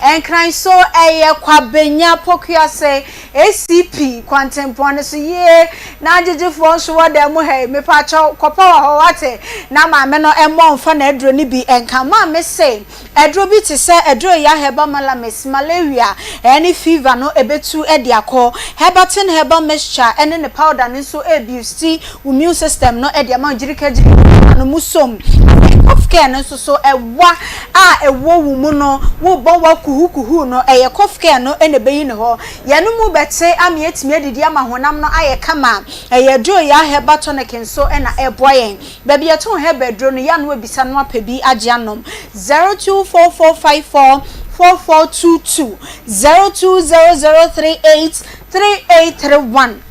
[SPEAKER 5] Nkran so ɛyɛ Kwabenya Pokuase ACP kwantempɔn no so. Yie na agyegyefoɔ nso wɔ dan mu ha yi. Mepakyɛw kɔpɛ wɔ hɔ wate na maame no mmɔ mfa n'aduro no bi nka. Maame se aduro bi te sɛ aduro ya herbal malamis, malaria ne fever no ɛbɛtu de akɔ. Herbatin herbal mixture ne ne powder no nso ɛrebusti Wo immune system no de ama wo gyirikagyirika no mu som. Afei cough care no nso so, ɛwa a ɛwɔ wo mu no, wobɔ wa kuhukuhu no, ɛyɛ cough care no na ɛbɛyi no hɔ. Yɛn mu bɛte ama yɛatumi adidi ama honam no ayɛ kama. Ɛyɛ aduro yaa herbal tonic nso na ɛboa yɛn. Baabi yɛtɔn herbal aduro no, yɛ a na wabisa na wapɛ bi agye anom. 024454 4422, 020038 3831.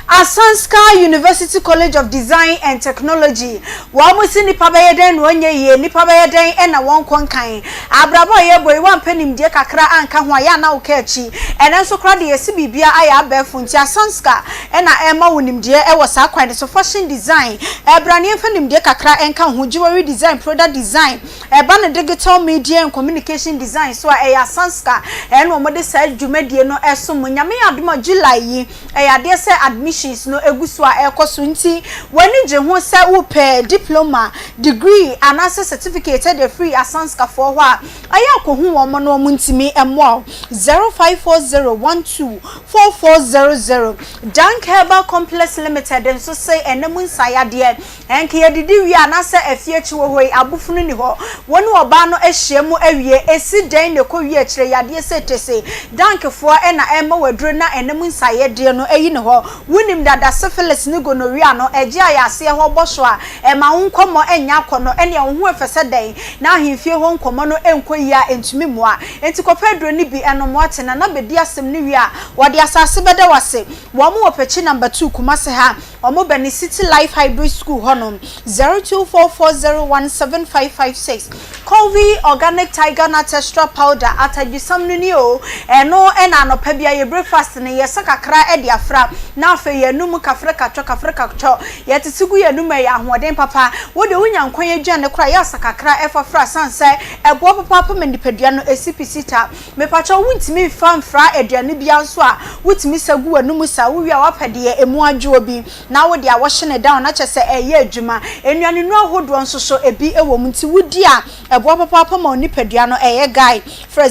[SPEAKER 5] Asanska University College of Design and Technology, Wɔn se nnipa bɛyɛ dɛn na wɔnyɛ yie, nnipa bɛyɛ dɛn na wɔnkɔ nkan. Abrabɔ a yɛrebɔ yi, woampɛ nimdeɛ kakra anka ho a, yɛ a na woka akyi. Ɛnnɛ nso koraa deɛ yɛse biribiara ayɛ abɛɛfo nti Asanska na ɛrema wo nimdeɛ wɔ saa kwan no so. Fashion design, bra na yɛmfa nimdeɛ kakra nka wo ho, jewelry design, product design, Ɛba no Digital Media and Communication Design so a, ɛyɛ Asanska ɛna wɔde saa dwumadie no ɛsom mo. Nyame yɛ adom a July yi, ɛyɛ adeɛ sɛ admissions no ɛgu so a ɛrekɔ so nti w'ani gye ho sɛ wopɛ diploma, degree anaasɛ certificate de afiri Asanskafoɔ hɔ a, ɛyɛ a kɔhu wɔn na wɔn ntumi mmoa wo. 0540 124400 Dank Herbal Complex Limited nso se ɛnɛ mu nsaeadeɛ Ɛnka yɛdidi wie anaasɛ afie akyi wɔ hɔ yi, abofono nni hɔ. Wo ne ɔbaa no ahyia mu awie, ɛsi dɛn na ɛkɔ wie akyire yadeɛ sei te sei. Dankfoɔ na ɛrema wo aduro na ɛnam nsaeɛ deɛ no ayi ne hɔ. Wo. Wonim dada syphilis ne gonorrhea no, ɛgye a yɛ aseɛ hɔ bɔ so a, ɛma wo nkɔmmɔ nyɛ akɔnnɔ, ɛnneɛ wo ho ɛfɛ sɛ dɛn na ahemfie hɔ nkɔmmɔ no nkɔ yie a, ɛntumi mmoa. Enti kɔpɛ aduro no bi nom woate na na bɛdi asɛm no wie a, wɔde asase bɛda wo ase. Wɔn wɔ Pekyi number two, Kumasi ha. Wɔn bɛne City Life Hybrid School hɔ nom, 0244017556. Colvie Organic Tiger Nut Extra Powder, atadwisam no ni o, ɛno na anɔpa biara yɛ breakfast no yɛsa kakra de afra na afei yɛnum kafrekatwɔ kafrekatwɔ, yɛtete gu yɛnum ɛyɛ ahoɔden papa. Wo deɛ wonya nkwan aduane koraa yɛ asa kakra fa fra sane sɛ ɛboa papaapa ma nipadua no si pi si ta. Mepakyɛw wontumi mfa mfra aduane biara nso a wotumi sa gu w'anum saa, wowie a woapɛ deɛ ɛmu adwoɔ bi na wode awɔhye no down na kyerɛ sɛ ɛreyɛ adwuma. Nnuanennuro ahodoɔ nso so ebi wɔ mu nti wodi a ɛboa papaapa ma wo nipadua no ɛyɛ guy. Frɛ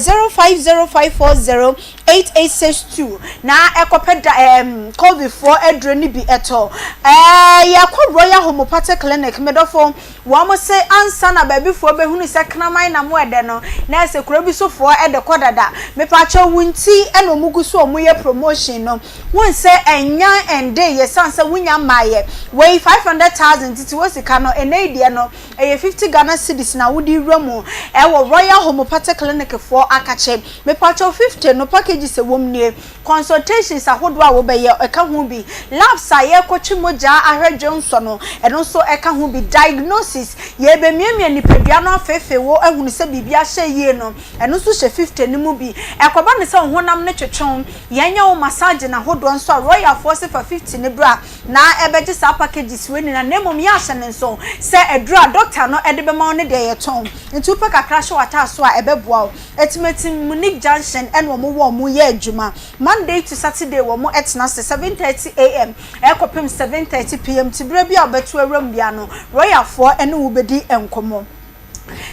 [SPEAKER 5] 0505408862 na kɔpɛ da ɛɛm Colbyfoɔ aduro no bi tɔ. Ɛɛ yɛkɔ Royal Homeopathic Clinic medɔfo. Wɔn se ansa na baabifoɔ bɛhunu sɛ kraman nam ɛdɛ no, na ɛsɛ kuro bi sofoɔ de kɔ dada. Mepakyɛw wo nti na wɔn gu so wɔn yɛ promotion no. Wohu sɛ ɛnya ɛnde yɛ sane sɛ wonya mmaeɛ. Wei 500,000 tete hɔ sika no, ɛnɛ yi deɛ no ɛyɛ 50 Ghana cedis na wode wura mu ɛwɔ Royal Homeopathic Clinic foɔ akakye. Mepakyɛw 50 no packages ɛwɔ mu nie. Consultations ahodoɔ a wobɛyɛ, ɛka ho bi. Labs a yɛrekɔtwe mogya ahwɛ dwonsɔ no, ɛno nso ɛka ho bi. Diagnosis, yɛrebɛmiamia nipadua no afeefee wo ahunu sɛ biribi ahyɛ yie no, ɛno nso hyɛ 50 no mu bi. Ɛkɔba no sɛ wo honam no twetwe wo, yɛnyɛ wo massaging ahodoɔ nso a, Royalfoɔ se fa 50 no bra na ɛbɛgye saa packages wei nyinaa. Na mmom yɛahyɛ no nso sɛ aduro a doctor no de bɛma wo no deɛ yɛtɔn. Nti wopɛ kakra hyɛ w'ataaso a, ɛbɛboa wo. Atimatim Munich Junction ɛna wɔn wɔ wɔn yɛ adwuma. Monday to Saturday wɔn tena ase 7:30 am ɛkɔpem 7:30 pm nti berɛ bi a wobɛto awura mu biara no Royal foɔ ɛne wo bɛdi nkɔmmɔ.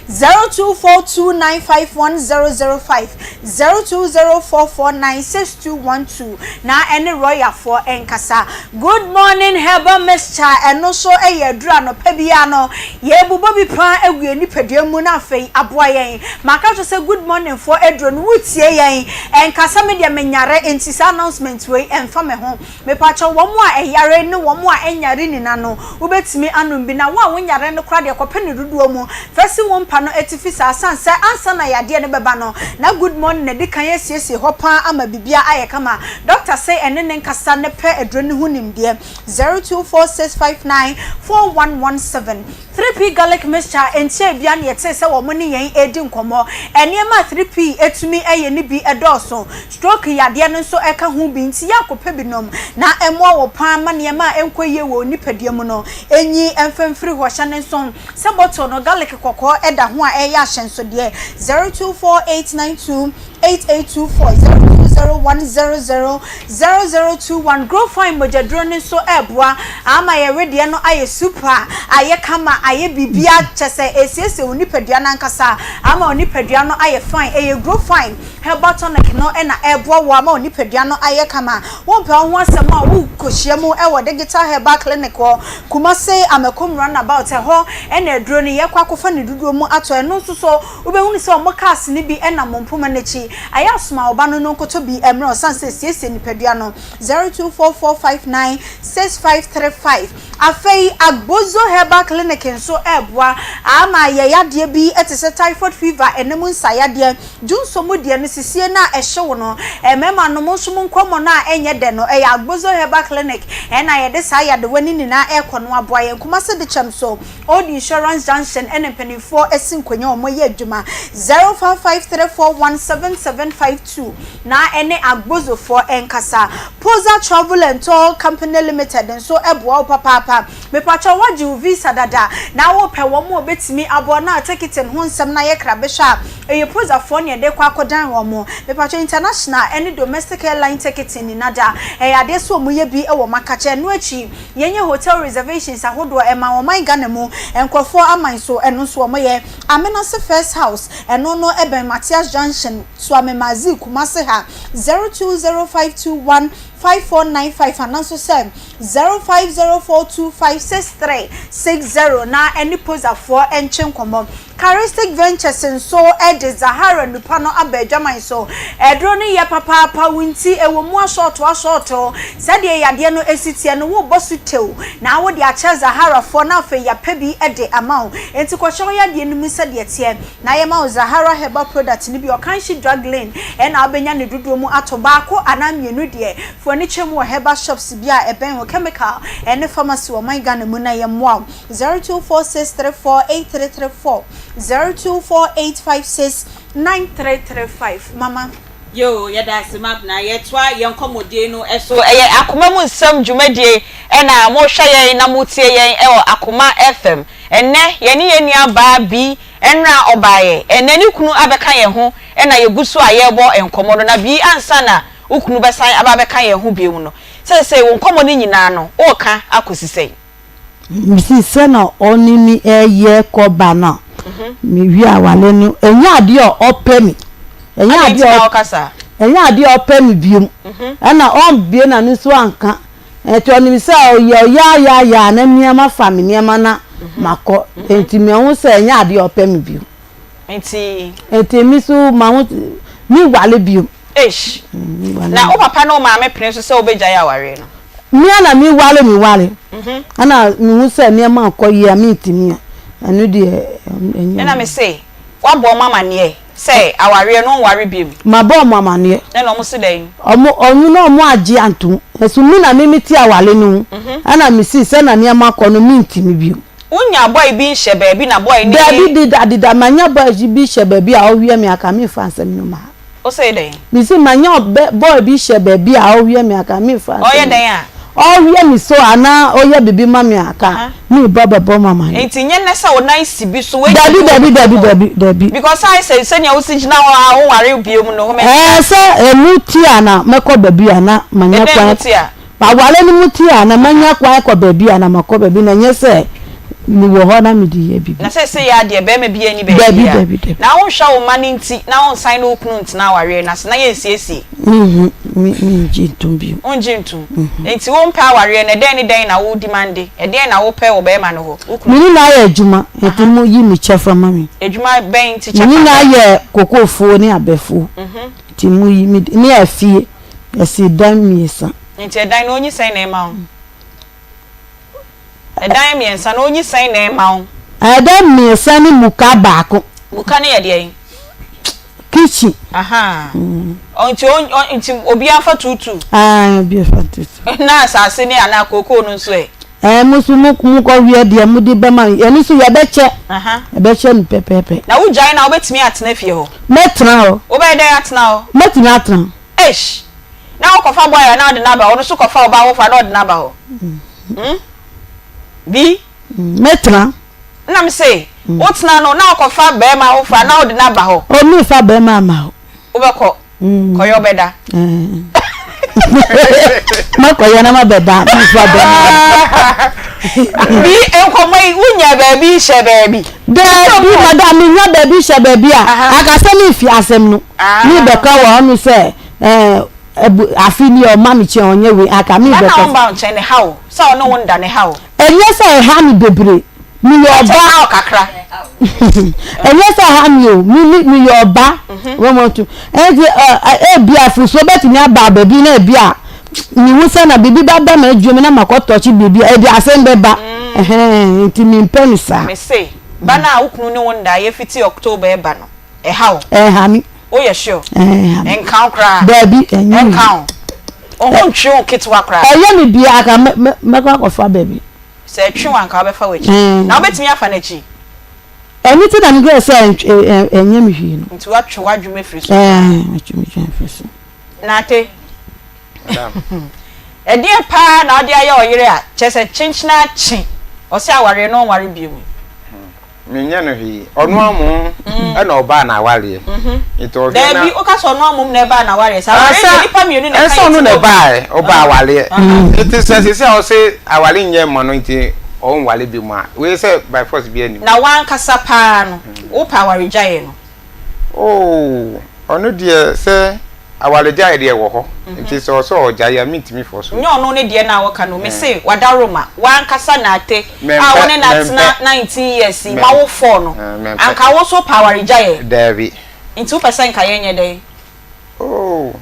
[SPEAKER 5] 0242951005, 0204496212 na ɛne Royal foɔ nkasa. Good morning herbal mixture ɛno nso yɛ aduru anɔpa biara no yɛbobɔ bi paa agu yɛn nipadua mu na afei aboa yɛn. Maka kyerɛ sɛ good morning foɔ aduro no wotie yɛn ɛnkasa me deɛ menyare nti saa announcement wei ɛmfa me ho. Mepakyɛw wɔn a ɛyare ne wɔn a ɛnyare nyina no wobɛtumi anom bi na wo a wonyare no koraa deɛ kɔpɛ ne dodoɔ mu fa si wo mpa no atifi saa sane sɛ ansa na yadeɛ no bɛba no na good morning adi kan asiesie hɔ paa ama biribiara ayɛ kama. Dɔkta se ɛne ne nkasa ne pɛ aduro no ho nimdeɛ. 0246594117 3P Garlic Mixture Ɛnkyɛɛ biara na yɛtee sɛ wɔn ne yɛn redi nkɔmmɔ. Nneɛma a 3P tumi yɛ no bi dɔɔso. Stroke yadeɛ no nso ka ho bi, nti yɛ a kɔpɛ bi nom na ɛmmoa wo pa ara ma nneɛma a ɛnkɔ yie wɔ wo nipadua mu no nyi mfa mfiri hɔ. Hyɛ no nso sɛ bottle no garlic kɔkɔɔ da ho a ɛreyɛ ahyɛnsodeɛ. 024892 8824 020100 0021 Grow Fine mogyaduro no nso reboa ama yɛn wedeɛ no ayɛ super, ayɛ kama, ayɛ biribiara kyerɛ sɛ ɛresiesie wo nipadua no ankasa ama wo nipadua no ayɛ fine. Ɛyɛ Grow Fine Herbal Tonic no na ɛreboa wo ama wo nipadua no ayɛ kama. Wompɛ wo ho asɛm a, wokɔhyia mu wɔ Digital Herbal Clinic wɔ Kumasi Amakom Roundabout, ɛhɔ na aduro no yɛkɔ akɔfa ne dodoɔ mu atɔ. Ɛno nso so Wobɛhunu sɛ wɔn cars no bi nam wɔn mpoma no akyi. Ayɛ a soma wo ba no na ɔnkɔtɔ bi mmrɛ wo ɛsiane sɛ ɛsiesie nipadua no. 0244596535 Afei Agbozo Herbal Clinic nso reboa ama yɛn yadeɛ bi te sɛ typhoid fever, ɛna mu nsaeyadeɛ, dwonsɔ mu deɛ no, sisie no a ɛhye wo no, mmarima nom nso mo nkɔmmɔ no a ɛnyɛ dɛ no, ɛyɛ Agbozo Herbal Clinic na yɛde saa yadewa no nyinaa rekɔ no aboa yɛn. Kumasi Dekyɛm so. Old Insurance Junction ɛna mpaninfoɔ asi nkonwa wɔn yɛ adwuma 0553417752 na ɛne Agbozofoɔ nkasa. Poza Travel and Tour Company Limited nso boa wo papaapa. Mepakyɛw woagye wo visa dada na wopɛ wɔn a wɔbɛtumi aboa na ticketing ho nsɛm no ayɛ krabɛhwɛ a, ɛyɛ Pozafoɔ na yɛde kɔ akɔdan wɔn. Mepakyɛw international ɛne domestic airline ticketing nyina da ɛyɛ adeɛ sɛ wɔyɛ bi wɔ Makakyɛ. Ɛno akyi Yɛnyɛ hotel reservations ahodoɔ ɛma ɔman Ghana mu nkorɔfoɔ aman so ɛno nso wɔn yɛ. Amenase First House ɛno no ɛbɛn Mathias Junction Suame Mazi Kumasi ha 0205214644. 5495 ananso sɛ 0504256360 na ɛne Pozafoɔ ntwe nkɔmmɔ. Charistic Ventures nso de Zahara nnupa no aba adwaman so. Aduro no yɛ papaapa, wo nti ɛwɔ mu asɔɔto asɔɔto. Sɛdeɛ yadeɛ no si teɛ no, wobɔ so tew na wode akyɛ Zaharafoɔ na afei yɛapɛ bi de ama wo. Enti kɔhyɛ wo yadeɛ no mu sɛdeɛ ɛteɛ na yɛma wo Zahara Herbal Product no bi. Ɔkanhye Drug Lane na wobɛnya ne dodoɔ mu atɔ baako anaa mmienu deɛ. Fa w'ani kyerɛ mu wɔ herbal shops bi a ɛbɛn wo, chemical ne pharmacy wɔ ɔman Ghana mu na yɛmmoa wo. 0246348334, 0248569335. Mama.
[SPEAKER 1] Yoo yɛda ase Mabena, yɛtoa yɛn nkɔmmɔdie no so. Ɛyɛ Akoma mu nsɛm dwumadie ɛna mohwɛ yɛn na motie yɛn ɛwɔ Akoma FM. Ɛnnɛ yɛne yɛn nua baa Bi ɛnra ɔbaeɛ, ɛnnɛ ne kunu abɛka yɛn ho ɛna yɛgu so a yɛrebɔ nkɔmmɔ no. Na Bi ansa na wo kunu bɛsan aba abɛka yɛn ho bio no, seesei wo nkɔmmɔ no nyinaa no woreka akɔsi sɛn?
[SPEAKER 3] Mese sɛ na ɔne me reyɛ kɔ ba no a, mewie aware no, ɛnyɛ adeɛ a ɔpɛ me. Ɛnyɛ adeɛ a ɛnyɛ adeɛ a ɔpɛ me biom. Ɛna ɔmbue n'ano nso anka. Ɛnti ɔnim sɛ ɔyɛ ɔyaayaaya a na nneɛma fa me nneɛma na makɔ. Ɛnti mahu sɛ ɛnyɛ adeɛ a ɔpɛ me biom.
[SPEAKER 1] Nti.
[SPEAKER 3] Nti me nso mahu menware biom.
[SPEAKER 1] Eish! Na wo papa ne wo maame pene so sɛ wobɛgyae awareɛ no?
[SPEAKER 3] Me ara na meware me ware. Ɛna mehu sɛ nneɛma nkɔ yie a mentumi a, ɛno deɛ ɛnyɛ.
[SPEAKER 1] Ɛna mese, woabɔ wɔn amaneɛ sɛ awareɛ no wonware biom?
[SPEAKER 3] Mabɔ wɔn amaneɛ.
[SPEAKER 1] Ɛna wɔn se dɛn?
[SPEAKER 3] Wɔn, wɔn na wɔn agye antom. Nso me na me mete aware no ho. Ɛna mese sɛnea nneɛma kɔ no mentumi biom.
[SPEAKER 1] Wonya boy bi nhyɛ baabi na boy no.
[SPEAKER 3] Daabi deda deda manya boy bi hyɛ baabi a ɔweɛ me aka memfa asɛm no ma.
[SPEAKER 1] Wo say dɛn?
[SPEAKER 3] Me se manya ɔbɛ boy bi hyɛ baabi a ɔweɛ me aka memfa asɛm.
[SPEAKER 1] Ɔyɛ dɛn a?
[SPEAKER 3] Ɔweɛ me so anaa ɔyɛ bibi ma me a ka me ba bɛbɔ ma ma.
[SPEAKER 1] Nti nyɛ nɛ sɛ wo nan si bi so wei.
[SPEAKER 3] Dabi dabi dabi dabi dabi.
[SPEAKER 1] Because ayɛ sɛ sɛnea wo si gyina hɔ a wo nware biom no.
[SPEAKER 3] Ɛɛ sɛ ɛmu ti a na mɛkɔ baabi a na manya kwan.
[SPEAKER 1] Ɛdɛn mu ti a?
[SPEAKER 3] Aware no mu te a, na manya kwan akɔ baabi a na makɔ baabi, na ɛnyɛ sɛ mewɔ hɔ na mede yɛ biribi.
[SPEAKER 1] Na seesei ara deɛ, barima biara nni baabi
[SPEAKER 3] Dabi,
[SPEAKER 1] a.
[SPEAKER 3] dabi, dabi.
[SPEAKER 1] Na wonhwɛ wo mma no nti na wonsan ne wo kunu ntena awareɛ no ase na yɛnsiesie?
[SPEAKER 3] Menhu, me, mengye ntom bio.
[SPEAKER 1] Wongye ntom? Enti wompɛ awareɛ no, ɛdɛn ne dɛn na wo demande? Ɛdeɛn na wopɛ wɔ barima no hɔ, wo kunu?
[SPEAKER 3] Me ne no ayɛ adwuma, enti moyi me kyɛfa ma me.
[SPEAKER 1] Adwuma bɛn nti
[SPEAKER 3] Me
[SPEAKER 1] kyɛfa
[SPEAKER 3] ne no
[SPEAKER 1] bɛn?
[SPEAKER 3] ayɛ kokofuo ne abɛfuo, nti moyi me, ne afie. Yɛsi dan mmiɛnsa.
[SPEAKER 1] Nti ɛdan no onyi sɛn na ɛma wo? Ɛdan mmiɛnsa no onyi sɛn na ɛma wo?
[SPEAKER 3] Ɛdan mmiɛnsa ne muka baako.
[SPEAKER 1] Muka no yɛ deɛn?
[SPEAKER 3] Kitchen.
[SPEAKER 1] Ahaa. Nti o nti obiara fa tuutu.
[SPEAKER 3] Ae obiara fa tuutu.
[SPEAKER 1] Na asase ne anaa kookoo no nso ɛ?
[SPEAKER 3] Ɛɛ mo nso mo mo kɔ wiɛ deɛ mo de bɛma ɛno nso yɛbɛkyɛ. Yɛbɛkyɛ no pɛpɛɛpɛ.
[SPEAKER 1] Na wo gyae no a wobɛtumi atena fie hɔ?
[SPEAKER 3] Mɛtena hɔ.
[SPEAKER 1] Wobɛyɛ dɛn atena hɔ?
[SPEAKER 3] Mɛtumi atena.
[SPEAKER 1] Eish! Na wokɔfa boy a na ɔde no aba hɔ, ɔno nso kɔfa ɔbaa foforɔ a na ɔde no aba hɔ. Hmm? Bi?
[SPEAKER 3] Mɛtena.
[SPEAKER 1] Ɛna me se, wotena no na wokɔfa barima foforɔ a na wode no aba hɔ.
[SPEAKER 3] Oh, memfa barima mma hɔ.
[SPEAKER 1] Wobɛkɔ? Kɔyɛ ɔbɛda.
[SPEAKER 3] Mɛkɔyɛ na mabɛda, memfa barima.
[SPEAKER 1] Bi nkɔmmɔ yi, wonya baabi hyɛ baabi.
[SPEAKER 3] Daabi, madam, menya baabi hyɛ baabi a, anka sɛ memfi asɛm no. Me bɛka wɔ hɔ no sɛ ɛɛ afe ni ɔma me kyɛn ɔnyɛ wei anka me bɛka.
[SPEAKER 1] Ɛna ɔmba nkyɛn ne ha o sɛ ɔne wo nda ne ha o.
[SPEAKER 3] Ɛnyɛ sɛ ɛha me bebree meyɛ ɔba.
[SPEAKER 1] Ɛha wo kakra.
[SPEAKER 3] Ɛnyɛ sɛ ɛha me o me me meyɛ ɔba wɔn wɔn to ɛnti ɛ ebi a fusuo bɛtumi aba baabi na ebi a mehu sɛ na biribi ba ba ma adwuma na makɔ tɔkye biribi a ebi asɛm bɛba ɛhɛn nti mempɛ no saa.
[SPEAKER 1] Mese ba no a wo kunu ne wo nda yɛfiti October ɛba no. Ɛha wo?
[SPEAKER 3] Ɛnha me.
[SPEAKER 1] Woyɛ sure?
[SPEAKER 3] Ɛnha me.
[SPEAKER 1] Ɛnka wo koraa?
[SPEAKER 3] Daabi, ɛnyɛ me.
[SPEAKER 1] Ɛnka wo? Wo ho ntwe wo ketewa koraa?
[SPEAKER 3] Ɛyɛ me biara ka mɛkɔ akɔfa baabi.
[SPEAKER 1] Sɛ ɛtwe wo anka wobɛfa w'akyi. Na wobɛtumi afa n'akyi?
[SPEAKER 3] Ɛno nti na mekae sɛ ɛnyɛ me hwee no.
[SPEAKER 1] Nti woatwe w'adwene afiri so?
[SPEAKER 3] Ɛɛ, matwe m'adwene afiri so.
[SPEAKER 1] Nate, ɛdeɛn paa na wode ayɛ ɔyere a kyerɛ sɛ kyenkyena akye ɔsɛ awareɛ na ɔnware bio yi?
[SPEAKER 2] Menyɛ no hwee. Ɔno amom ɛna ɔbaa n'awareɛ. Nti ɔhwɛ na.
[SPEAKER 1] Daabi, woka sɛ ɔno amom na ɛbaa n'awareɛ. Sɛ awareɛ deɛ nnipa mmienu na ɛka
[SPEAKER 2] Ɛsɛ
[SPEAKER 1] yɛ
[SPEAKER 2] ɔno
[SPEAKER 1] ti
[SPEAKER 2] na
[SPEAKER 1] bom.
[SPEAKER 2] ɛbaaɛ, ɔbaa awareɛ. Nti sɛ seesei a ɔse aware nyɛ mma no nti ɔnware bio mu a, wei sɛ by force biara nnim.
[SPEAKER 1] Na w'ankasa paa no, wopɛ awaregyaeɛ no?
[SPEAKER 2] Oh, ɔno deɛ sɛ. Awaregyaeɛ deɛ ɛwɔ hɔ, nti sɛ ɔsɛ ɔgyae a mentumi fɔ so.
[SPEAKER 1] Nyɛ ɔno ne deɛ no a woka no, mese Wadaroma, w'ankasa Nartey a wo ne no atena 19 years yi, moawo four no, anka wo nso wopɛ awaregyaeɛ?
[SPEAKER 2] Daabi.
[SPEAKER 1] Nti wopɛ sɛ nka yɛnyɛ dɛn?
[SPEAKER 2] Oh,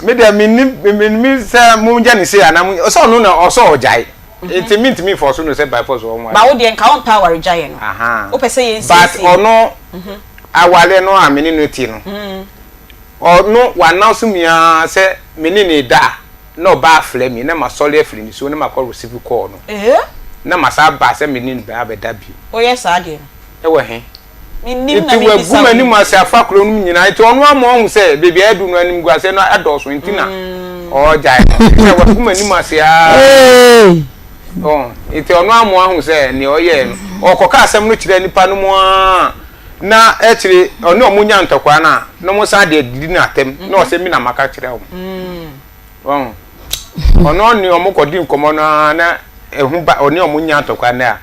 [SPEAKER 2] me deɛ mennim, mennim sɛ mongya no sei anaa mo, sɛ ɔno na ɔsɛ ɔgyae, nti mentumi mfɔ so no sɛ by force ɔnware.
[SPEAKER 1] But wo deɛ nka wompɛ awaregyaeɛ no, wopɛ sɛ yɛnsiesie?
[SPEAKER 2] But ɔno, awareɛ no a me ne no te no, Ɔno w'announce me ara sɛ me ne no reda a na ɔba afrɛ me na masɔre afiri ne so na makɔ receive call no na masan aba sɛ me ne no abɛda bio.
[SPEAKER 1] Woyɛ saa deɛ
[SPEAKER 2] no? Ɛwɔ he?
[SPEAKER 1] Mennim na
[SPEAKER 2] Nti
[SPEAKER 1] mebisa
[SPEAKER 2] wagu
[SPEAKER 1] wo
[SPEAKER 2] m'anim
[SPEAKER 1] yi.
[SPEAKER 2] ase afa kuro no mu nyinaa nti ɔno ama ɔhu sɛ baabi a adu no animguaseɛ no adɔɔso nti na ɔregyae no. Sɛ wagu m'anim ase ara. Ɔn, nti ɔno ama ɔahu sɛ nea ɔyɛɛ no, ɔkɔka asɛm no kyerɛ nnipa no mu ara na akyire ɔne wɔn nya ntɔkwa no a, na wɔn san de adidi no atɛm na ɔsɛ mi na maka kyerɛ wɔn. Wɔn ɔno ɔne wɔn kɔdi nkɔmɔ no ara na ɛho ba ɔne wɔn nya ntɔkwa no a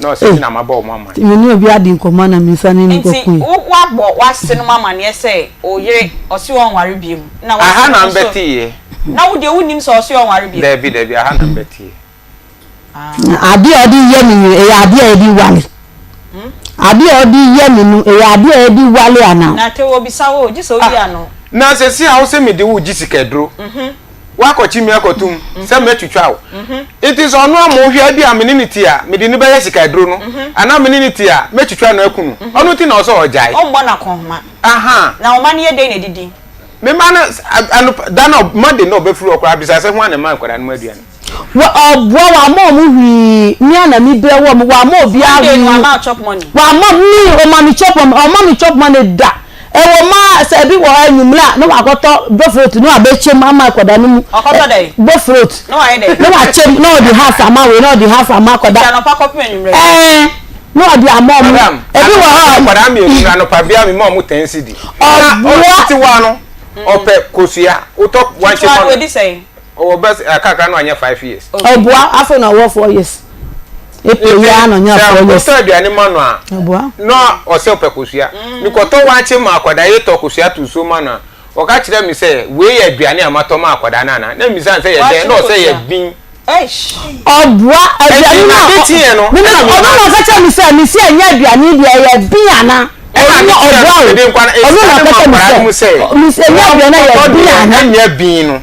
[SPEAKER 2] na ɔsɛ mi na mabɔ wɔn amaneɛ.
[SPEAKER 3] Me ne obi adi nkɔmɔ na me nsa ne no
[SPEAKER 1] Nti
[SPEAKER 3] kɔkoe.
[SPEAKER 1] wo woabɔ w'asenom amaneɛ sɛ oyere ɔse ɔnware biom na
[SPEAKER 2] Aha
[SPEAKER 1] w'asenom
[SPEAKER 2] na
[SPEAKER 1] nso
[SPEAKER 2] mbɛteeɛ.
[SPEAKER 1] na wo deɛ wonnim sɛ ɔse ɔnware biom?
[SPEAKER 2] Dabi dabi aha na mbɛteeɛ.
[SPEAKER 3] Adeɛ a ɔde yɛ me no, ɛyɛ adeɛ a yɛde wale? Adeɛ a ɔde yɛ me no, ɛyɛ adeɛ a yɛde wale anaa?
[SPEAKER 1] Na afei wɔbisa wo, gye sɛ woyi ano.
[SPEAKER 2] Na sɛsi a wose mede wo regye sikaduro, woakɔkye me akɔtom sɛ mɛtwitwa wo. Nti sɛ ɔno ama wohwɛ a, ebia me ne no te a, mede no bɛyɛ sikaduro no, anaa me ne no te a, mɛtwitwa no aku no. Ɔno nti na ɔsɛ ɔgyae.
[SPEAKER 1] Ɔmmɔ no akɔnhoma.
[SPEAKER 2] Aha.
[SPEAKER 1] Na wo mma no yɛ dɛn na ɛdidi?
[SPEAKER 2] Me mma no, anɔpa, da no a, Monday na ɔbɛfiri hɔ koraa, bisa sɛ hwan na ɛma nkwadaa no mu aduane.
[SPEAKER 3] Wɔ ɔboa wama ɔmo hwii me a na me brɛ wɔ mo wama obiara
[SPEAKER 1] Monday no
[SPEAKER 3] hwii
[SPEAKER 1] wama wo chop money.
[SPEAKER 3] Wama me ɔma me chop money ɔma me chop money da ɛwɔ ma sɛ ebi wɔ hɔ enyimire a na wakɔtɔ bofrot na wabɛkyɛ mu ama akwadaa no mu.
[SPEAKER 1] Ɔkɔtɔ dɛn?
[SPEAKER 3] Bofrot.
[SPEAKER 1] Na wayɛ dɛn?
[SPEAKER 3] Na wakyɛ mu na ɔde half ama wei na ɔde half ama akwadaa.
[SPEAKER 1] Nti anɔpa kɔpem enyimire.
[SPEAKER 3] Ɛɛ na ɔde ama ɔmo.
[SPEAKER 2] Madam,
[SPEAKER 3] Ebi wɔ hɔ a.
[SPEAKER 2] Akwadaa mmienu no anɔpa biara me ma ɔmo ten cedi.
[SPEAKER 3] Ɔboa.
[SPEAKER 2] Ketewa no ɔpɛ kosua wotɔ wankye
[SPEAKER 1] Ketewa
[SPEAKER 2] ma
[SPEAKER 1] no
[SPEAKER 2] no.
[SPEAKER 1] wadi sɛn?
[SPEAKER 2] Ɔwɔ bɛ sɛ kakra no anyɛ five years.
[SPEAKER 3] Ɔboa afei na ɔwɔ four years. April yi ara na ɔnya four years.
[SPEAKER 2] Sɛ wotɔ aduane ma no a.
[SPEAKER 3] Ɔboa.
[SPEAKER 2] Na ɔsɛ ɔpɛ kosua. Mekɔtɔ waakye ma akwadaa yi tɔ kosua to nsuo ma no a, ɔka kyerɛ me sɛ wei yɛ aduane a matɔ ma akwadaa no anaa? Na mebisa no sɛ yɛ dɛn? Na ɔsɛ yɛ bin.
[SPEAKER 3] Ɔboa aduane no a ɔno na ɔka kyerɛ me sɛ mesi ɛnyɛ aduane deɛ ɛyɛ bin anaa?
[SPEAKER 2] Ɛna
[SPEAKER 3] Ɔno
[SPEAKER 2] ade
[SPEAKER 3] ɔboa
[SPEAKER 2] kyerɛ
[SPEAKER 3] o.
[SPEAKER 2] no mede nkwa no
[SPEAKER 3] Ɔno na
[SPEAKER 2] esiane
[SPEAKER 3] ɔka
[SPEAKER 2] ma
[SPEAKER 3] kyerɛ me
[SPEAKER 2] nkwadaa no mu
[SPEAKER 3] sɛ
[SPEAKER 2] sɛ
[SPEAKER 3] mesi ɛnyɛ aduane ɛyɛ
[SPEAKER 2] wɔtɔ
[SPEAKER 3] bin
[SPEAKER 2] deɛ
[SPEAKER 3] anaa?
[SPEAKER 2] ɛnyɛ bin no.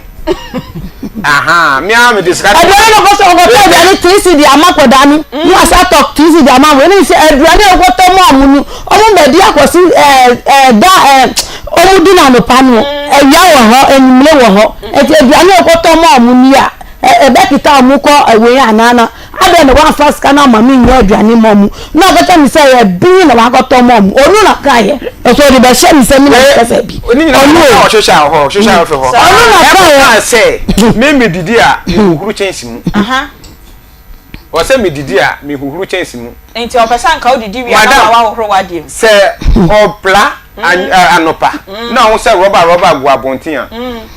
[SPEAKER 2] Aha, me ara mede sika
[SPEAKER 3] Aduane no kɔsɛ ɔkɔtɔ aduane three cedi ama akwadaa no na wasa atɔ three cedi ama wɔn ɛna sɛ aduane a ɔkɔtɔ ma ɔmo no ɔmo bɛdi akɔsi ɛɛ ɛɛ da ɛɛ ɔmo di na anopa no awia wɔ hɔ enyimire wɔ hɔ nti aduane a ɔkɔtɔ ma ɔmo ni a ɛbɛkita ɔmo kɔ ɛwɛn anaa na Adɛn na woamfa sika no amma me nyɛ aduane mma ɔmo? Na ɔka kyerɛ me sɛ ɛyɛ bi na wakɔtɔ ma ɔmo. Ɔno na ɔkaeɛ. Ɔsɛ ɔde bɛhyɛ me sɛ me na meka sɛ bi.
[SPEAKER 2] Ne nyinaa
[SPEAKER 3] Ɔno o.
[SPEAKER 2] wɔ social hɔ, social hɔ hɔ.
[SPEAKER 3] Ɔno na ɔkaeɛ.
[SPEAKER 2] Ɛkɔkaa sɛ me medidi a mehuhuru kyɛnse mu. Ɔsɛ medidi a mehuhuru kyɛnse mu.
[SPEAKER 1] Nti ɔpɛ sɛ anka wodidi wie a na
[SPEAKER 2] Madam,
[SPEAKER 1] wahohoro w'adeɛ mu.
[SPEAKER 2] sɛ ɔpra anɔpa na ɔho sɛ rɔba rɔba gu abɔnten a,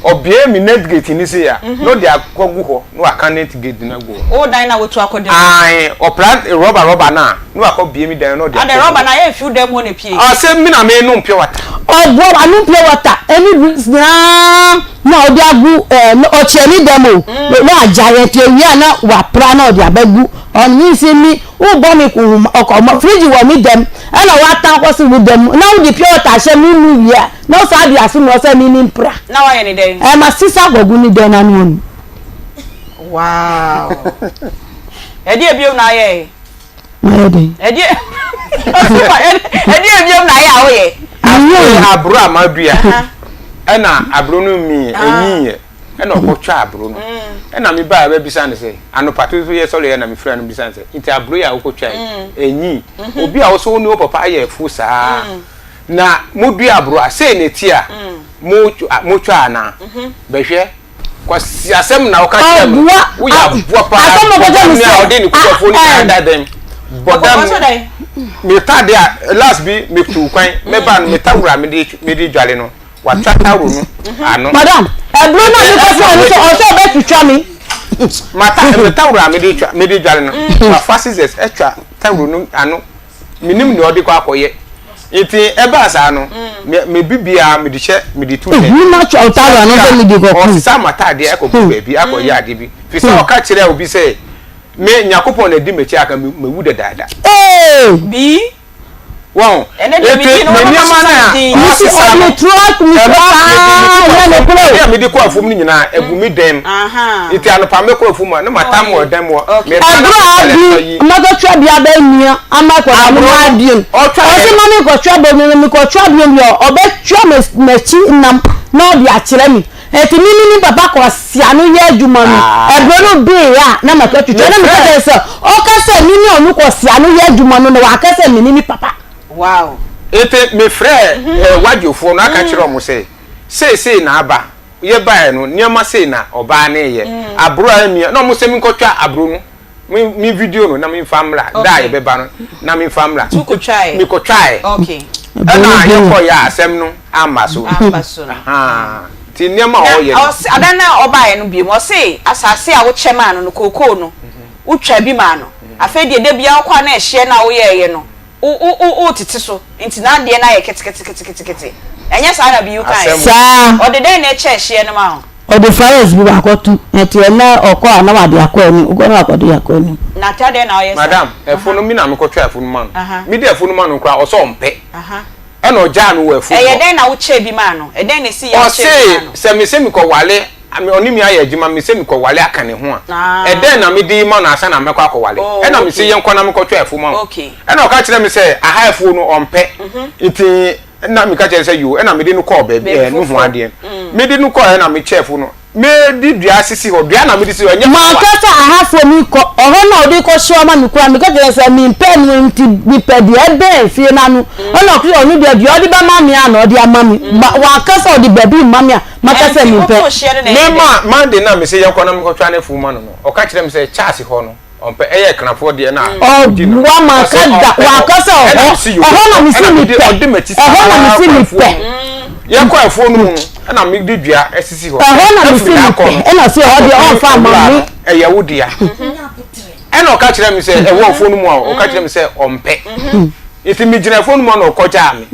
[SPEAKER 2] ɔbue me net gate no sei a, na ɔde akɔgu hɔ na waka net gate no agu hɔ.
[SPEAKER 1] Wo dan na wotu akɔda mu?
[SPEAKER 2] Ae, ɔpra rɔba rɔba no a, na wakɔ bue me dan no na ɔde
[SPEAKER 1] Adɛn,
[SPEAKER 2] akɔgu
[SPEAKER 1] rɔba
[SPEAKER 2] hɔ.
[SPEAKER 1] no ayɛ mfi wo dan mu hɔ na epie?
[SPEAKER 2] Ɔse me na menom pure water.
[SPEAKER 3] Ɔboa wanom pure water ɛne drinks nyinaa na ɔde agu ɛɛ ɔkyɛ ne dɛm o, na wagyae nti owie a na wapra na ɔde abɛgu ɔno means me Wobɔ me kohoma ɔkɔmɔ fridge wɔ me dɛm ɛna watan kɔ se wo dɛm mu na wode pure water ahyɛ me mu wie a na wo saa de aso me hɔ sɛ me me mpra.
[SPEAKER 1] Na wayɛ ne dɛn?
[SPEAKER 3] Ɛɛ ma sisa akɔgu ne dɛn n'ano onu.
[SPEAKER 1] Wow. Ɛdeɛ biom na ayɛ?
[SPEAKER 3] Mayɛ dɛn?
[SPEAKER 1] Ɛdeɛ ɛdeɛ biom na ayɛ a woyɛ?
[SPEAKER 2] Afei aburo a madua ɛna aburo no mii ɛnyiiɛ. Ɛna ɔkɔtwaa aburo no. Ɛna me baeɛ bɛbisa no sɛ, anɔpa tututu yɛsɔreeɛ na mefrɛɛ no bisa no sɛ, nti aburo yi a wokɔtwae yi, ɛnyii? Obi a wo sɛ wo ne wo papa ayɛ afuo saa na modua aburo a, sei na ɛti a motwa anaa? Bɛhwɛ, kwasiasɛm na woka kyerɛ me. Woyɛ aboa paa. Bɔdam ni a ɔde ne kukuafoɔ no nyinaa da dɛm. Bɔdam ni. Metɔ adeɛ a, last bi metuu kwan, mebaa no, me tawuro a mede dware no, Watwa tawuro no ano.
[SPEAKER 3] Madam, ɛburo no a mekɔ faa no sɛ ɔsɛ ɔbɛtwitwa me.
[SPEAKER 2] Mata me tawuro a mede twa mede dware no, wafa scissors atwa tawuro no ano. Menim nea ɔde kɔ akɔyɛ. Nti ɛbaa saa no, Me me bibiara mede hyɛ mede tu dɛm.
[SPEAKER 3] Ehu na twɛ ɔtaara no sɛ mede kɔ kum.
[SPEAKER 2] Ɔsesa m'ataadeɛ ɛkɔ gu baabi akɔ yɛ adeɛ bi. Firi sɛ ɔka kyerɛɛ obi sɛ me Nyakopɔn na adi m'akyi aka me mawu dadaada.
[SPEAKER 3] Ee!
[SPEAKER 1] Bi.
[SPEAKER 2] Wɔn.
[SPEAKER 1] Ɛnɛ deɛ
[SPEAKER 2] Eti
[SPEAKER 1] me din no
[SPEAKER 2] me
[SPEAKER 1] wɔbɛma
[SPEAKER 2] nneɛma
[SPEAKER 1] sesa
[SPEAKER 2] no
[SPEAKER 1] me
[SPEAKER 2] a
[SPEAKER 1] din.
[SPEAKER 3] Mesi
[SPEAKER 2] ɔsesa no
[SPEAKER 3] ɔde turo ato me so
[SPEAKER 2] ɛno
[SPEAKER 3] saa
[SPEAKER 2] mede me tu
[SPEAKER 3] ɛnyɛ
[SPEAKER 2] afuom
[SPEAKER 3] nokorɛ o.
[SPEAKER 2] adeɛ a mede kɔ afuom no nyinaa ɛgu me dɛm.
[SPEAKER 1] Ahaa.
[SPEAKER 2] Nti anɔpa mɛkɔ afuom a na matam wɔ dɛm hɔ.
[SPEAKER 1] Okay.
[SPEAKER 2] Meba na
[SPEAKER 3] Ɛberɛ a
[SPEAKER 2] mepɛ
[SPEAKER 3] adu
[SPEAKER 2] ayi.
[SPEAKER 3] mɛkɔtwa bi abɛnua ama akwadaa no
[SPEAKER 2] Aburo no
[SPEAKER 3] mabiem.
[SPEAKER 2] ɔtwa
[SPEAKER 3] Ɔse
[SPEAKER 2] yɛ.
[SPEAKER 3] ma menkɔtwa bɔ no na mekɔtwa biom deɛ ɔbɛtwa m'akyi nam na ɔde akyerɛ me. Enti me ne me papa kwasia no yɛ adwuma no, ɛberɛ no beeɛ a na maka twitwa. Na meka kyerɛ no sɛ ɔka sɛ me ne ɔno kwasia no yɛ adwuma no na waka sɛ me ne me papa.
[SPEAKER 1] Wow.
[SPEAKER 2] Enti mefrɛɛ Wadwofoɔ no aka kyerɛɛ wɔn sɛ, Seesei na aba, yɛbaeɛ no, nneɛma sei na ɔbaa no reyɛ. Aburo a amia, na wɔn sɛ menkɔtwa aburo no. Me me video no na me nfa mmra da a yɛbɛba no na me nfa mmra.
[SPEAKER 1] Tu kotwae.
[SPEAKER 2] Me kotwae.
[SPEAKER 1] Okay.
[SPEAKER 2] Ɛna yɛkɔ yɛ asɛm no amma so.
[SPEAKER 1] Amma so no.
[SPEAKER 2] Ti nneɛma a ɔyɛ no.
[SPEAKER 1] Ɔse adan na ɔbaeɛ no biom ɔse asase a wokyɛ maa no no kookoo no wotwa bi maa no afei deɛ da biara wokɔ a na ɛhyeɛ no a woyɛɛyɛ no wo wo wo wotete so nti n'adeɛ no ayɛ keteketeketekete ɛnyɛ saa na Biyu kaeɛ?
[SPEAKER 3] Saa.
[SPEAKER 1] Ɔde dɛn na ɛkyɛ ɛhyeɛ no ma wo?
[SPEAKER 3] Ɔde flowers bi wakɔto nti ɛnɛ ɔkɔ a na wade akɔ anim ɔkɔ na wakɔde akɔ anim.
[SPEAKER 1] Na ta dɛn na ɔyɛ saa?
[SPEAKER 2] Madam, ɛfo no me na mekɔtwaa afu no maa no. Mede afu no maa no koraa ɔsɛ ɔmpɛ. Ɛna ɔgyaa no wɔ afuom
[SPEAKER 1] Ɛyɛ
[SPEAKER 2] hɔ.
[SPEAKER 1] dɛn na wokyɛɛ bi maa no? Ɛdɛn na ɛsii a wokyɛɛ bi maa
[SPEAKER 2] Ɔse
[SPEAKER 1] no?
[SPEAKER 2] sɛ mese mekɔwale, ɔne me ayɛ adwuma, mese mekɔwale aka ne ho a, ɛdɛn na mede rema no ansa na mɛkɔ akɔwale? Ɛna mese yɛnkɔ na menkɔtwa afuo ma wo. Ɛna ɔka kyerɛɛ me sɛ aha afuo no ɔmpɛ. Nti Ɛnna meka kyerɛɛ no sɛ, Yoo. Ɛnna mede no kɔɔ baabi, ɛɛ, nohoa deɛ. Mede no kɔeɛ na mekyɛɛ fo no. Mede dua sisi hɔ, dua na mede si hɔ, ɛnyɛ flower.
[SPEAKER 3] Manka sɛ ahafoɔ menkɔ, ɛhɔ na ɔde kɔhyew ama me koraa. Meka kyerɛɛ no sɛ mempɛ no nti mepɛ deɛ ɛbɛn fie no ano. Ɛnna ɔka sɛ ɔno deɛ, deɛ ɔde bɛma me ara na ɔde ama me. Wanka sɛ ɔde baabi rema me a maka sɛ mempɛ.
[SPEAKER 2] Mema Monday no a mese yɛnkɔ na menkɔtwa no afuo ma no no, ɔka kyerɛɛ me sɛ Charles hɔ no, Ɔmpɛ ɛyɛ krafoɔ deɛ na ɔdi no.
[SPEAKER 3] Ɔboa ma
[SPEAKER 2] Ɔsɛ
[SPEAKER 3] ka da
[SPEAKER 2] ɔmpɛ hɔ.
[SPEAKER 3] waka sɛ
[SPEAKER 2] Ɛna
[SPEAKER 3] ɔhɔ
[SPEAKER 2] mesi yoo.
[SPEAKER 3] ɛhɔ na mesi
[SPEAKER 2] Ɛna
[SPEAKER 3] mi
[SPEAKER 2] mede
[SPEAKER 3] pɛ
[SPEAKER 2] ɔde m'akyi
[SPEAKER 3] ɛhɔ na
[SPEAKER 2] saa
[SPEAKER 3] mesi
[SPEAKER 2] kɔ
[SPEAKER 3] mi
[SPEAKER 2] afuo
[SPEAKER 3] pɛ
[SPEAKER 2] no mu. Yɛkɔ afuo no mu no ɛna mede dua asisi hɔ.
[SPEAKER 3] ɛhɔ na mesi
[SPEAKER 2] Ɛfiri
[SPEAKER 3] mi
[SPEAKER 2] da
[SPEAKER 3] pɛ
[SPEAKER 2] kɔ no
[SPEAKER 3] ɛna sɛ ɛhɔ deɛ
[SPEAKER 2] ɛkɔpem
[SPEAKER 3] ɔnfa ama
[SPEAKER 2] owura
[SPEAKER 3] me
[SPEAKER 2] no ɛyɛ wo dea. Ɛna ɔka kyerɛ me sɛ ɛwɔ afuo no mu a ɔka kyerɛ me sɛ ɔmpɛ. Nti megyina afuo no mu a na ɔkɔgyaa me.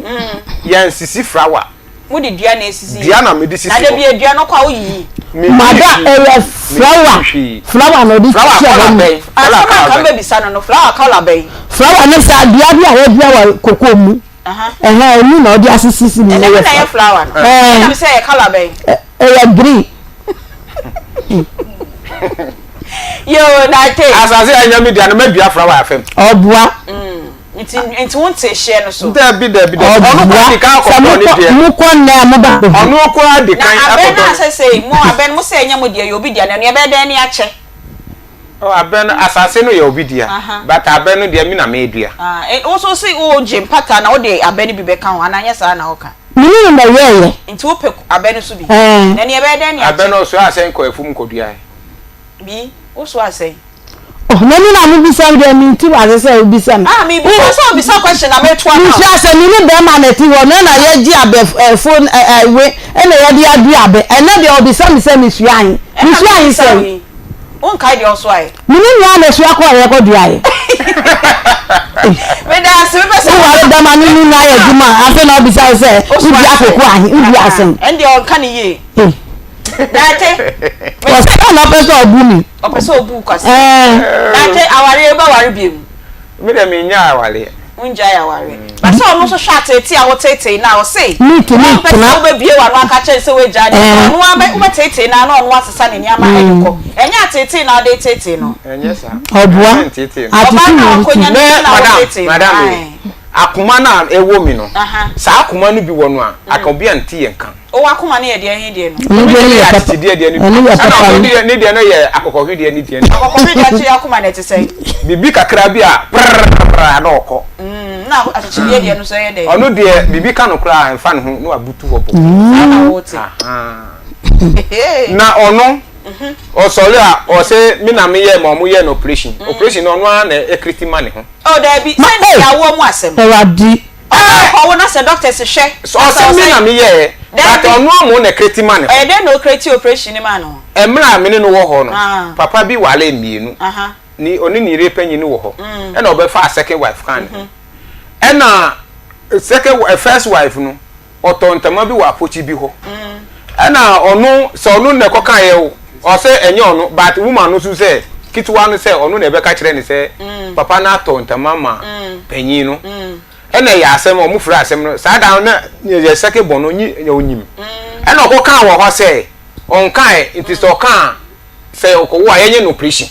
[SPEAKER 2] Yɛnsisi frawa.
[SPEAKER 1] Mo de dua na esisi.
[SPEAKER 2] Dua na mede sisi hɔ.
[SPEAKER 1] Na da bi dua no kɔ a woyiyi.
[SPEAKER 3] Mada ɛyɛ flower flower na ɔde
[SPEAKER 2] Flower
[SPEAKER 3] sisi
[SPEAKER 2] kɔla
[SPEAKER 3] hɔ no.
[SPEAKER 2] bɛn?
[SPEAKER 1] Asɛm a nka mebɛbisa no no flower kɔla bɛn?
[SPEAKER 3] Flower no saa dua bi a wɔadua wɔ koko mu. Ɛhɛn ɛnu na ɔde asisi si mu na
[SPEAKER 1] Ɛno
[SPEAKER 3] ɛyɛ
[SPEAKER 1] na ɛyɛ flower no. Ɛna mi sɛ ɛyɛ kɔla bɛn?
[SPEAKER 3] Ɛyɛ green.
[SPEAKER 1] Yoo Nate.
[SPEAKER 2] Asase a ɛnyɛ me dea no mɛdua flower afam.
[SPEAKER 3] Ɔboa.
[SPEAKER 1] Nti nti wo nte hyeɛ no so.
[SPEAKER 2] Dabi dabi dabi. Ɔno koraa di kan
[SPEAKER 3] Sɛ
[SPEAKER 2] akɔtɔ ne
[SPEAKER 3] mokɔ
[SPEAKER 2] deɛ.
[SPEAKER 3] mokɔ nnɛ a moba bɛhu.
[SPEAKER 2] Ɔno koraa di
[SPEAKER 1] Na
[SPEAKER 2] kan
[SPEAKER 1] abɛn
[SPEAKER 2] akɔtɔ
[SPEAKER 1] no
[SPEAKER 2] ne.
[SPEAKER 1] a sɛsɛi mo abɛn no mo sɛ ɛnyɛ mo deɛ ɛyɛ obi dea no ɛno yɛbɛyɛ dɛn ne akyɛ.
[SPEAKER 2] Oh abɛn no asase no yɛ obi dea but abɛn no deɛ me na medua.
[SPEAKER 1] Ah eh wo nso se wo gye mpata na wode abɛ no bi bɛka ho anaa nyɛ saa na woka.
[SPEAKER 3] Me ne no na ɛyɛɛyɛ.
[SPEAKER 1] Nti wopɛ abɛ no so bi.
[SPEAKER 3] Ɛɛ.
[SPEAKER 1] Na ɛno yɛbɛyɛ dɛn ne akyɛ.
[SPEAKER 2] Abɛ no ɔsoa asɛn kɔ afum kɔduaɛ.
[SPEAKER 1] Bi, wosoa asɛn.
[SPEAKER 3] Oh, na mi na mo bisa mi deɛ mi nti wase sɛ wobisa mi.
[SPEAKER 1] Ah, mi bisa sɛ obisa question na metoa ma.
[SPEAKER 3] Mesua sɛ me ne bɛrima na ɛte hɔ no na yɛgye abɛ ɛfo ɛwe ɛna yɛde adua abɛ ɛnɛ deɛ ɔbisa mi sɛ mesua ahe mesua ahe sɛ.
[SPEAKER 1] Wonkae deɛ ɔsoaeɛ.
[SPEAKER 3] Me ne nua na esua kɔɔ yɛkɔ duaeɛ.
[SPEAKER 1] Meda ase mepɛ sɛ.
[SPEAKER 3] Woware bɛrima no ne no ayɛ adwuma afei na ɔbisa wo sɛ wodua koko ahe wodua asɛn.
[SPEAKER 1] Ɛndeɛ ɔnka ne yie. Daate.
[SPEAKER 3] Ɔsɛ na ɔpɛ sɛ ɔbu mi.
[SPEAKER 1] Ɔpɛ sɛ ɔbu kwasi. Daate awareɛ wobɛware biom.
[SPEAKER 2] Me deɛ mennya awareɛ.
[SPEAKER 1] Wongyae awareɛ. Ba sɛ ɔno nso hwɛ ateetee a woteetee no a ɔse
[SPEAKER 3] Mentumi
[SPEAKER 1] wompɛ sɛ
[SPEAKER 3] ntena.
[SPEAKER 1] wobɛbue w'ano aka akyerɛ no sɛ woagyae no nti ɔno ara bɛ wobɛteetee no ara na ɔno asesa ne nneɛma de kɔ. Ɛnyɛ ateetee na wode reteetee no.
[SPEAKER 2] Ɛnyɛ saa.
[SPEAKER 3] Ɔboa.
[SPEAKER 2] Menteetee no.
[SPEAKER 1] Ɔbaa
[SPEAKER 3] Atete
[SPEAKER 1] no a
[SPEAKER 3] na
[SPEAKER 1] wakɔnya
[SPEAKER 3] ɔde
[SPEAKER 1] no
[SPEAKER 2] Me
[SPEAKER 1] nti na
[SPEAKER 2] madam
[SPEAKER 1] woteetee no.
[SPEAKER 2] madam
[SPEAKER 1] Ae.
[SPEAKER 2] ee akoma no a ɛwɔ mi no saa akoma no bi wɔ no a aka obi a nte yɛn nka.
[SPEAKER 1] O w'akoma no yɛ deɛ he deɛ no?
[SPEAKER 3] Ɛno deɛ no yɛ papa.
[SPEAKER 2] Akyekyedeɛ deɛ no bi.
[SPEAKER 3] Ɛno yɛ
[SPEAKER 2] Ɛna
[SPEAKER 3] papa
[SPEAKER 2] ɔno
[SPEAKER 3] no.
[SPEAKER 2] deɛ ne deɛ no yɛ akokɔhwedeɛ ne deɛ no.
[SPEAKER 1] Akokɔhwedeɛ akye akoma no ɛte sɛn?
[SPEAKER 2] Biribi kakra bi a prrrr na ɔkɔ.
[SPEAKER 1] Mm, na akyekyedeɛ deɛ no nso ɛyɛ dɛn?
[SPEAKER 2] Ɔno deɛ biribi ka no koraa a ɛmfa ne ho na wabutu hɔ bɔkɔɔ.
[SPEAKER 1] Saa na wote.
[SPEAKER 2] Ahaa. Na ɔno ɔsɔre a ɔse me na meyɛɛ ma ɔmo yɛɛ no operation. Operation no ɔno ara na ɛkreti ma ne ho.
[SPEAKER 1] Oh daabi,
[SPEAKER 3] Ma
[SPEAKER 1] sɛ
[SPEAKER 3] ei!
[SPEAKER 1] nti awoɔ mu asɛm.
[SPEAKER 3] Awurade.
[SPEAKER 1] Ɔbaa kɔ wo na sɛ doctors hwɛ.
[SPEAKER 2] Ɔse me na me yɛɛ but ɔno amu na kreti ma ne ho.
[SPEAKER 1] Ɛyɛ dɛn na ɔkreti operation no maa ne ho?
[SPEAKER 2] Ɛmmerɛ a me ne no wɔ hɔ no papa bi waree mmienu ne ɔne ne yere panyin wɔ hɔ ɛna ɔbɛfaa second wife kaa ne ho ɛna second first wife no. ɔtɔ ntama bi wɔ apokyi bi hɔ. Ɛna ɔno sɛ ɔno na ɛkɔkaeɛ o, ɔsɛ ɛnyɛ ɔno but woman no nso sɛ ketewa no sɛ ɔno na ɛbɛka kyerɛ no sɛ papa no atɔ ntama ma panyin no. Ɛna ɛyɛ asɛm ɔmo frɛ asɛm no saa da no na yɛ sɛke bɔ no nyi onyim. Ɛna ɔkɔkaa wɔ hɔ sɛ ɔnkae nti sɛ ɔka a sɛ ɔkɔwo a yɛnyɛ no operation.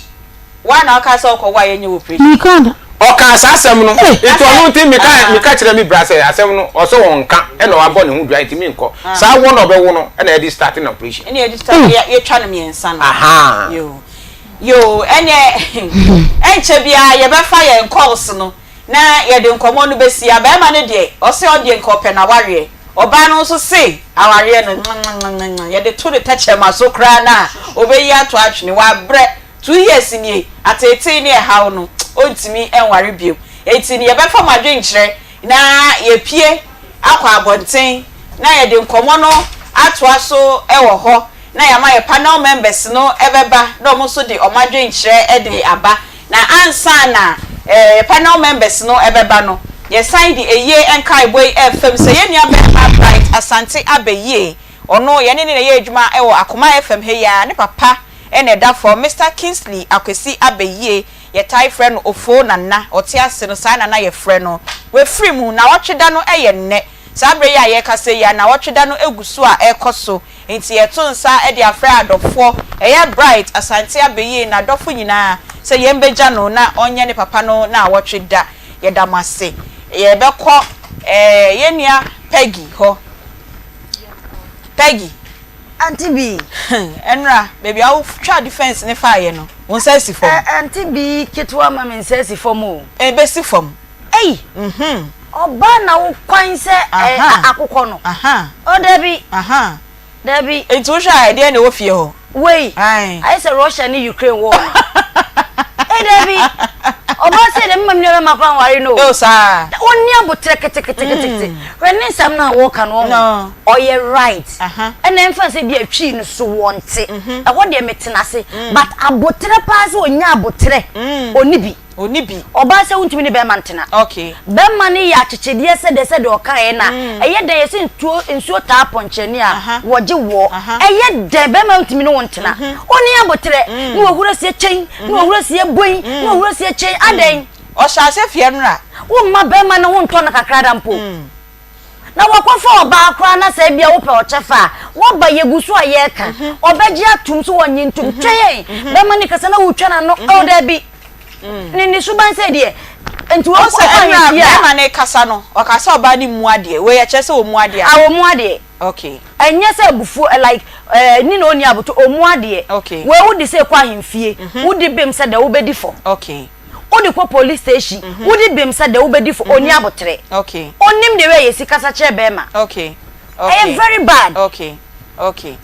[SPEAKER 1] Woa na wokaa sɛ ɔkɔwo a yɛnyɛ wo operation.
[SPEAKER 3] Mekaa da.
[SPEAKER 2] Ɔkaa saa asɛm no
[SPEAKER 3] Ei.
[SPEAKER 2] nti ɔno nti meka meka kyerɛ me bra sɛ asɛm no ɔsɛ ɔnka ɛna wabɔ ne ho dua nti menkɔ saa wɔ na ɔbɛwo no ɛna yɛde start no operation.
[SPEAKER 1] Ɛna yɛde start yɛtwa no mmiɛnsa no.
[SPEAKER 2] Ahaa.
[SPEAKER 1] Yoo yoo ɛneɛ ɛnkyɛ biara yɛbɛfa yɛn calls no na yɛde nkɔmmɔ no bɛsi. Abarima no deɛ ɔse ɔdeɛ nka ɔpɛ n'awareɛ. Ɔbaa no nso se awareɛ no nwanwanwanwan yɛde to ne tɛkyerɛma so koraa no a ɔbɛyi ato atwene. Wabrɛ, 2 years nie, ateetee ne ɛhaw no ɔntumi nware bio. Enti no yɛbɛfa mo adwenkyerɛ na yɛapue akɔ abɔnten na yɛde nkɔmmɔ no atoa so wɔ hɔ na yɛama yɛ panel members no bɛba na wɔn nso de wɔn adwenkyerɛ de aba. Na ansa na panel members no bɛba no, yɛsan de ayie nkaebɔ yi refam sɛ yɛn nua barima Bright Asante Abayie, ɔno yɛne no na ɛyɛ adwuma wɔ Akoma FM ha yi ara, ne papa na ɛda fam, Mister Kingsley Akwasi Abayie, yɛtae frɛ no Ofoo Nana, ɔte ase no saa na na yɛfrɛ no. Wafiri mu, nnawɔtwe da no yɛ nnɛ. Saa berɛ yi a yɛrekasa yi ara, nnawɔtwe da no gu so a ɛrekɔ so. Enti yɛto nsa de afrɛ adɔfoɔ, ɛyɛ Bright Asante Abeyie n'adɔfo nyinaa sɛ yɛn bɛgya no na ɔnyɛ ne papa no naawɔtwe da. Yɛda mo ase. Yɛbɛkɔ eh, yɛn nua Peggy hɔ. Peggy.
[SPEAKER 6] Auntie B.
[SPEAKER 1] Ɛnora, baabi a wotwaa defense no faeɛ no, wo nsa asi fam.
[SPEAKER 6] Eh, Auntie B ketewa ma me nsa asi fam o.
[SPEAKER 1] Ɛbɛsi fam.
[SPEAKER 6] Ei! Ɔbaa na wo kwan sɛ akokɔ no. Oh dabi. Dabi.
[SPEAKER 1] Nti wohwɛ a ɛdeɛn na ɛwɔ fie hɔ?
[SPEAKER 6] Wei, ayɛ sɛ Russia ne Ukraine war no. Ei dabi. Ɔbaa sei deɛ mema me nua bɛma koraa nware no o.
[SPEAKER 1] Oh saa.
[SPEAKER 6] Ɔnni aboterɛ keteketekete. Hwɛ ne nsɛm no a wɔka no ɔho. Ɔyɛ right. Ɛna ɛmfa sɛ bi a twii no so wɔnte. Ɛhɔ deɛ metena ase. But aboterɛ paa sɛ ɔnya aboterɛ. Ɔnni bi.
[SPEAKER 1] Ɔnni bi.
[SPEAKER 6] Ɔbaa sɛ wontumi ne bɛrima ntena.
[SPEAKER 1] Okay.
[SPEAKER 6] Bɛrima no yɛ akyekyedeɛ sɛdeɛ sɛdeɛ ɔkaeɛ no a, ɛyɛ dɛn yɛse ntuo nsuo taa pɔnkyerɛni a, wɔgye woɔ. Ɛyɛ dɛn bɛrima ntumi ne wo ntena. Ɔnni aboterɛ, ne wahuru asie kyɛn, ne wahuru asie boi, ne wahuru asie kyɛn, adɛn?
[SPEAKER 1] Ɔhyɛ aseɛ fie nnora.
[SPEAKER 6] Womma bɛrima no ho ntɔ no kakra da mpo. Na wakɔfa ɔbaa koraa na sɛ ebia wopɛ ɔkyɛfa a, woaba yɛgu so a yɛreka. Ɔbɛgye atom so ɔnnye ntom. Twɛn! Bɛrima no kasa na wotwa n'ano. Oh, dabi. Ne ne suban sɛ deɛ. Nti
[SPEAKER 1] Wohu sɛ
[SPEAKER 6] wɔkɔ
[SPEAKER 1] ɛnna
[SPEAKER 6] ahemfie a.
[SPEAKER 1] bɛrima no rekasa no, ɔka sɛ ɔbaa no mmu adeɛ. Wei ɛkyerɛ sɛ ɔmmu adeɛ
[SPEAKER 6] Ah,
[SPEAKER 1] anaa?
[SPEAKER 6] ɔmmu adeɛ.
[SPEAKER 1] Okay.
[SPEAKER 6] Ɛnyɛ sɛ abufuo, eh, like, eh, ni na ɔnni aboto, ɔmmu adeɛ.
[SPEAKER 1] Okay.
[SPEAKER 6] Wei wode sɛ kɔ ahemfie, wodi bem sɛ deɛ wobɛdi fɔ.
[SPEAKER 1] Okay.
[SPEAKER 6] Wode kɔ police station, wodi bem sɛ deɛ wobɛdi fɔ, ɔnni aboterɛ.
[SPEAKER 1] Okay.
[SPEAKER 6] Ɔnnim the way yɛsi kasa kyerɛ bɛrima.
[SPEAKER 1] Okay.
[SPEAKER 6] Ɛyɛ
[SPEAKER 1] Okay.
[SPEAKER 6] very bad.
[SPEAKER 1] Okay. Okay.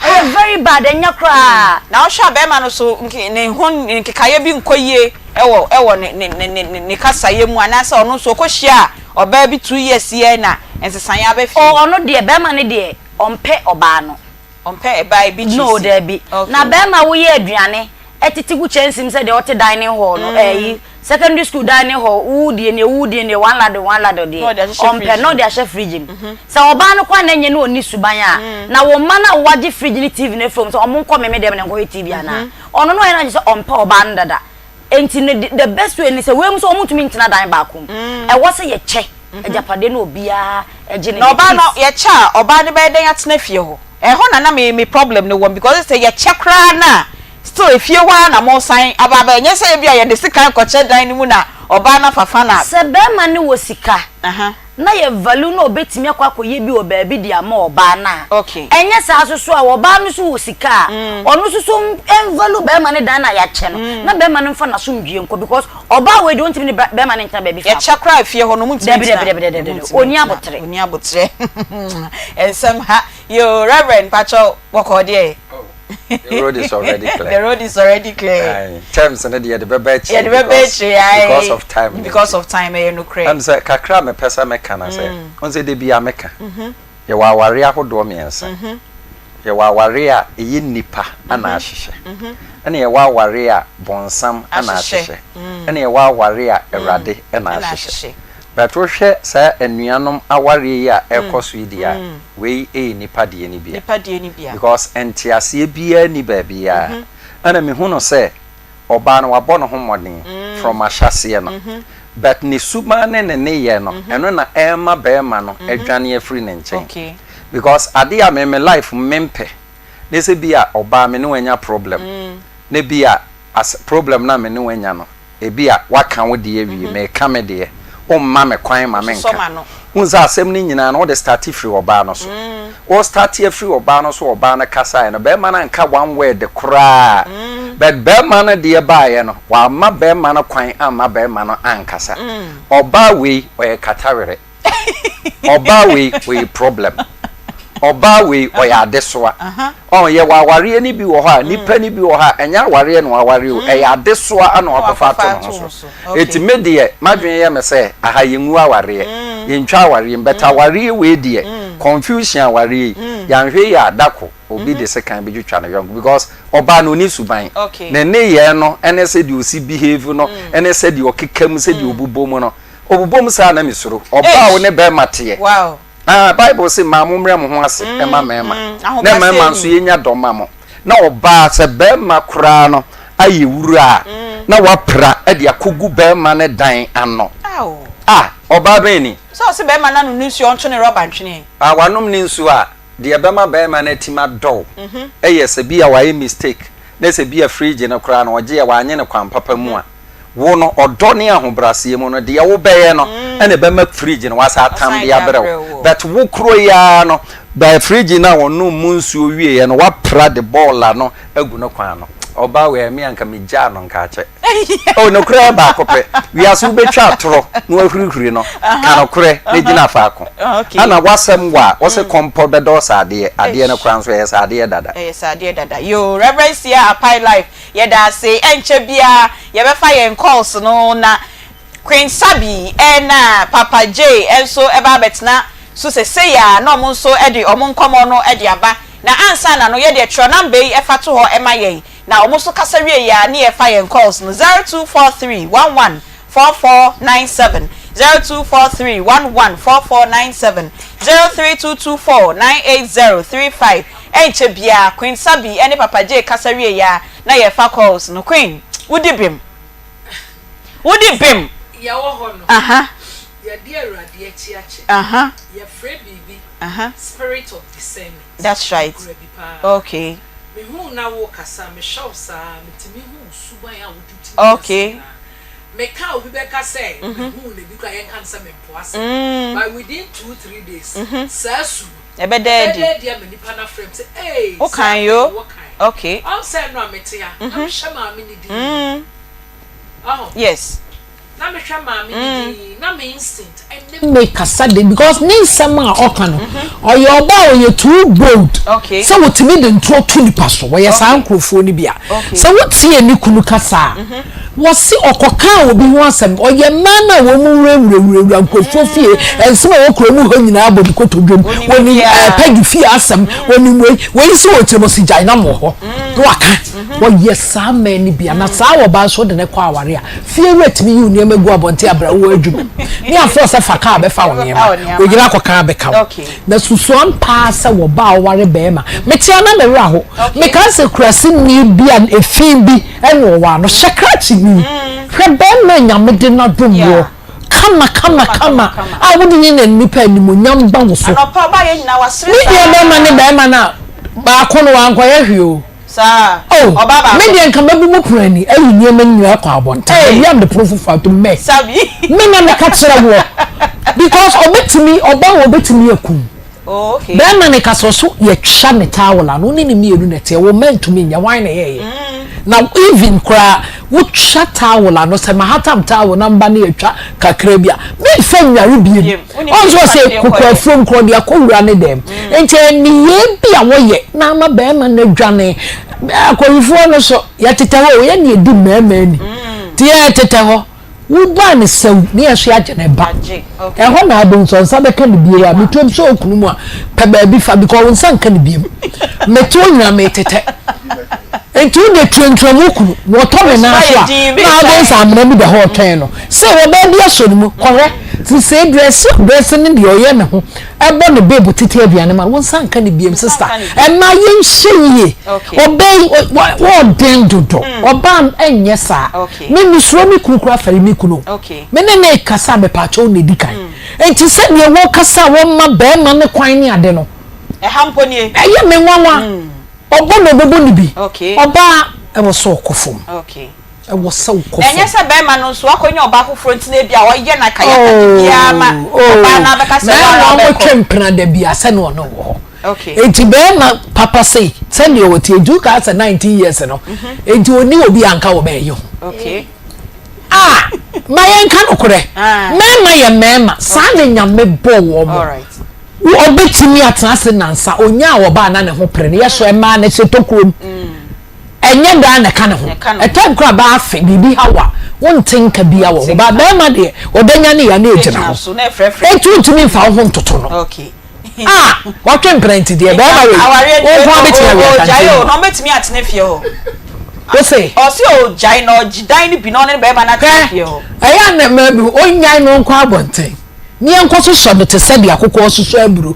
[SPEAKER 6] Ɛyɛ very bad, ɛnyɛ koraa.
[SPEAKER 1] Na wohwɛ a bɛrima no so nk ne ho nkekaeɛ bi nkɔ yie wɔ wɔ ne ne ne ne ne kasayɛ mu anaasɛ ɔno nso ɔkɔhyiaa ɔbaa bi 2 years yi na nsesaeɛ aba fie?
[SPEAKER 6] Oh, ɔno deɛ, bɛrima no deɛ, ɔmpɛ ɔbaa no.
[SPEAKER 1] Ɔmpɛ ɛbaa bi
[SPEAKER 6] No,
[SPEAKER 1] kyisi?
[SPEAKER 6] daabi.
[SPEAKER 1] Okay.
[SPEAKER 6] Na bɛrima woyɛ aduane tete gu kyɛnse mu sɛ deɛ ɔte dining hall no, ɛyi, secondary school dining hall, wo deɛ nie, wo deɛ nie, one ladle, one ladle
[SPEAKER 1] Na
[SPEAKER 6] deɛ,
[SPEAKER 1] ɔde ahyehyɛ
[SPEAKER 6] ɔmpɛ,
[SPEAKER 1] fridge
[SPEAKER 6] na
[SPEAKER 1] mu.
[SPEAKER 6] ɔde ahyɛ fridge mu. Sɛ ɔbaa no koraa na ɛnyɛ na ɔnni suban a, na wo mma no a woagye fridge ne TV no afiri wɔn sɛ wɔn nkɔ meme dɛm na nkɔhwɛ TV anaa? Ɔno no ɔyɛ n'adwene sɛ ɔmpɛ ɔbaa no dada. Enti no, the best way ne sɛ, wei mu sɛ wɔntumi ntena dan baako mu. Ɛwɔ sɛ yɛkyɛ agyapadeɛ na obiara gye ne
[SPEAKER 1] Na
[SPEAKER 6] deɛ.
[SPEAKER 1] ɔbaa no
[SPEAKER 6] Peace.
[SPEAKER 1] yɛkyɛ a ɔbaa no bɛyɛ dɛn atena fie hɔ? Ɛhɔ na na me me problem no wɔ because sɛ yɛkyɛ koraa no a still efie hɔ ara na mosan aba abɛyɛ nyɛ sɛ ebia yɛde sekan kɔkyɛ dan no mu na ɔbaa no afa fa na.
[SPEAKER 6] Sɛ bɛrima no wɔ sika na yɛ value na ɔbɛtumi akɔ akɔyɛ bi wɔ baabi de ama ɔbaa no a,
[SPEAKER 1] Okay.
[SPEAKER 6] ɛnyɛ saa nso so a ɔbaa no nso wɔ sika a, ɔno nso so nvalue bɛrima no dan no a yɛakyɛ no na bɛrima no mfa n'asomdwie nkɔ because ɔbaa wei deɛ ɔntumi ne bɛrima no ntena baabi faako.
[SPEAKER 1] Yɛkyɛ koraa efie hɔ no ɔmo ntumi
[SPEAKER 6] Dabi
[SPEAKER 1] ntena.
[SPEAKER 6] dabi dabi dabi
[SPEAKER 1] Ɔmo
[SPEAKER 6] dabi
[SPEAKER 1] ntumi
[SPEAKER 6] ɔnni
[SPEAKER 1] ntena.
[SPEAKER 6] aboterɛ.
[SPEAKER 1] Ɔnni aboterɛ. Nsɛm ha. Yoo Reverend mpakyɛw bɔkɔɔ deɛ.
[SPEAKER 7] Oh, the road is already clear.
[SPEAKER 1] The road is already clear.
[SPEAKER 7] Aye. Terms no deɛ yɛde bɛba akyire.
[SPEAKER 1] Yɛde bɛba akyire aye.
[SPEAKER 7] Because of time.
[SPEAKER 1] Because of time ɛyɛ nokorɛ.
[SPEAKER 7] Ɛm sɛ kakra a mepɛ sɛ meka na sɛ, wɔn sɛ de bi a meka. Yɛwɔ awareɛ ahodoɔ mmiɛnsa. Yɛwɔ awareɛ a ɛyɛ nnipa na ahyehyɛ. Ɛna yɛwɔ awareɛ a bɔnsam na ahyehyɛ. Ɛna yɛwɔ awareɛ a Awurade na ahyehyɛ. But wohwɛ saa anuanom awareɛ yi a ɛrekɔ so yi deɛ a, wei yɛ nnipa deɛ no bi a.
[SPEAKER 1] Nnipa deɛ no bi a.
[SPEAKER 7] Because nteaseɛ biara nni baabiara. Ɛna mehu no sɛ ɔbaa no wabɔ ne ho mmɔden from ahyɛaseɛ no. But ne suban ne ne nneyɛɛ no, ɛno na ɛrema barima no adwane afiri ne nkyɛn. Because adeɛ a me me life mu mempɛ ne sɛ bi a ɔbaa me ne wo anya problem, na bi a as problem no a me ne wo anya no, Ebia woaka wo deɛ awie, mereka me deɛ, womma me kwan ma menka. Wohu sɛ asɛm no nyinaa no, wode starte firi ɔbaa no so. Wo starte afiri ɔbaa no so, ɔbaa no kasaeɛ no, barima no anka one word koraa. But barima no deɛ baeɛ no, wamma barima no kwan amma barima no ankasa. Ɔbaa wei, ɔyɛ katawerɛ. Ɔbaa wei ɔyɛ problem. Ɔbaa wei ɔyɛ adesoa. Ɔn yɛwɔ awareɛ no bi wɔ hɔ a nipa no bi wɔ hɔ a ɛnyɛ awareɛ na waware o ɛyɛ adesoa na wakɔfa ato ne ho so. Eti me deɛ m'adwene yɛ me sɛ aha yɛngu awareɛ, yɛntwa awareɛ mu but awareɛ wei deɛ confusion awareɛ yi yɛanhwɛ yie a dako obi de sekan bɛtwitwa ne yɔnko because ɔbaa no ɔni suban. Ne nneyɛɛ no ɛne sɛdeɛ ɔsi behave no ɛne sɛdeɛ ɔkeka mu sɛdeɛ ɔbobɔ mu no Ɔbobom saa a na mesuro. Ɔbaa a wo ne bɛrima teɛ. Ah, Bible se mmaa mommrɛ mo ho ase mma mmarima, na mmarima nso yɛnya dɔ ma mo. Na ɔbaa sɛ barima koraa no ayɛ wura a, na wapra de akɔgu barima no dan ano. Ah, ɔbaa bɛn ni?
[SPEAKER 1] Sɛ ɔse barima no anom ne nsuo a ɔnto ne rɔba ntwene.
[SPEAKER 7] Ah, wanom ne nsuo a, deɛ ɛbɛma barima no atim adɔ wo yɛ sɛ bi a wayɛ mistake, na sɛ bi a fridge no koraa no ɔgyeɛ wanyɛ no kwan papa mu a. Wo no, ɔdɔ ne ahobraseɛ mu no, deɛ wobɛyɛ no na ɛbɛma fridge no wasan atam de abrɛ wo. But wo koro yi ara no, by fridge no a ɔnom mu nsuo wieɛ no, woapra de bɔɔla no agu no kwan ano. Ɔbaa wei, me anka megyaa no nka akyɛ. Oh, nokorɛ yɛ baako pɛ. Wiase wobɛtwa atorɔ na wahurihuri no, ka nokorɛ na gyina faako. Ana w'asɛm wɔ a, wose kɔmpɔ bɛdɔ saadeɛ, adeɛ no koraa nso ɛyɛ saadeɛ dada.
[SPEAKER 1] Ɛyɛ saadeɛ dada. Yoo, Reverend Sia Apai Life, Yɛda ase, ɛnkyɛ biara yɛbɛfa yɛn calls no na Queen Sabi ɛna Papa Jay nso ɛba abɛtena so sesei a na ɔmo nso de ɔmo nkɔmɔ no de aba. Na ansa na no yɛdeɛ twerɛ number yi fa to hɔ ma yɛn na ɔmo nso kasa wie yɛ a ne yɛfa yɛn calls no 0243 11 4497 0243 11 4497 03224 98035 Ɛnkyɛ biaa Queen Sabi ne Papa Jay kasa wieɛ a na yɛfa calls no Queen wodi bem wodi bem
[SPEAKER 8] Yɛwɔ hɔ no,
[SPEAKER 1] aha
[SPEAKER 8] yɛde Awurade akyi akyɛ.
[SPEAKER 1] aha
[SPEAKER 8] Yɛfrɛ biribi
[SPEAKER 1] aha
[SPEAKER 8] spirit of discernment.
[SPEAKER 1] That's right
[SPEAKER 8] Mekura bi paa.
[SPEAKER 1] okay.
[SPEAKER 8] Mehuu na wokasa, mehwɛ wo saa, metumi hu wo suban a wode te wiase
[SPEAKER 1] Okay.
[SPEAKER 8] nyinaa. Meka a obi bɛka sɛ mehuu no, ebi koraa yɛnka no sɛ mempo asɛm. But within 2, 3 days, saa su no,
[SPEAKER 1] Ɛbɛda adi.
[SPEAKER 8] ɛbɛda adi ama nnipa no afrɛ me sɛ, Ee,
[SPEAKER 1] Wo
[SPEAKER 8] saa
[SPEAKER 1] kan
[SPEAKER 8] pɛ
[SPEAKER 1] yo.
[SPEAKER 8] yi, wokae.
[SPEAKER 1] Okay.
[SPEAKER 8] Ɔho sɛ ɛno a mete ha, na mehwɛ maame no dinn. Ɔho?
[SPEAKER 1] Yes.
[SPEAKER 8] Na mehwɛ maame no dinn, na me instinct ɛne
[SPEAKER 9] me kasa de because ne nsɛm a ɔka no ɔyɛ ɔbaa a ɔyɛ too bold sɛ wɔtumi de ntorɔ to nipa so wɔyɛ saa nkurɔfoɔ no bi a sɛ wotie ne kunu kasa a wɔse ɔkɔkaa obi ho asɛm ɔyɛ mmaa no a wɔn mu wurawurawurawura nkurɔfoɔ fie nsɛm a ɛwɔ kuro mu hɔ nyinaa bɔ ne kotodwam wɔnim ɛɛ pɛgi fie asɛm wɔnim wei wei nso wɔ tirim ɔsi gyae na mo hɔ na waka wɔyɛ saa mmaa no bi a na saa ɔbaa nso de ne kɔ aware a Fie wura tumi yi wo nneɛma gu abɔnten a bra wowɔ adwuma mu ne afrɛ wo sɛ fa kaa bɛfa wo nneɛma. Wo yere akɔ kaa bɛka wo. Na susuan paa sɛ wɔ ba a ɔware bɛɛma. Mete a na me werɛ aho. Mekaa sɛ kuraseni bi a efi bi ɛna ɔwɔ ano. Hyɛ krakye ni. Hwɛ bɛɛma a Nyame de no adom woɔ. Kama kama kama a wode ne na nipa animuonyam ba wo so. Me nua bɛɛma ne bɛɛma no a baako no wankɔyɛ hwee o.
[SPEAKER 1] Saa.
[SPEAKER 9] Oh,
[SPEAKER 1] Ɔbaa baako.
[SPEAKER 9] me deɛ nka mɛbu mu pono ani ayi nneɛma no nyinaa akɔ abɔnten.
[SPEAKER 1] Hey.
[SPEAKER 9] Mawia mede pono foforɔ ato mu mɛ.
[SPEAKER 1] Sabi.
[SPEAKER 9] Me na meka kyerɛ woɔ. Because ɔbɛtumi, ɔbaa wɔ ɔbɛtumi akum.
[SPEAKER 1] Oh, okay.
[SPEAKER 9] Bɛrima no ka sɛ ɔso yɛtwa ne towel ano, wo ne ne mmienu na ɛteɛ, wo mma ntumi nyɛ, hwan na ɛyɛɛyɛ? Na even koraa, wotwa towel ano, sɛ mahatam towel na mba no yɛtwa kakra bi a, memfa nnware biem.
[SPEAKER 1] Biem. Wonim
[SPEAKER 9] Ɔn sɛ
[SPEAKER 1] nipa
[SPEAKER 9] ɔsɛ
[SPEAKER 1] no deɛ
[SPEAKER 9] koko
[SPEAKER 1] kɔyɛ.
[SPEAKER 9] afuom korɔ de akɔ wura ne dɛm. Nti nneyɛɛ bi a wɔyɛ na ama barima no adwane. Akɔwifoɔ no so, yɛtetɛ hɔ o, yɛn na yɛdi mmarima ani. Nti yɛtetɛ hɔ, wobaa no sɛw ne yɛn nso yɛagye ne ba. Ɛhɔ na abɛhu sɛ ɔnsa bɛka no bio a, metuam sɛ okunu mu a, pɛ baabi fa because wo nsa nka no biom. Mete hɔ nyinaa metetɛ. Nti wo deɛ tuantuam wo kunu na ɔtɔ ne nan so a, na abɛhu sɛ amena bi da hɔ ɔtwɛn no. Sɛ ɔbaa bi asɔ ne mu, kɔhwɛ. Sesei drɛse a ɔdrɛse ne deɛ ɔyɛ ne ho ɛbɔ ne babe tete aduane ma no wo nsa nka ne biam sister ɛma yɛnhyɛ yie ɔbaa yi wɔɔden dodo ɔbaa ɛnyɛ saa me mesuro me kunu koraa fɛre me kunu me ne ne kasa mepaakyɛw na edi kan nti sɛdeɛ wɔkasa wɔma bɛrima ne kwan ne ade no ɛyɛ me nwanwa ɔbɔ na ɔbɛbɔ ne bi ɔbaa ɛwɔ sɛ ɔkɔ fam. Ɛwɔ sɛ wokɔ
[SPEAKER 1] Na ɛnyɛ
[SPEAKER 9] fam.
[SPEAKER 1] sɛ barima no nso akɔnya ɔbaa foforɔ nti na ebia ɔyɛ no akayakade biara ma
[SPEAKER 9] Oh, oh,
[SPEAKER 1] ɔbaa no abɛka sɛ wo
[SPEAKER 9] mmarima
[SPEAKER 1] ara
[SPEAKER 9] a
[SPEAKER 1] wobɛkɔ.
[SPEAKER 9] wɔtwe mpena da bi a sɛnea ɔne wɔ hɔ.
[SPEAKER 1] Okay.
[SPEAKER 9] Enti barima papa sei, sɛnea ɔte, enti wokaa sɛ 19 years no, enti ɔnni obi a anka wɔbɛyɛ ho.
[SPEAKER 1] Okay.
[SPEAKER 9] Ah, ma yɛnka nokorɛ,
[SPEAKER 1] Ah.
[SPEAKER 9] mmarima yɛ mmarima, saa na Nyame bɔɔ wɔn.
[SPEAKER 1] All right.
[SPEAKER 9] Wo ɔbɛtumi atena ase nnansa, ɔnyaa ɔbaa na ne ho pere no, yɛsɔ mmaa no hyɛ tokurom. Ɛnyɛ daa na ɛka ne ho. Ɛtɛm koraa baa afe biribi haw a, wonte nka biara wɔ ho. But barima deɛ, ɔbɛnya ne ya na ɛgyina hɔ. Enti wontumi mfa wo ho ntoto no. Ah! Watwe mpena nti deɛ, barima wei, wo nko ara bɛtumi awe akankyee mu. Wo se? Hwɛ, ɛyɛ a na mmaa bi, ɔnnyae no nkɔ abɔnten. Ne yɛnkɔ sosɔ no te sɛ deɛ akokɔ resosɔ aburo.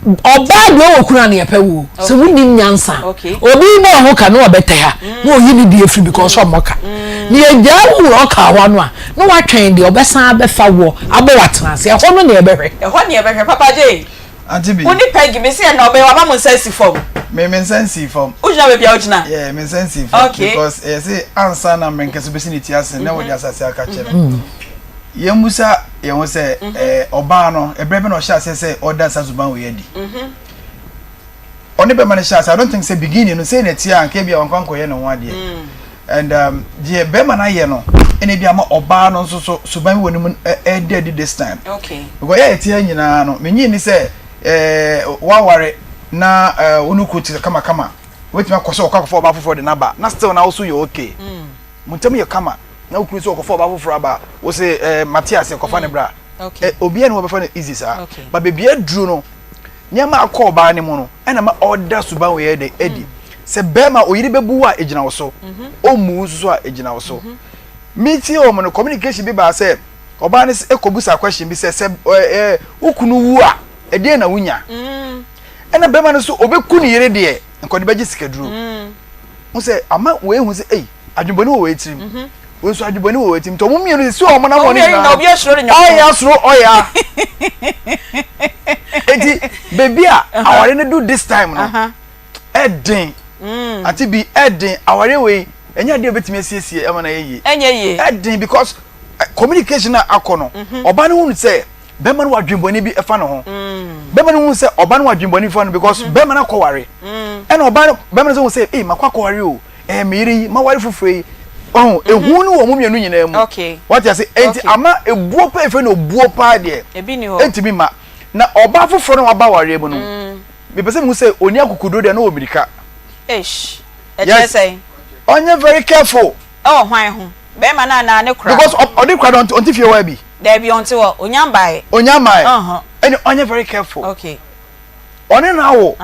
[SPEAKER 9] Ɔbaa deɛ ɔwɔ kunu a na yɛpɛ wo o. Sɛ wonim nyansa a, obi bɔ ho ka na ɔbɛtɛ ha na ɔyi ne deɛ firi because ɔmmɔ ka. Na yɛgyaa wo wura ɔka hɔ ano a, na watwɛn deɛ ɔbɛsan abɛfa woɔ abɔ wo atena ase. Ɛhɔ no na yɛbɛhwɛ.
[SPEAKER 1] Ɛhɔ na yɛbɛhwɛ. Papa Jay,
[SPEAKER 10] Auntie B.
[SPEAKER 1] wo ne Peggy, mese ɛnna ɔbɛyɛ wama mo nsa asi fam.
[SPEAKER 10] Me me nsa nsii fam.
[SPEAKER 1] Wogyina baabi a wogyina?
[SPEAKER 10] Yeah, me nsa nsii fam.
[SPEAKER 1] Okay.
[SPEAKER 10] Because ɛyɛ sɛ ansa na mmerɛnkɛse bɛsi ne ti ase na wɔde asase aka kyerɛ no. Yɛmmisa yɛn ho sɛ, ɛɛ, ɔbaa no, ɛberɛ bɛn na ɔhyɛɛ aseɛ sɛ ɔreda saa suban wei adi? Ɔne bɛrima no hyɛɛ aseɛ, I don't think sɛ beginning no, sei na ɛteɛ a, anka ebia wankɔ ankɔyɛ ne ho adeɛ. And um, deɛ bɛrima no ayɛ no, ɛna ebi ama ɔbaa no nso so suban bi wɔ ne mu ɛreda adi this time.
[SPEAKER 1] Okay.
[SPEAKER 10] Because yɛ a yɛte ha nyinaa no, menyi ni sɛ ɛɛ waware na ɛɛ wo ne kuro te kamakama, wobɛtumi akɔ sɛ ɔkɔ akɔfa ɔbaa foforɔ de no aba, na still na wo so yɛ okay. Mo ntam yɛ kama. na wo kunu sɛ ɔkɔfa ɔbaa foforɔ aba a wo se eh, mate aseɛ kɔfa ne bra eh, obiara ne wɔbɛfa no easy saa ba baabi aduru no nneɛma akɔ ɔbaa no mu no ɛna ma ɔda suban wɔ yɛ de adi mm. sɛ bɛrima oyere bɛbu wo a egyina wo so mhm. ɔmmu wo nso so a egyina wo so mhm. metie wɔn no communication bi baa sɛ ɔbaa no ɛkɔbusa question bi sɛ sɛ ɛɛ wo kunu wu a ɛdeɛn na wonya mm. ɛna bɛrima no so ɔbɛku ne yere deɛ nkɔde bɛgye sikaduro mm. ho sɛ ama wɔahu sɛ ei adwemmɔne wɔ wɔn tirim mhm. wɔn nso adwemmɔne wɔ wɔn tirim nti wɔn mmienu sisi wɔn nam wɔn nyinaa ɔyɛ soro ɔyɛ eti beebi a aware no do this time no ɛden mm. ati bi ɛden aware wei ɛnyɛ adeɛ obetumi asiesie ɛma na yɛ yie
[SPEAKER 1] ɛnyɛ yie
[SPEAKER 10] ɛden because eh, communication a akɔ no mhm. ɔba no hu sɛ bɛrima no wɔ adwemmɔne bi ɛfa ne ho mm. bɛrima no hu sɛ ɔba no wɔ adwemmɔne bi fa no because mhm. bɛrima no akɔware ɛna ɔba no bɛrima no sɛ hu sɛ ee makɔ akɔware o. ɛɛ me yere yi maware foforɔ yi ɔho mm-hmm. ehu no wɔ mu mmienu nyinaa mu wate ase enti ama ebuo paa efe na obuo paa deɛ entumi ma na ɔbaa foforɔ na waba awareɛ mu no mm. mepɛ sɛ mehu sɛ oni akokoduro deɛ na wɔ mirika
[SPEAKER 1] yes
[SPEAKER 10] ɔnyɛ very careful
[SPEAKER 1] ɛwɔ hwan ho bɛrima no anaa ne kora
[SPEAKER 10] because ɔde kora no ɔnte fie hɔ bi
[SPEAKER 1] daabi ɔnte hɔ onya mbaeɛ
[SPEAKER 10] onya mbaeɛ ɛne ɔnyɛ very careful
[SPEAKER 1] okay
[SPEAKER 10] ɔne no awo